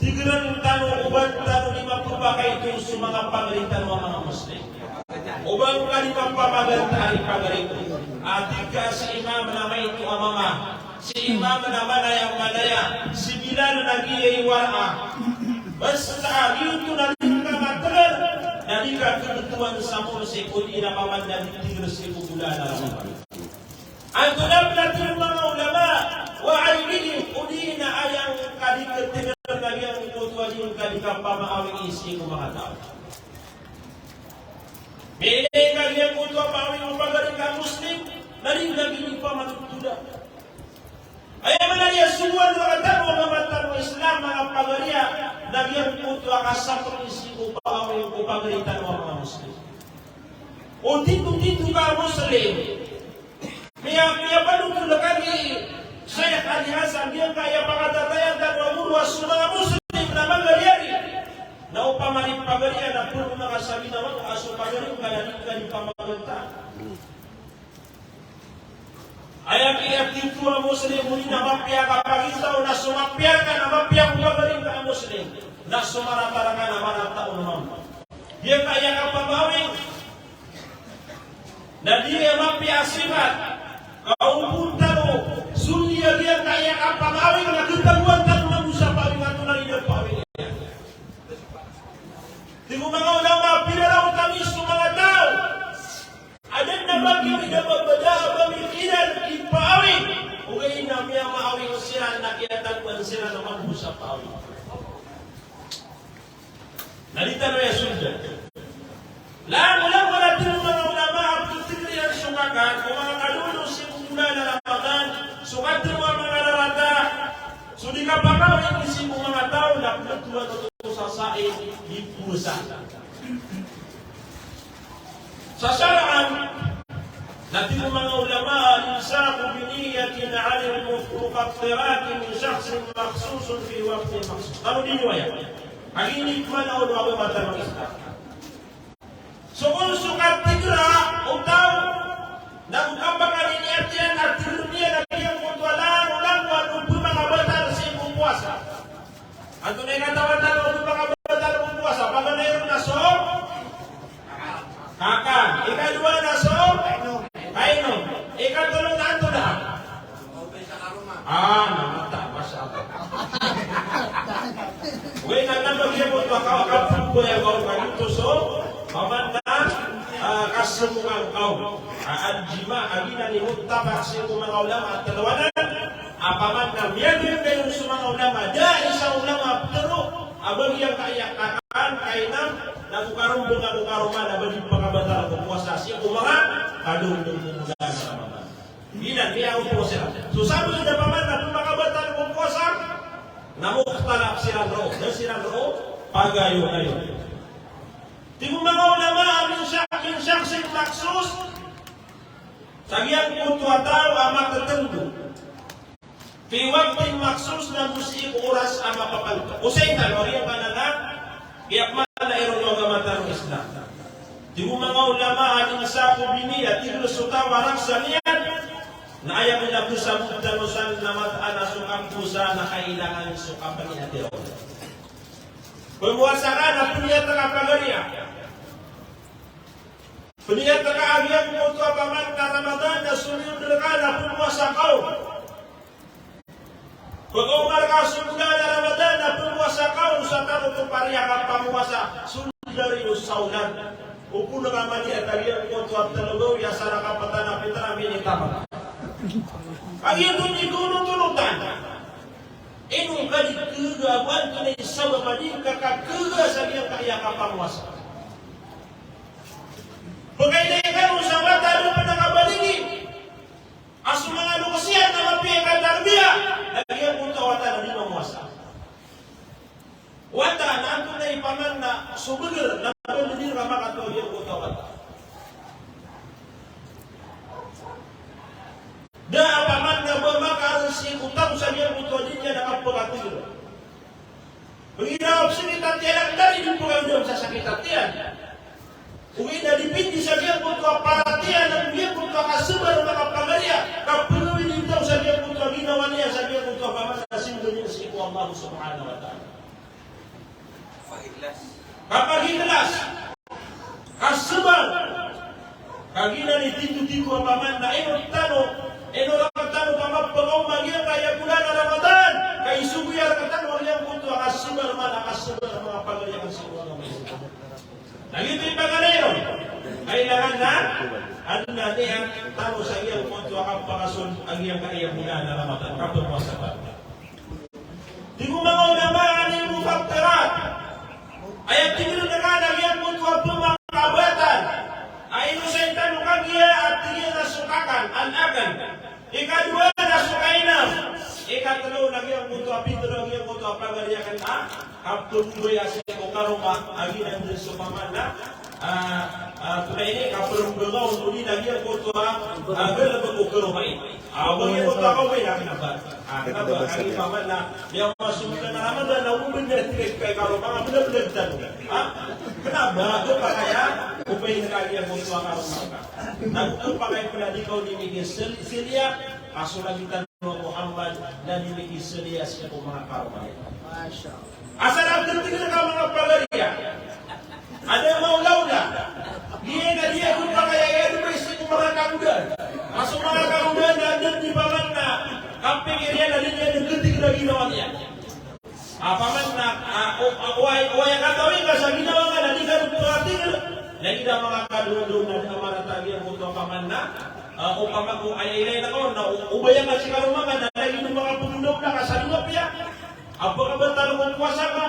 Tig tano o ba tano di mapapakaito so manga pagari tano a manga Muslim. O ba ngka di mapapaganta i pagari ko. A tig ka si Imam na maito a mama. Si Imam na manaya-manaya. Si Bilal na giyai wara. Basta a giyoto na di ka matgar. Na di ka kebetowan sa monsik odi na paman na di tig sii ko bolan a Ramadan. Antonaa pn a tig o manga ulama, wa aynihim, odi na aya ngka di katharo na giyangkoto a di ngka di kapamaawing sii ko manga taw. Miyailay ka giyangkoto a paawing o pagari ngka a Muslim, na di lagid i pamanothoda. Aya maana niyan so owaan rktano a manga taw a Islam, manga pagari a, na giyangkoto a kasapr sii ko paawing o pagari tano a manga Muslim. O tito-tito ka a Muslim. Miya, miyapanothol ka ni Sheikh Ali Hasan, giyangkaya pakatatayan tano a goro a so manga Muslim na magariyari. Na opama i pagari a na poro manga sabi na wata a so pagari ngka na di ka di pamaganta. Aya kiya tito a Muslim odi na mapiya ka pagitaw na so mapiya ka na mapiya ko pagari ngka a Muslim. Na so marata rka na marata on mambo. Giyangkaya kapamaawing. Na di niyan mapiya a sipat. Ka o ba tano, so niyan giyangkaya kapamaawing na khatagoan tano mambo sa paawing antonaa i da paawing iyan. Tig o manga ulama, pira raw tano so manga taw. Aden a ba giya i da ba bada a ba mikiran i paawing. Ogaid na miyamaawing siran na kiyatagoan siran mambo sa paawing. Na di tano aya sold. Langolangon a tig o manga ulama a pthitigr iyan so kakan ko manga kalolog sii ko bolan a Ramadan, so katharo a manga rarata, so di kapakaawing sii ko manga taw na pmbtowan oto sa saim di powasa. Sa shar'an, na tig o manga ulama, al-imsaku bi niyyatin anil mufattirati min shakhsin makhsusin fi waqtin makhsus. Kano di niyo aya? Kagiya ini pman a olo a ba matano isa. So kon so katigra o taw, na go kapakaniyat iyan a tig iyan a giyangkoto a langolangon o pmakabatal sii ko powasa. Antonaa i katawan tano o pmakabatal ko powasa? Paganay ron na so kakan. Ikadowa na so kainom. Ikatlo na antonaa? Ah, na mata, masha Allah. Ogaid na, na ba giya bo to a kaw, kapmboya kaw, ka giyoto so paman na, ah, kasemokan kaw. Ah, al-jima, a giyanan i muttafaq sii ko manga ulama a tlo anan, a paman na miyaganda iyan so manga ulama, da isa ulama a ptharo a ba giyangkaya kakan, kainom, nago karombengan o karoma na ba di pakabatal ko powasa sii ko manga kadong ko bolan a Ramadan. Giyanan, miyaopos iran. So sabap na paman na pmakabatal ko powasa, na mukhtalaf siran roo, da siran roo pagayonayon. Tig o manga ulama a min sha-, min shakhsin makhsus, sa giyangkoto a taw a makatendo. Fi waqtin makhsus, na go sii ko oras a mapapantag. Osayin tano, oriyan ka na na, aya pman a iron o agama tano a Islam. Tig o manga ulama a al-imsaku bi niyyah, tig iran so taw a raksa niyat, na aya miyakasabot tano san na mataan a so kapowasa na kailangan so kapniyat iron. Pmowasa ka na pniyat ka a pagari a Pniyat ka a giyangkoto a paman ka Ramadan na sold rka na pmowasa ka on. Pkaoma rka so bolan a Ramadan na pmowasa ka on sa tano to pariya ka pamowasa, sold rka on sa olan. Opama ka maniyat a giyangkoto a tlo gawii a sa rka ptana pitra minitaman. Kagiya oto di konotonotan. Ino ka di kega a ba antonaa i sabap a di ngka kakega sa giyangkaya kapamowasa. Pakailay kano sa wata a da pn a kabaligi a so manga loks iyan na mapiya i katarbiya na giyangkoto a wata na di mamowasa. Wata na antonaa i paman na so beger na ba di ngka makatoon giyangkoto a wata. Da a paman na ba makaarn sii ko taw sa giyangkoto a di niyan kapakateger. Pangiraw sakit a tiyan a da di pagawidam sa sakit a tiyan. Ogaid na dipindi sa giyangkoto a paratiyaya, giyangkoto a kasabar, makapagariya, kapagawid i taw sa giyangkoto a ginawa niyan, sa giyangkoto a paman na sinda niyan sii ko Allah subhanahu wa ta'ala. Kapagikhlas. Kasabar. Kagiya na titho-titho a paman na ino tano, ino rktano pamapagaw a giyangkaya bolan a Ramadan. Kaisogo iyan rktano a giyangkoto a kasabar, man a kasabar, makapagariya ka sii ko Allah. Na giyoto i paganay ron. Kailangan na, adn a niyan tano sa giyangkoto a kapakasold a giyangkaya bolan a Ramadan, kapamowasa tano. Tig o manga ulama a al-mufattirat. Aya tig iran a giyangkoto a pmakabatan a inosayn tano kagiya a tig iran a so kakan, al-akl. Ikadowa na so kainom. Ikatlo na giyangkoto a pitharo a giyangkoto a pagari akn a kapmboya sii ko karoma a giyanan dn so paman na, ah, ah, tonaa ini, kapmboya on odi na giyangkoto a, ah, galbk o karoma ini. Ah, ba giyangkoto a kawbay na kna ba. Ah, kna ba, kagiya paman na miyamasomiyong a Ramadan na o ba na tig ka i karoma nga bnabnag tano. Ha? Kna ba, khapakay a, o ba ini kagiya giyangkoto a karoma ka. Na khapakay pn a di ka on di mikisiliya, a so Nabi tano a Muhammad na di mikisiliya sii ko manga karoma iyan. Masha Allah. Asar a tig iran a manga pagari a da maolaola. Giya na di a khapakay a aya di ba sii ko manga kagodaan. A so manga kagodaan na da di paman na kapikir iyan a di niyan tig a ginawa niyan. A paman na, ah, o, o, o aya, o aya katawi ka sa ginawa nga na di ka pakatigr. Na giya manga kadodoon na da a marata giyangkoto a paman na, ah, opama ko aya ilay na kaon na o, o baya ka sii karoma nga na lagid o manga pagdodon na ka sa dowa piya. A pakabatal ko powasa ka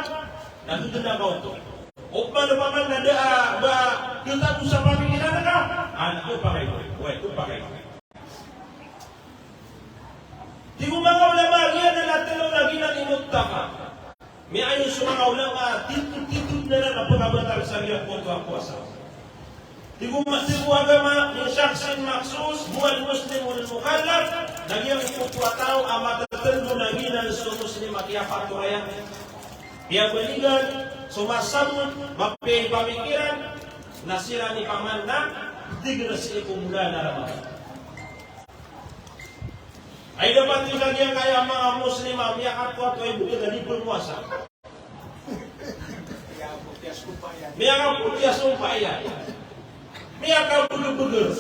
na dodon a kaoto. Opama na paman na da, ah, ba khatago sa pamikiran ka. Ah, na khapakay ko. Oway, khapakay ko. Tig o manga ulama, giyanan a tlo na giyanan i muttafaq. Miyaaloy so manga ulama a titho-titho dn anan a pkabatal sa giyangkoto a powasa. Tig o ma-, tig o agama, min shakhsin makhsus, huwa al-muslim al-mukallaf, na giyangkoto a taw a matatndo na giyanan so Muslim a kiyapatorayan, kiyabaligan, so masabot, mapiya i pamikiran, na siran i paman na tig iran sii ko bolan a Ramadan. Ay dapat i kagiya kaya manga Muslim a miyakatoatoa i bgan a di pmowasa. Miyakapotiya sompa iyan. Miyakabgabgr.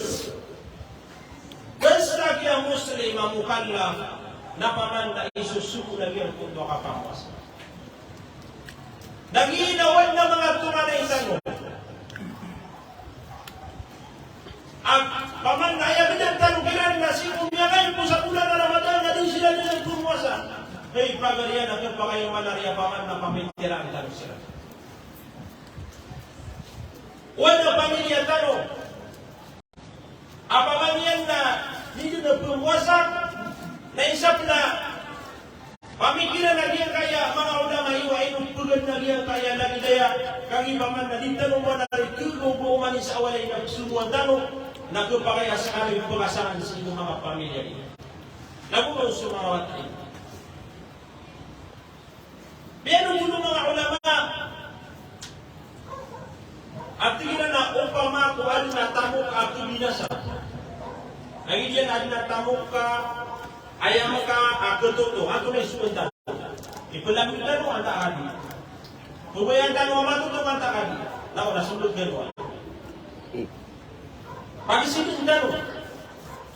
Basta giya Muslim a mukallaf na paman na isosogo na giyangkoto a kapamowasa. Na giya na oway na manga tonganay tano. Ag, paman na aya bdan tano kiran na sii ko miyakaimpo sa bolan a Ramadan na di siran dn pmowasa. Hay pagari a, na khapakay a mala riya paman na pamitiraan tano siran. Oway na pamilya tano. A paman iyan na di dn pmowasa, na isa pn a pamikiran a giyangkaya manga ulama iwa ino pgan a giyangkaya lagid aya, kagiya paman na di tano man a rikego bo oman i sa walay na psomoan tano, na khapakay a skano i pkasangan sii ko manga pamilya iyan. Na bo man so manga wata iyan. Miyaaloy o manga ulama a tig iran a opama ko adn a tamok a khabinasa. Lagid iyan adn a tamok ka ayam ka a khatoto, antonaa i sogoan tano? Iplamig tano antaa ka di? Pabayaan tano a matoto antaa ka di? Na o na sogoan tano. Pagisidn tano.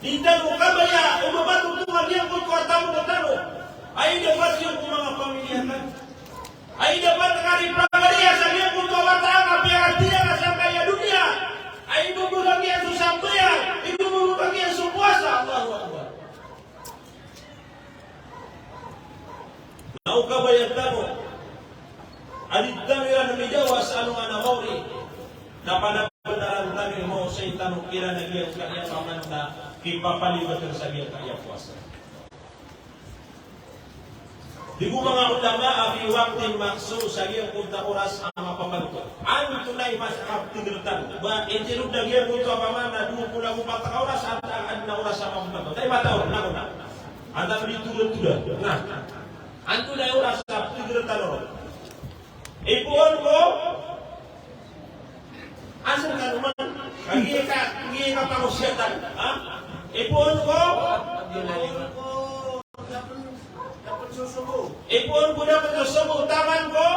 Di tano kabaya o ba matoto a giyangkoto a tamok tano. Ay dapat iyan ko manga pamilya tano. Ay dapat ka di pagariya sa giyangkoto a wata a piyakatiyara sangkaya doniya. Ay ibobolag iyan so sambayang, ibobolag iyan so powasa. Allahu Akbar. Na panabenaran tano i mawasay tano kiran a giyangkaya paman na kipapalibatn sa giyangkaya powasa. Di ko manga ulama a fi waqtin makhsus, sa giyangkoto a oras a mapapantag. Antonaa i mas kaptgr tano? Ba intirod a giyangkoto a paman na dowa polo ago pat ka oras, antaa adn a oras a mapapantag? Taw mataw, na ko na. Antaa di tolotolo. Na. Antonaa i oras a kaptgr tano? Ipoon ko, asal ka naman, lagi ka, lagi ka pangosiyatan, ha? Ipoon ko, ipoon ko dapat sa subo, taman ko?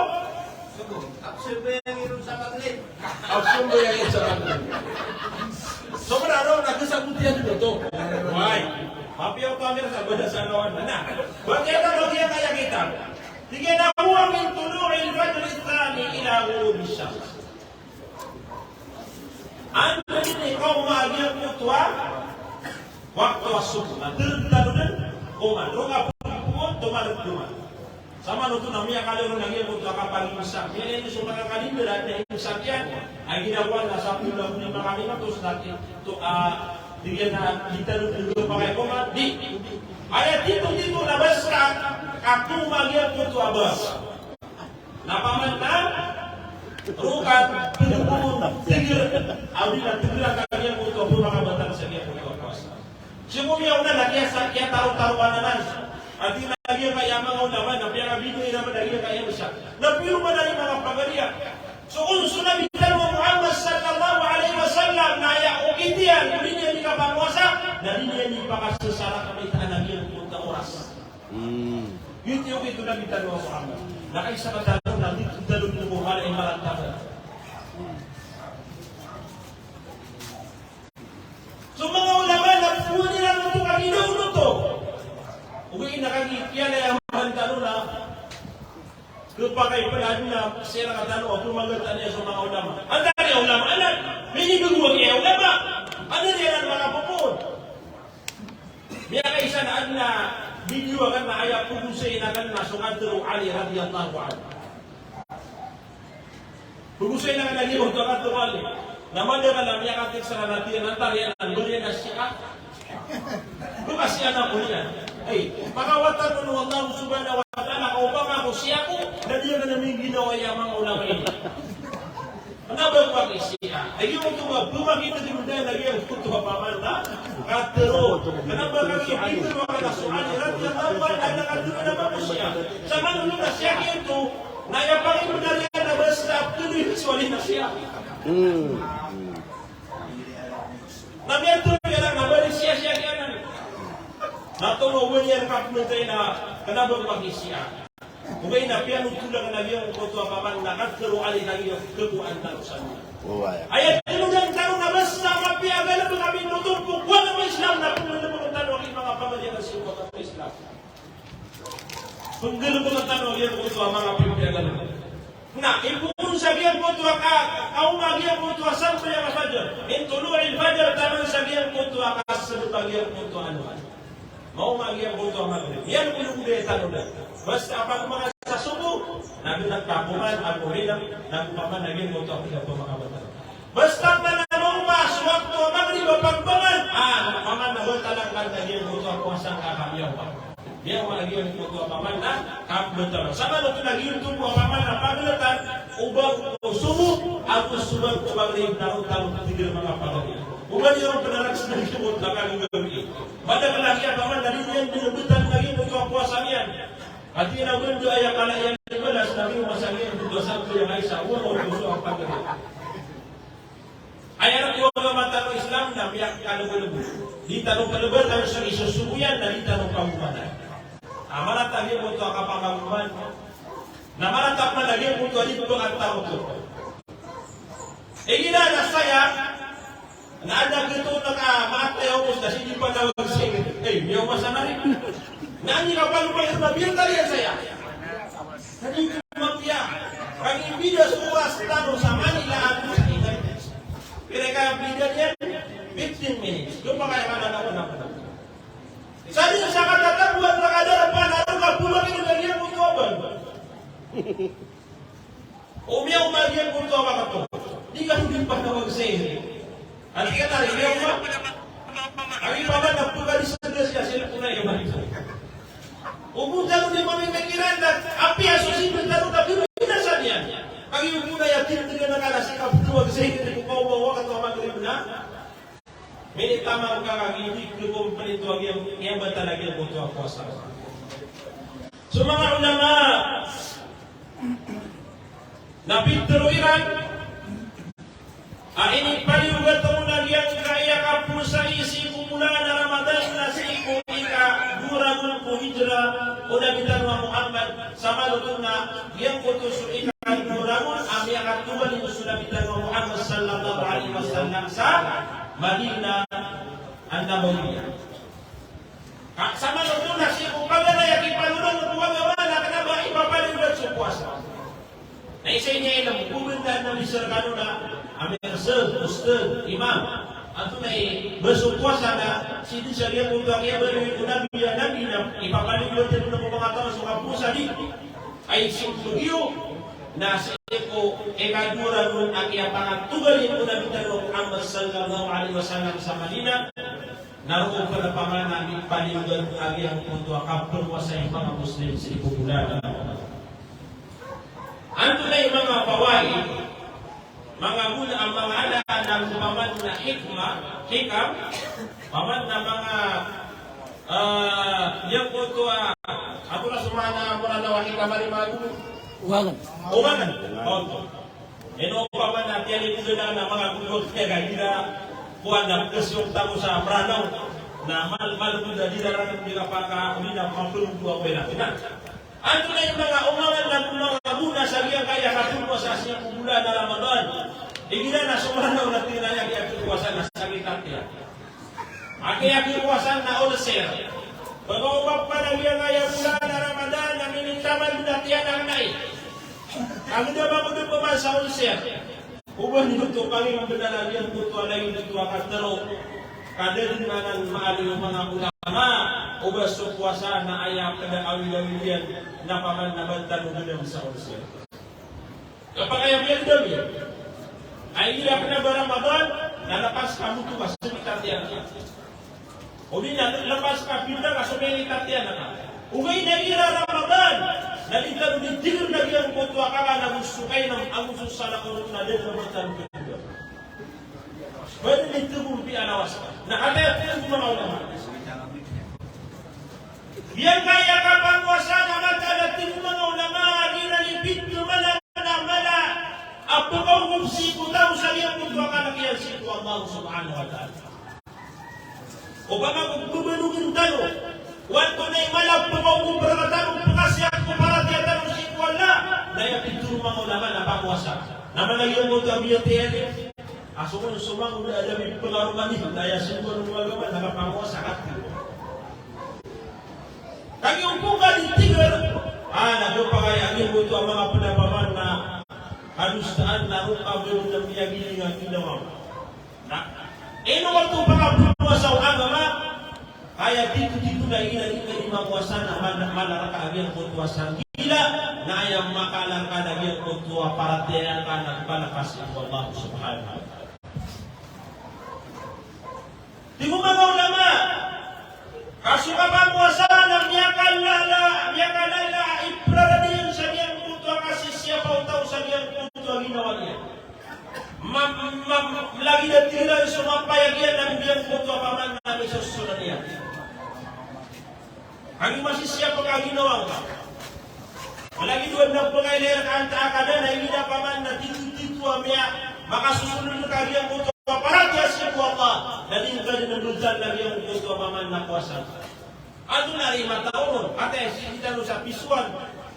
Subo. Absent ba yang iron sa Maghrib? Absent ba yang iron sa Maghrib? So, muna, ano, nagsasagot yan dito. Why? Mapiyaw kami sa bada sa lawan na. Bakit ano kaya kaya kita? Tig iyan a, "Huwa min tulu'il fajri thani ila ghurubish shams." Antonaa i kaoma a giyangkoto a wakto a sobo? Na dn tano dn oman, roo ka poon, toman rk doman. Samanoto na miyakalero na giyangkoto a kapagimsak. Miyakalero so manga kalender a imsak iyan. A ginawa na sapolo ago lima ka minutos na ti-, to, ah, tig iyan a di tano dn pakay oman. Di. Aya tito-tito na basta kaoma a giyangkoto a bas. Na paman na roo ka pdpon, tgr, a odi na tgr a ka giyangkoto a pmakabatar sa giyangkoto a powasa. Sii ko miyaona na kiyasa-, kiyataro-taroan anan. Ati na giyangkaya manga ulama na piyakabinay iran man a giyangkaya masa. Na piyoman iran i manga pagariya. So on so Nabi tano a Muhammad sallallahu alaihi wasallam na aya okit iyan, odi niyan i kapamowasa, na di niyan i pakasasarak a mitaan a giyangkoto a oras. Hmm. Giyoto i okit o Nabi tano a Muhammad. Na kaisa ka tano na di tano dn bo mala i malantagan. So manga ulama na pwede iran oto kagiya oto. Ogaid na kagiya kiyalayaman tano na khapakay pn a adn a siyarang tano a pmangatan iyan so manga ulama. Antaa i ulama anan? Miniduduwag i ulama. Anan iyan a manga popon. Miyakaisa na adn a video akn na aya pgosayn akn na so katharo o Ali radiyallahu anhu. Pgosayn akn a giyoto a katharo o Ali. Na madakl a miyakatharo sa na tig iyan a antaa iyan a, ba iyan a Shia? Ba ka Shia na ko iyan. Ay, pakawatan on o Allah subhanahu wa ta'ala ka opama ko Shia ko, na di akn a mingginawa iyan a manga ulama ini. Kna ba ko aki Shia. Ay, giyoto ba, ba makitgr on dn a giyangkoto a paman na katharo. Kna ba ko aki Peter, manga na so Ali radiyallahu anhu, na katharo na ba ko Shia. Samanoto na Shia giyoto, na aya pangimbenar iyan na basta pkhailay so Ali na Shia. Hmm. Na miyatharo iyan na ba di Shia, Shia giyanan. Na tomo bo iyan kapmbtay na kna ba ko aki Shia. Ogaid na piyanothol akn a giyangkoto a paman na katharo o Ali na giyangkoto a antaa sa niyan. Aya tinodan tano na basta mapiya a galbk a minotompok ko agama Islam na pnggalbkn tano a giyangkoto a manga pagari a sii ko agama Islam. Pnggalbkn tano a giyangkoto a manga pipiya a galbk. Na ipoon sa giyangkoto a ka-, kaoma a giyangkoto a sambayang a fajar. Min tulu'il fajar, taman sa giyangkoto a kasdp a giyangkoto a alongan. Maoma a giyangkoto a Maghrib. Iyan ko logod a tanodan. Basta a pagmanga sa sobo, na giyangkoto a koman, a koman, na giyangkoto a piyapamakabatar. Basta na maoma so wakto a Maghrib a pagbangan, a, paman na batalan ka na giyangkoto a powasa ka miyaoma. Miyaoma a giyangkoto a paman na kabatalan. Samanoto na giyangkoto a paman na pagltan o ba ko sobo, ago so ba ko Maghrib na roo tano tig iran manga pagari. O ba di ron pnaraks na giyangkoto a kagagawii. Madakl a giya paman na di niyan dn btad na giyangkoto a powasa niyan. Ati na bndo aya kala iyan i balas na giyoto a masa giyoto a sambayang a isa, o ba ko sobo a pagari. Aya rk o agama tano a Islam na miyakalbelb. Di tano kalbatan so isosobo iyan na di tano pagomanan. A marata giyangkoto a kapakagoman. Na marata pman a giyangkoto a di pngatawto. Igira na saya, na adn a gioto na ka matay a omos na sii di panawag sii. Ey, miyaoma sa mari. Na andi kapagopag iyan na biyantaliyan saya. Sa di ko mapiya. Kagiya bida so oras tano sa Manila ago sa Iloilo. Pira ka bida niyan? Fifteen minutes. Doon pa kaya ka na ako na. Sa di sa katatabuan na kadarpa na ano ka pulangin na niya ko tuwaban. O miyaoma giyangkoto a wakto. Di ka di pa na Ati ka tari, iya ko ba? Ami pa ba na pagari sa Diyos ya, sila ko na iya ba? Obo tano di mamimikiran na, apiya so sibet tano na biro ina sa niyan. Kagiya obo na ya, tindegen a kala si kapituwa, sa hindi ko kawa, wa ka to magrib na. Minitaman ka kagiya di ko kompleto a giyang, giyang ba talaga oto a powasa. So manga ulama, na pitharo iran, a inipaliyogat on a giyangkaya kapowasa sii ko bolan a Ramadan na sii ko ikadowa ragon ko hijra o Nabi tano a Muhammad, sa maloto na giyangkoto so ikadowa ragon a miyakatogalin so Nabi tano a Muhammad sallallahu alaihi wasallam sa Madinah an-Nabawiyyah. Ka, sa manoto na sii ko paganay a kipanonogon ko agama na kena ba ipapaliyogat so powasa. Na isa ini a ilm, ko benda na misal kano na, ami a sir, ustadh, imam. Antonaa i ba so powasa na, sii dn sa giyangkoto a kiyabaloy o Nabi a Nabi na ipapaliyogat iyan ko manga taw so kapowasa di. Ay so giyo na sii ko ikadowa ragon a kiyapakatogalin o Nabi tano a Muhammad sallallahu alaihi wasallam sa Madinah. Na roo pn a pamana a mipaliyogat a giyangkoto a kapowasa i manga Muslim sii ko bolan a Ramadan. Antonaa i manga fawaid, manga gona, a manga ala, na paman na hikmah, hikam, paman na manga, eh, giyangkoto a, antonaa so maana a Mranaw a hikam a lima? Ogagan. Ogagan. Oto. Ino paman na tiyalikodan a manga guro, tiyaga igira kowan na pkasiyong tago sa Mranaw, na mal, mal ko da di da ranan di kapaka, odi na mapelog ko ako ina. Antonaa i manga omangan na manga gona sa giyangkaya kapowasa sii ko bolan a Ramadan? Igira na so Mranaw na tig iran a giyangkaya powasa na sakit a tiyan. A giyangkaya powasa na ulcer. Pagawapa na giyangkaya bolan a Ramadan na minitaman na tiyan a nai. Kami da ba ko da paman sa ulcer. O ba niyo oto kami mabnar a giyangkoto a lagid oto a katharo. Ka da dn anan maaloy o manga ulama o ba so powasa na aya pd a awid-awid iyan na paman na ba tano dn sa ulcer. Kapakay a miyagdam iyan. Ay igira pn a ba Ramadan, na lapas ka moto ka so mita tiyan ka. Odi na lapas ka pinda ka so mita tiyan ka. Ogaid na igira Ramadan, na di tano di tigr a giyangkoto a kakan ago so kainam ago so salakaw na da dn a ba tano di tigr. Ba dn di tigr pn a lawas. Na kataya pn o manga ulama. Giyangkaya kapowasa na mataan a tig o manga ulama, di na di pito mala na mala a pkaogop sii ko taw sa giyangkoto a kalk iyan sii ko Allah subhanahu wa ta'ala. Opama ko pbanogn tano, o antonaa i mala a pkaogop rktano, pkasiyap ko paratiyaya tano sii ko Allah, na aya pitharo o manga ulama na kapowasa. Na mala giyangkoto a biyatiya iyan a so, so manga oda a da mipngaromani, na aya sii ko agama na kapowasa ka. Kagiya o pkaditig, a, na giyangkaya giyangkoto a manga pd a paman na kadosaan na roo ka ba dn a miyagiling a ginawa. Na ino oto pkapowasa o agama, aya tito-tito na igira di ka di mapowasa na mala, mala rka a giyangkoto a sanggila, na aya makala rka na giyangkoto a paratiyaya rka na palapas ko Allah subhanahu wa ta'ala. Tig o manga ulama, ka so kapowasa na miyakalala, miyakalala a ipraradiyan sa giyangkoto a kasisiyapa o taw sa giyangkoto a ginawa niyan. Ma, ma, lagid a tig iran so mapayag iyan na giyangkoto a paman na misosonan iyan. Kagiya masisiyapa ka ginawa ngka. Lagid o adn a pkailay rka antaa ka da na igira paman na tito-tito a miya, makasosonan rka giyangkoto a paratiyaya sii ko Allah, na di ngka dn a dn a giyangkoto a paman na powasa. Antonaa i mataw ron, kataya sii tano sa pisowan.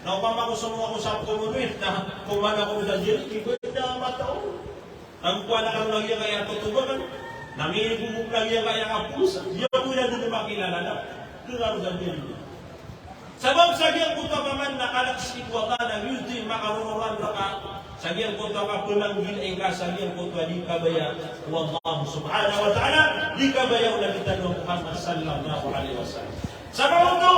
Na opama ko somong ako sa polo duwit, na koman ako sa jeri, di ko da mataw ron. Ago ko anak ago lagid angkaya totobakan, na miyagogop lagid angkaya kapowasa, di ako iran dn makilala na. Kna ron sa diyalil. Sabap sa giyangkoto a paman na kalk sii ko Allah na giyoto i makarorolan rka sa giyangkoto a kapananggila ingka sa giyangkoto a di kabaya o Allah subhanahu wa ta'ala, di kabaya o Nabi tano a Muhammad sallallahu alaihi wasallam. Sabap oto,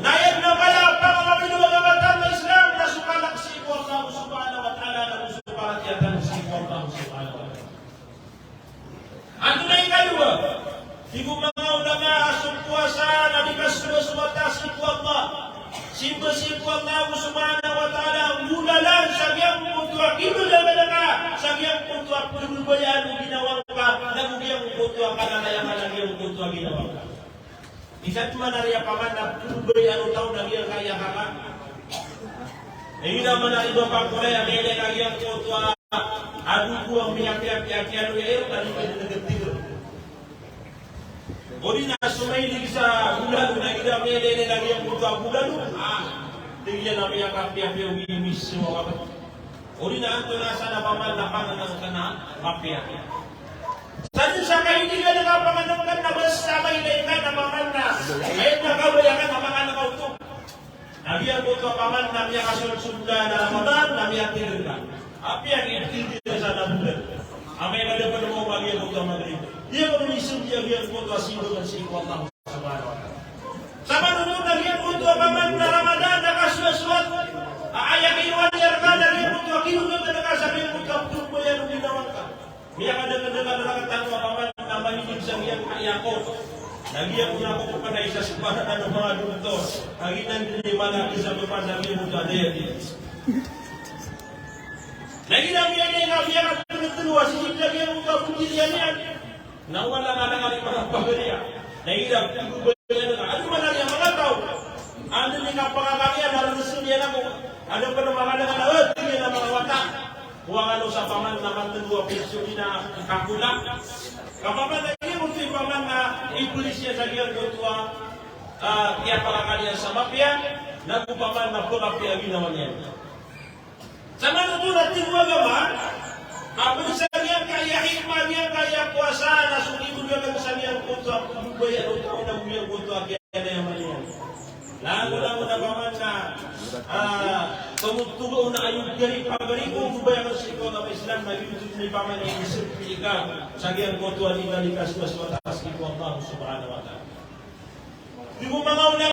na aya na mala a pangawagn o agama tano a Islam na so kalk sii ko Allah subhanahu wa ta'ala, na so paratiyaya tano sii ko Allah subhanahu wa ta'ala. Tig o manga ulama a so powasa na di kasowa-sowa ta sii ko Allah. Simba sii ko Allah subhanahu wa ta'ala, nggolalan sa giyangkoto a kibagabag ka, sa giyangkoto a pagbabayaan o ginawa ngka, na giyangkoto a kalalayaman a giyangkoto a ginawa ngka. Isa dn man a riya paman na pagbabayaan o taw na giyangkaya kaka. Ino man a riba pakolay a miyalay na giyangkoto a dogo a miyapiyapiya, kiyapiya, kiyapiya, kiyapiya, kiyapiya. Odi na so mailig sa bolalo na igira miyailay na giyangkoto a bolalo, ah, tig iyan a miyakapiyapiya o gimis o wakit. Odi na antonaa san a paman na pangnngkn a mapiya. Sa dn sa kailigan a pangnngkn na basta mailay ka na paman na, aya na kabaya ka na pangnngkn a oto. Na giyangkoto a paman na miyakasold-sold ka na Ramadan, na miyatigr ka. Apiya giya tig iyan sa na bolad. Amay ka da pn mawma giyangkoto a Maghrib. Giyangkoto i ismbi a giyangkoto a simba sii ko Allah subhanahu wa ta'ala. Sa manono na giyangkoto a paman na Ramadan na kasowa-sowa. A aya kiwani rka na giyangkoto a kiwani rka sa giyangkoto a pagbabayaan o ginawa ngka. Miyakadakadakl rktano a paman na mailay sa giyangkaya ko. Na giyangkoto a ko pn a isa sa paratiyaya o manga doktor. A giyanan dn i mala a isa paman na giyangkoto a diabetes. Na igira miyailay na miyakapnotlo a sii sa giyangkoto a botilya niyan. Na wala ka na kali manga pagariya. Na igira pagbabayaan ka. Ado man a riya manga taw. Ado ni kapakakaliyan a rnsn iyan ako. Ado pn a manga dn a tig iyan a manga wata. Kowa kano sa paman na matndo a piso ina kakola. Ka paman na giyoto i paman na ipolis iyan sa giyangkoto a, ah, kiyapakakaliyan sa mapiya, nago paman na pkapiya a ginawa niyan. Sa manoto na tig o agama, a pd sa giyangkaya hikmah, giyangkaya powasa, na so kibogagan sa giyangkoto a pagbabayaan o taw na giyangkoto a Langolangon a paman na, ah, pamogtoga on a ayog gari pagari ko, pagbabayaan sii ko agama Islam na giyoto i paman a inisrpi ka sa giyangkoto a di ka di kasowa-sowa ta sii ko Allah subhanahu wa ta'ala. Di ko manga ulama